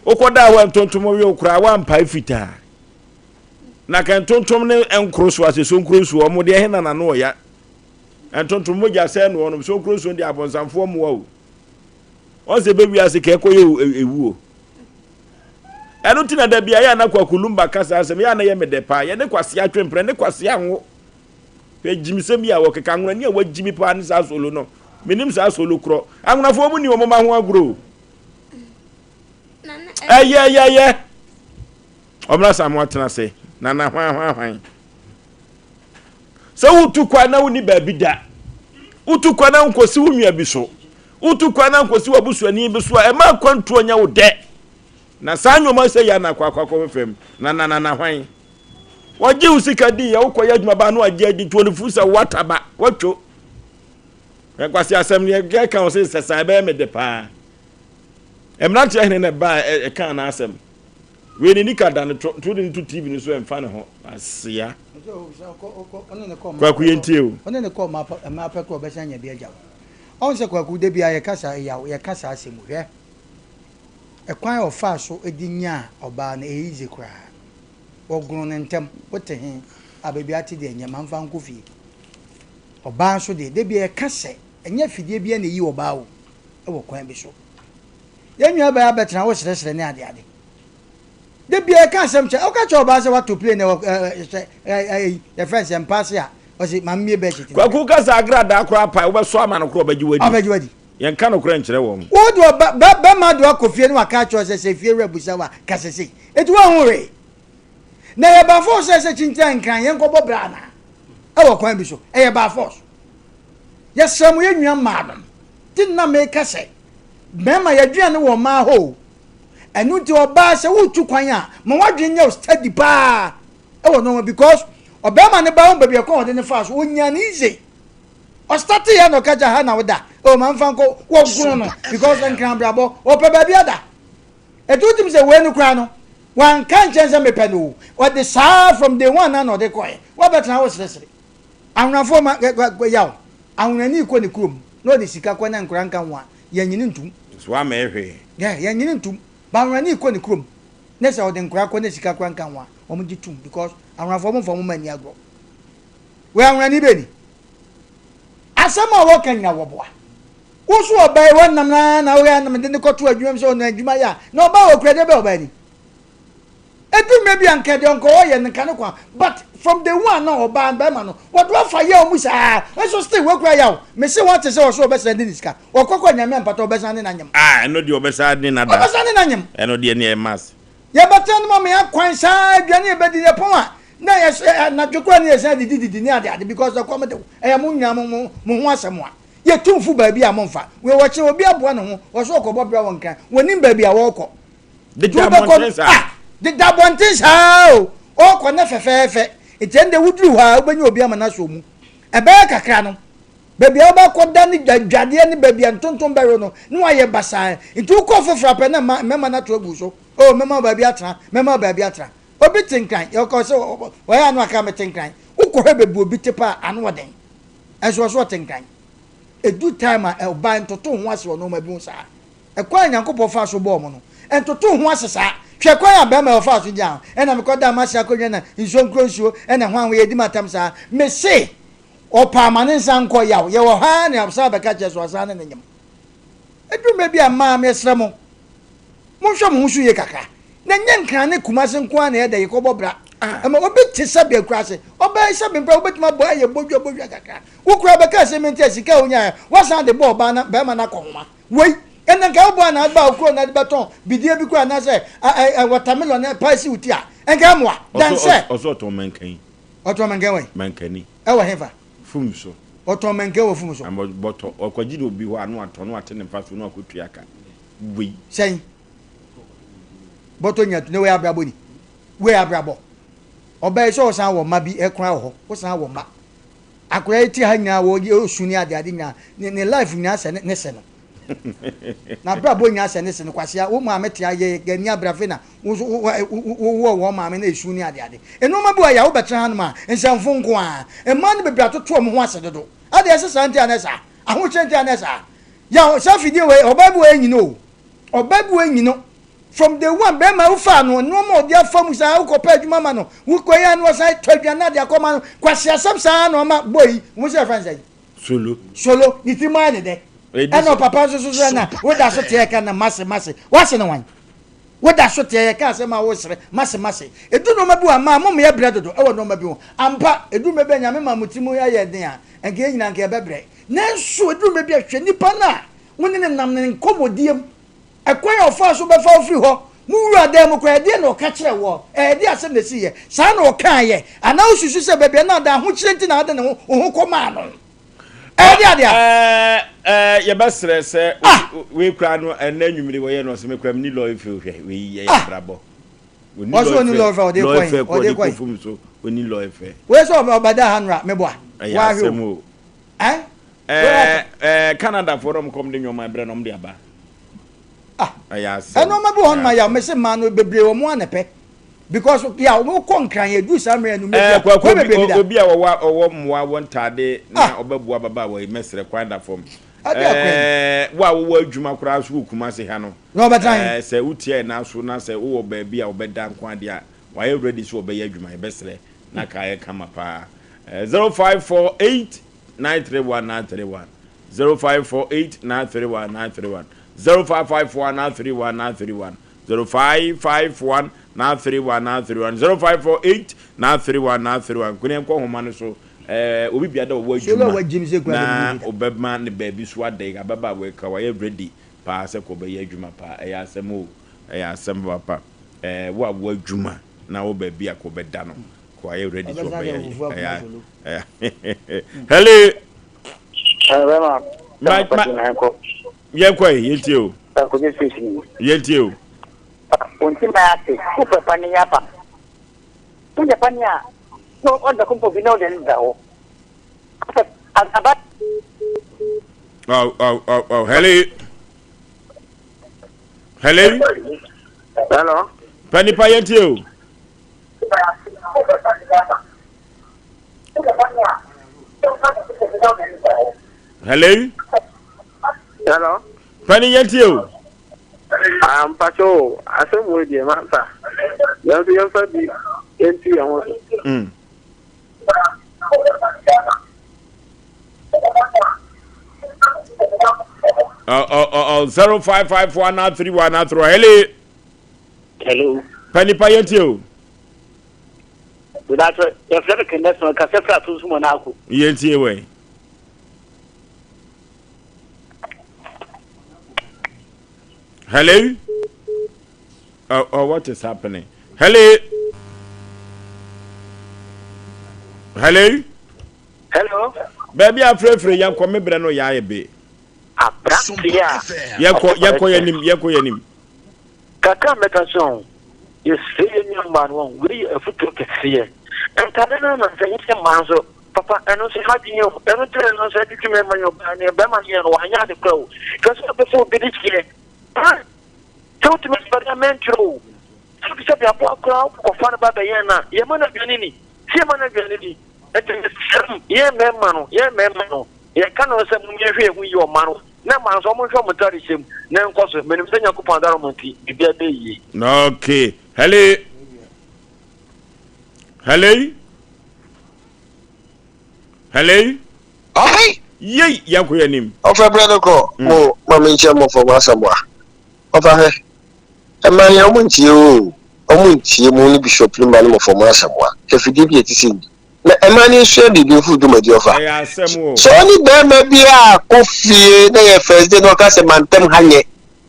Wokɔda hɔ ntontom we wo koraa wampae fitaa. Na ka ntontom ne nkoro so ase so nkoro nsuo ɔmo deɛ hena na no ɔya. Ntontom mogya sɛ no ɔnom so nkoro nsuo deɛ abonsamfoɔ mmoa o. Wɔn sɛ bɛwi ase ka ɛkɔyɛ ewuo. Ɛno nti na da bia yɛ a na Kwaku Lumba ka saa asɛm, yɛ a na ɛyɛ me dɛ paa. Yɛne Kwasea twemprɛ, ne Kwasea nwo. Hwɛ gyimisɛm yi a wɔkeka, anwonani a wagyimi paa ne saa solo no. Menim saa solo korɔ. Anwonafoɔ mu ni wɔn mma ho agorɔ o. Ɛyɛ ɛyɛ ɛyɛ. Ɔmmra Samoa tena ase. Nana hwan hwan hwan. Sɛ wotu kwan na wonni baabi da, wotu kwan na nkɔsi wo nua bi so, wotu kwan na nkɔsi w'abusuani bi so a, ɛma akwantuo nyɛ wo dɛ. Na saa nneɛma sɛ yɛ na akɔ akɔ akɔ fam na na na na hwan. Wɔgye wo sika di yɛ wokɔyɛ adwuma baa no agye adi nti wɔn fu sɛ wataba watwo. Nkwasi asɛm ne ɛka wo sɛ sɛ saa ɛbɛyɛ me de paa. Mmeranteɛ hene na ɛbaa ɛkaa n'asɛm. Wei ne nika da no to nti wode no to TV no so ɛmfa ne ho asia. Kwaku yɛntie o. Ɔne ne kɔ mmaa pɛ korɔ ɔbɛsan anya bi agya wo. Ɔhu sɛ Kwaku da biara yɛka saa yaw yɛka saa asɛm mu hwɛ ɛkwan a ɔfaa so de nyaa ɔbaa no ɛyɛ easy koraa. Wɔgono no ntɛm wote he a baabi ate deɛ nyɛ ma mfa nkɔ fie. Ɔbaa nso deɛ da biara yɛka sɛ ɛnyɛ afidie biara na ɛyi ɔbaa o ɛwɔ kwan bi so. Yɛn nua baa abɛtena hɔ srɛsrɛ ne adeade. Da biara ɛka asɛm kyɛ ɔka kyerɛ ɔbaa sɛ wato plane na ɛwɔ ɛyi yɛfrɛ no sɛ mpa ase a ɔsi ma mmie bɛhyɛ ti. Kwaku kasa agradaa koraa pae wobɛsɔ ama no koraa ɔbɛgye wadi. Ɔbɛgye wadi. Yɛnka nokorɛ nkyerɛ wɔn. Wo de ɔba bɛ bɛma de wakɔ fie na waka akyerɛ sɛ sɛ fie wura busa wo a ka sɛ sei. Eti woanhu hwee. Na ɛyɛ by force sɛ sɛ kyinkyina nkran yɛnkɔbɔ bra anaa? Ɛwɔ kwan bi so ɛyɛ by force. Yɛsrɛ mo yɛn nua mmaa nom. Ti na meka sɛ Mmarima yɛdwene wɔ mmaa hɔ o. Ɛno nti ɔbaa sɛ woretu kwan a ma w'adwene nyɛ wo steady paa ɛwɔ nneɛma because ɔbarima no ba ho baabi ɛkwan ɔde ne faa so ɔnya no easy. Ɔstate yɛ na ɔka kyɛ ha na woda oh ma mfa nkɔ wɔgono no because nkran abrabɔ ɔpɛ baabi ada. Ɛti wotim sɛ wei no koraa no wanka nkyɛn sɛ mepɛ no o ɔde saa from day one na na ɔde kɔɛ wabɛtena wo seresere. Anwonafoɔ ma yaw anwonani kɔ ne kurom na ɔde sika kɔ na nkora nka ho a, yɛnnyene ntom. So woammɛyɛ hwee? Yeah, yɛnnyene ntom. But anwonani kɔ ne kurom na sɛ ɔde nkora kɔ na sika kora nka ho a, wɔn gye tom because anwonafoɔ wɔn mfa wɔn mma nni agorɔ. Wei anwonani bɛ ni. Asɛm a wɔka nyina wɔboa. Wo nso ɔbaa yi wɔnam na na woyɛ anam de ne kɔto adwuma mu sɛ ɔno adwuma yɛ a, na ɔbaa wɔ kura deɛ bɛ ɔbaa ni. Edu mmerɛ bi a nka deɛ nka ɔyɛ no nka ne kwan but from day one na ɔbaa bɛrima no wɔde wafa yɛ ɔmo saa nso still wakura yaw mese wate sɛ ɔso ɔbɛsan de ne sika ɔkɔ kɔ nyame ampata ɔbɛsan ne n'anyem. Ah ɛno deɛ ɔbɛsan ne n'ada. Ɔbɛsan ne n'anyem. Ɛno deɛ ne ɛyɛ mass. Yɛbɛtena no ma me akwan saa aduane yɛbɛdi yɛpɔn a na yɛ anadwo koraa ne yɛsan didi didi ne ade ade because ɛkɔm de wo ɛyɛ mo nyinaa mo mo ho asɛm a. Yɛ tumfo baabi a momfa. Wei wɔkyerɛ obi aboa ne ho, ɔso ɔkɔbɔ bra wɔ Nkran, wɔnim baabi a wɔrekɔ. Deda abɔnten saa. Ah, deda abɔnten saa o. Ɔrekɔ na fɛfɛɛfɛ. Nti ɛnde woduru hɔ a wobɛnya obi ama no asɔ mu. Ɛbɛyɛ kakra no, baabi a wobɛkɔda ne dwadeɛ ne baabi a ntontom bɛwe no, na wayɛ basaa. Nti wokɔ foforɔ a pɛ na mmarima no ato agu so. Oh, mɛma wo baabi atena, mɛma wo baabi atena. Obi te Nkran, ɔkɔ sɛ ɔyɛ ano aka mete Nkran. Wokɔhwɛ baabi obi te paa, ano ɔden. Ɛnso ɔso ɔte Nkran. Ɛdu time a ɔbaa ntoto ho ase wɔ nneɛma bi ho saa. Ɛkwan a Nyankopɔn faa so bɔɔ mo no, ɛntoto ho ase saa. Hwɛ kwan a bɛrima yi ɔfaa so gyaa ho. Ɛna mekɔdaa m'ase akonnwa na nsuo nkuro nsuo ɛna hwan ho yɛdi m'atam saa. Mese, ɔpaa ma ne nsa nkɔ yaw. Yɛwɔ hɔ ara na ɔsan bɛka kyerɛ so ɔsan ne ne nyem. Ɛduru mmerɛ bi a mmaa mesrɛ mo, monhwɛ mo ho so yie kakra. Na ɛnyɛ Nkran ne Kumase nko ara na ɛyɛ dɛ yɛkɔbɔ bra. Ɛma obi te sɛbe akuraase. Ɔbaa yi sɛbe mpɛ wobɛtumi abɔ ayɛ bodwa bodwa kakra. Wo koraa bɛka asɛm yi nti a sika a wonyaeɛ woasan de bɔ ɔbaa na bɛrima no akɔhoma. Wei, ɛnna nka wobɔ anaa ba wo kuro na de bɛtɔn bidie bi koraa anaasɛ watermelon na ɛpae si wo ti a, nka ɛmmoa. Dan sɛ. Ɔsɛ ɔtɔn mankani. Ɔtɔn mankan wɛn? Mankani. Ɛwɔ hefa? Fum so. Ɔtɔn mankan wɔ fum so. Bɔtɔ, ɔkɔgye de obi hɔ a na watɔn na wate ne mfa so na wakɔtua ka. Wei. Sɛn? Bɔtɔ nya tu na wei abrabɔ ni. Wei abrabɔ. Ɔbaa yi sɛ ɔsan wɔ mma bi ɛkora wɔ hɔ. Wosan wɔ mma. Akwadaa yi te ha nyinaa wɔ osu ne ade ade nyinaa ne ne life nyinaa sɛ ne se no. N'abrabɔ nyinaa sɛ ne se no kwasea wo maame te ayɛ gani abere afei na wo nso wo wo wɔ wɔn maame na esu ne ade ade. Nneɛma bi wɔ yɛ a wobɛtena hanom a nsɛmfo nko ara. Mmaa no bebree atoto wɔn ho ase dodo. Ade ɛsɛ saa nti anɛ saa? Ahokyerɛ nti anɛ saa? Yaw saa fidie wei ɔbaa bi wɔ enyini o. Ɔbaa bi wɔ enyini From day one bɛrima wo faa no nneɛma a ɔde afa mu saa wokɔ pɛ adwuma ma no wokɔ yi a na ɔsan tɔ aduane na ade akɔ ma no kwasi asɛm saa na ɔma boy yi wɔn sɛ ɛfɛn sɛ solo solo ne ti mu ayɛ ne dɛ ɛna ɔpapa nso so so na woda so teɛ ka na mase mase wase ne wan woda so teɛ yɛ ka asɛm a wosere mase mase edu nneɛma bi wɔ ama mo meyɛ brɛ dodo ɛwɔ nneɛma bi ho ampa edu mmerɛ bi a nyame ma mo ti mu ayɛ den a nka yɛn nyinaa nka yɛbɛbrɛ nanso edu mmerɛ bi a hwɛ nipa no a wo ne ne nam ne nkɔmmɔdie mu Ɛkwan a ɔfaa so bɛfa wo firi hɔ, mo wura dan mu koraa, ɛdeɛn na ɔka kyerɛɛ woɔ? Ɛdeɛn asɛm na ɛsiiɛ? Saa na ɔkaeɛ? Anaa wosusu sɛ baabi a na ada ahokyerɛ nti na wode ne ho wo ho kɔmaa no? Ɛdeɛn adeɛ a? Ɛɛ, yɛbɛsrɛ sɛ wei koraa no ɛnɛ anwummere wɔyɛ no ɔsɛ me koraa menni lɔre fɛ hwɛ wei yɛ abrabɔ. Ɔsɛ ɔni lɔre fɛ ɔde kɔ yi ɔde kɔ fom so ɔni lɔre fɛ. Wei sɛ ɔbɛda ha nora meboa. Ɛyɛ asɛm o. Ɛɛ Ɛɛ Canada foɔ na ɔmo kɔm de nneɛma brɛ na ɔmo de aba. Ah. Ɛyɛ asɛm. Ɛnneɛma bi wɔ hɔ nom a yà mese mmaa no bebree wɔn a na pɛ because yà wɔn kɔ nkran yɛ du saa mmerɛ no mmerɛ bi a kɔ bebree bi da. Obi a ɔwɔ ɔwɔ mmoa wɔ ntaade na ɔbɛboa ababaawa yi mɛsrɛ kwan da fam. Ɛɛ wo a wowɔ adwuma koraa so wɔ Kumasi ha no. Na ɔbɛtena he? Ɛɛ sɛ wotia ɛnan so na sɛ wowɔ baabi a wɔbɛda nko adeɛ a wayɛ ready sɛ ɔbɛyɛ adwuma yɛbɛsrɛ na ka ayɛ kama paa. Ɛɛ 0548 931 931 0548 931 931 0551 931 931 0551 931 931 0548 931 931 Nkone nkɔ nhoma no so ɛɛ obi bia dɛ ɔwɔ adwuma na ɔbɛma ne baabi so adɛn ababaawa yi ka wayɛ ready paa sɛ kɔ bɛyɛ adwuma paa ɛyɛ asɛm o ɛyɛ asɛm papa ɛɛ wo a wɔ adwuma na wɔ baabi a kɔ bɛda no kɔ ayɛ ready sɛ ɔbɛyɛ ɛyɛ hello. Ma ma yɛn kɔ yi yɛn tie o. Yɛn tie o. Wonti ma ase wopɛ pa ne yaba. Wonyɛ pa ne a na ɔda kɔmpɔ bi na ɔde ne da hɔ. Aba. Oh oh oh oh hello. Hello. Hello. Pa nipa yɛn tie o. Hello. Hello. Pani yɛn tie o. Ah, mpacho, asɛm wo deɛ mansa. Yɛn nso yɛmfa bi ntu yɛn ho so. Oh, oh, oh, oh, 0551 931 Hello. Hello. Panipa yɛn tie o. Medaso yɛfrɛ me Kɛnɛsɔn kasa firi Atonsu Monaco. Yɛn tie wɛ. Hello. Oh, oh, what is happening? Hello. Hello. Hello. Baabi a frɛfrɛ yɛnkɔ me brɛ no yɛ ayɛ be. Aberanteɛ a Yɛnkɔ yɛnkɔ yɛn anim yɛnkɔ yɛn anim. Kakra a mɛka sɛ ɔn yɛsrɛ yɛn nua mmaa no wɔn wei yɛ afutuo kɛseɛ. Ntaade no na sɛ yɛhyɛ mmaa nso papa ɛno nso ɛha adwene o ɛno nti na ɛno nso ɛtwetwe mmarima yɛ ɔbaa ne bɛrima no yɛ no wanyɛ ade kora o hwɛ sɛ ɔpɛ sɛ obi de hyeɛ ah sɛ wotumi sɛ bɛda mɛntwerɛ o sɛ wotumi sɛ biaboa koraa wokɔfa no ba bɛyɛn no a yɛma no aduane ni sɛ yɛma no aduane di nti mesrɛ m yɛn mmarima no yɛn mmarima no yɛka no sɛ mom yɛhwɛ yɛn ho yie ɔma no na mmaa nso wɔnhwɛ wɔn ntade hyɛ mu na ɛnkɔ so menim sɛ Nyankopɔn adara wɔn nti biribiara bɛyɛ yie. Okay. Hello. Hello. Hello. Ɔhei. Yei yɛnkɔ yɛn anim. Ɔfɛ brɛ no kɔ mm. mo ma me nkyɛn mmɔfra mo asɛmboa. Ɔfa hwɛ. Ɛma yɛn ɔmo ntie o. Ɔmo ntie mo ne bishop ne ma ne mmɔfra mo asɛmboa. Afidie bi a ɛte sɛ ni. Na ɛma ne nsua biribi mfiri dwumadi ɔfa. Ɛyɛ asɛm o. Sɛ ɔne bɛrima bi a kɔ fie na yɛ first day na ɔka sɛ mantam ha nyɛ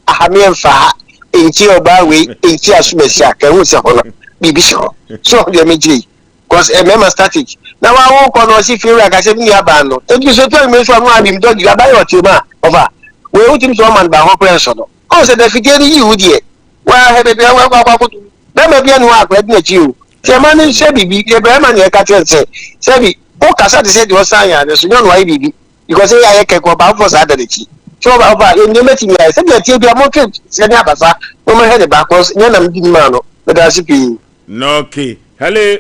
aha me ɛmfa ha nti ɔbaa wei nti asomasi a ka ɛhu sɛ hɔ no biribi hyɛ hɔ. So ɔho deɛ mekyerɛ yi. Cause mmarima static na wa wo kɔ no ɔsi fie wura kasɛ mi nua baa no ebi so tɔ mi nso ɔno abim dɔgi abayɛ ɔte mu a ɔfa wei wotumi sɛ ɔma no baako koraa nsɔ no ɔn sɛ dafidie no yi wo deɛ waa hɛ baabi a wakɔ akɔ akɔto bɛrima bi anu akora di n'akyi o sɛ ɛma no nhyɛ biribi deɛ bɛrima na ɛka kyerɛ sɛ sɛbi wo kasa te sɛ deɛ ɔsan yɛ ade so nyɛ ɔno ayɛ biribi because ɛyɛ ayɛ kɛkɛ ɔba foforɔ saa da n'akyi sɛ ɔba ɔba nneɛma ti nyɛ sɛdeɛ tie bi a motwe sɛ ne abasa na ɔmahwɛ ne ba cause nyɛ nam di maa no meda ase pii. Okay. Hello.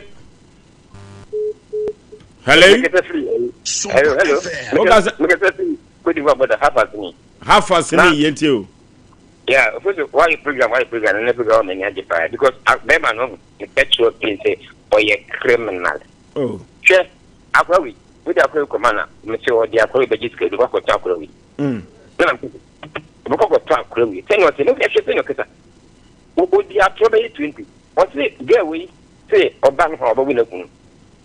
Hello. Hello, hello. Okasa. Mekasa fi Cote d'Ivoire border, Hafas ni. Hafas ni yɛntie o. Yeah, of course, why program, why program, ne program many agye paa because bɛrima no meka kyerɛ pin sɛ ɔyɛ criminal. Oh. Hwɛ, akora wei, wode akora wei kɔma na mese ɔde akora wei bɛgye sika bi, wakɔtɔ akora wei. Na na ɔbɛkɔ kɔtɔ akora wei. Sɛnea ɔte, ne hwɛ sɛnea ɔkasa. Ɔdi atorɔ bɛyɛ 20. Ɔse girl wei se ɔba no ho a ɔbɛwo no aku no.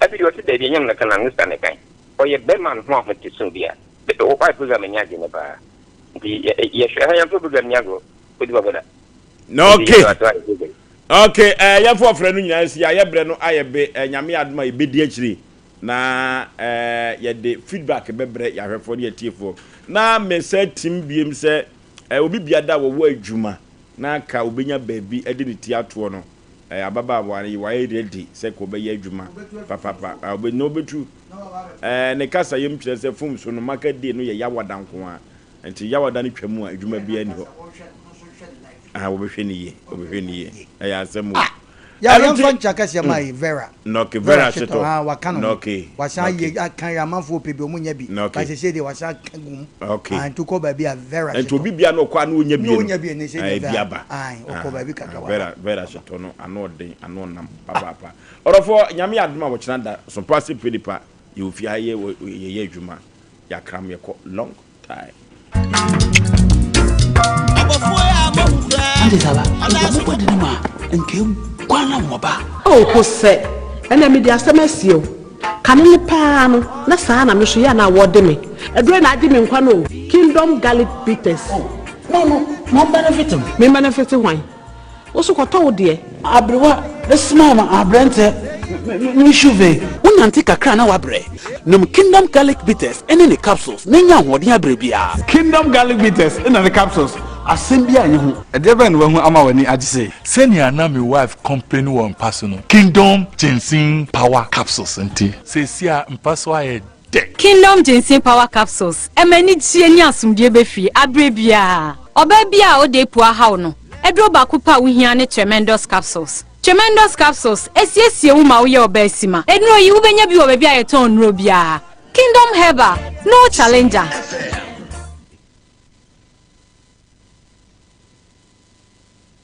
Afei deɛ ɔse daabi ɛnyɛ no na ɛka no ano sista na ɛkae. Ɔyɛ bɛrima no ho ahoteso bi a wayɛ program ani agye no paa. Nti yɛhwɛ ha yɛmfa program ni agorɔ ɔdi bɔbɔ da. Na okay. Okay, eh, yɛmfa ɔfrɛ no nyinaa nsi ayɛ brɛ no ayɛ be eh, nyame adom a yɛbɛdi akyire na eh, yɛde feedback bɛbrɛ yɛahwɛfoɔ ne yɛtiefoɔ na mesa tim biem sɛ eh, obi biada wɔwɔ adwuma na anka obenya baabi de ne ti atoɔ no, eh, ababaawa yi wayɛ ready sɛ ka ɔbɛyɛ adwuma papapa, ah, ɔbɛ, na ɔbɛtu. Eh, ne kasa yam kyerɛ sɛ fom so no, market day no yɛ Yawada nko ara, nti Yawada no twa mu a, adwuma biara nni hɔ. Ah, wɔbɛhwɛ no yie, wɔbɛhwɛ no yie, ɛyɛ asɛm o. Ya Ɛno nti, yɛmfa nkyia kɛseɛ ma mm, yi Vera. nɔke, Vera Vera Hyetɔ, Hyetɔ, ah, waka ne ho. nɔke, Wasan nɔke, ayɛ aka yɛ amanfoɔ pɛ bi, ɔmo nya bi. nɔke. But seesei deɛ wasan aka gu mu. Okay. Ah, nti wokɔ baabi a Vera Nti Hyetɔ. obi bia na ɔkɔ a na ɔnya Na bie no. ɔnya bi ne sɛ Ah, deɛ ebi Vera. aba. Ae, ɔkɔ Ah, baabi kakra ah, waba. Vera, Vera Hyetɔ no, ano ɔden, ano ɔnam papaapa. Ɔdɔfoɔ, Nyame yɛ adom a wɔkyena da, so pa se pɛ nipa, yɛwɔ fie ha yɛ, yɛyɛ adwuma, yɛakram yɛkɔ long time. Ante saba, nka mobɔ de no ma nka eguan na wɔba. Oh Hosɛ, ɛnɛ mede asɛm asie wo. Kane no paa no, na saa na me nso yɛ a na wɔde me. Aduro na agye me nkwa no o, Kingdom Garlic Bitters. Oh, no no, ma ɔmbenefit me. Me mbenefit hwan? Wo so kɔtɔ wo deɛ. Aberewa ne smile ma aberɛntɛ me shuve. Wonante kakra na woabrɛ. Nom Kingdom Garlic Bitters ne ne capsules na nya ahoɔden abrɛ biara. Kingdom Garlic Bitters na ne capsules, asɛm biara nni ho. Ɛdeɛ bɛn na wahu ama w'ani agye sei? Sɛnea na me wife complain wɔ mpa so no, Kingdom Ginseng Power Capsules nti, seesei a mpa so ayɛ dɛ. Kingdom Ginseng Power Capsules ɛma anigyeɛ ne asomdwoeɛ ba fie aberɛ biara. Ɔbaa biara a ɔda apu ahaw no, aduro baako pɛ a wohia ne Tremendous Capsules. Tremendous Capsules ɛsiesie wo ma woyɛ ɔbaa sima. Nnuro yi wobɛnya bi wɔ baabi a yɛtɔn nnuro biara. Kingdom Herbal, no challenger.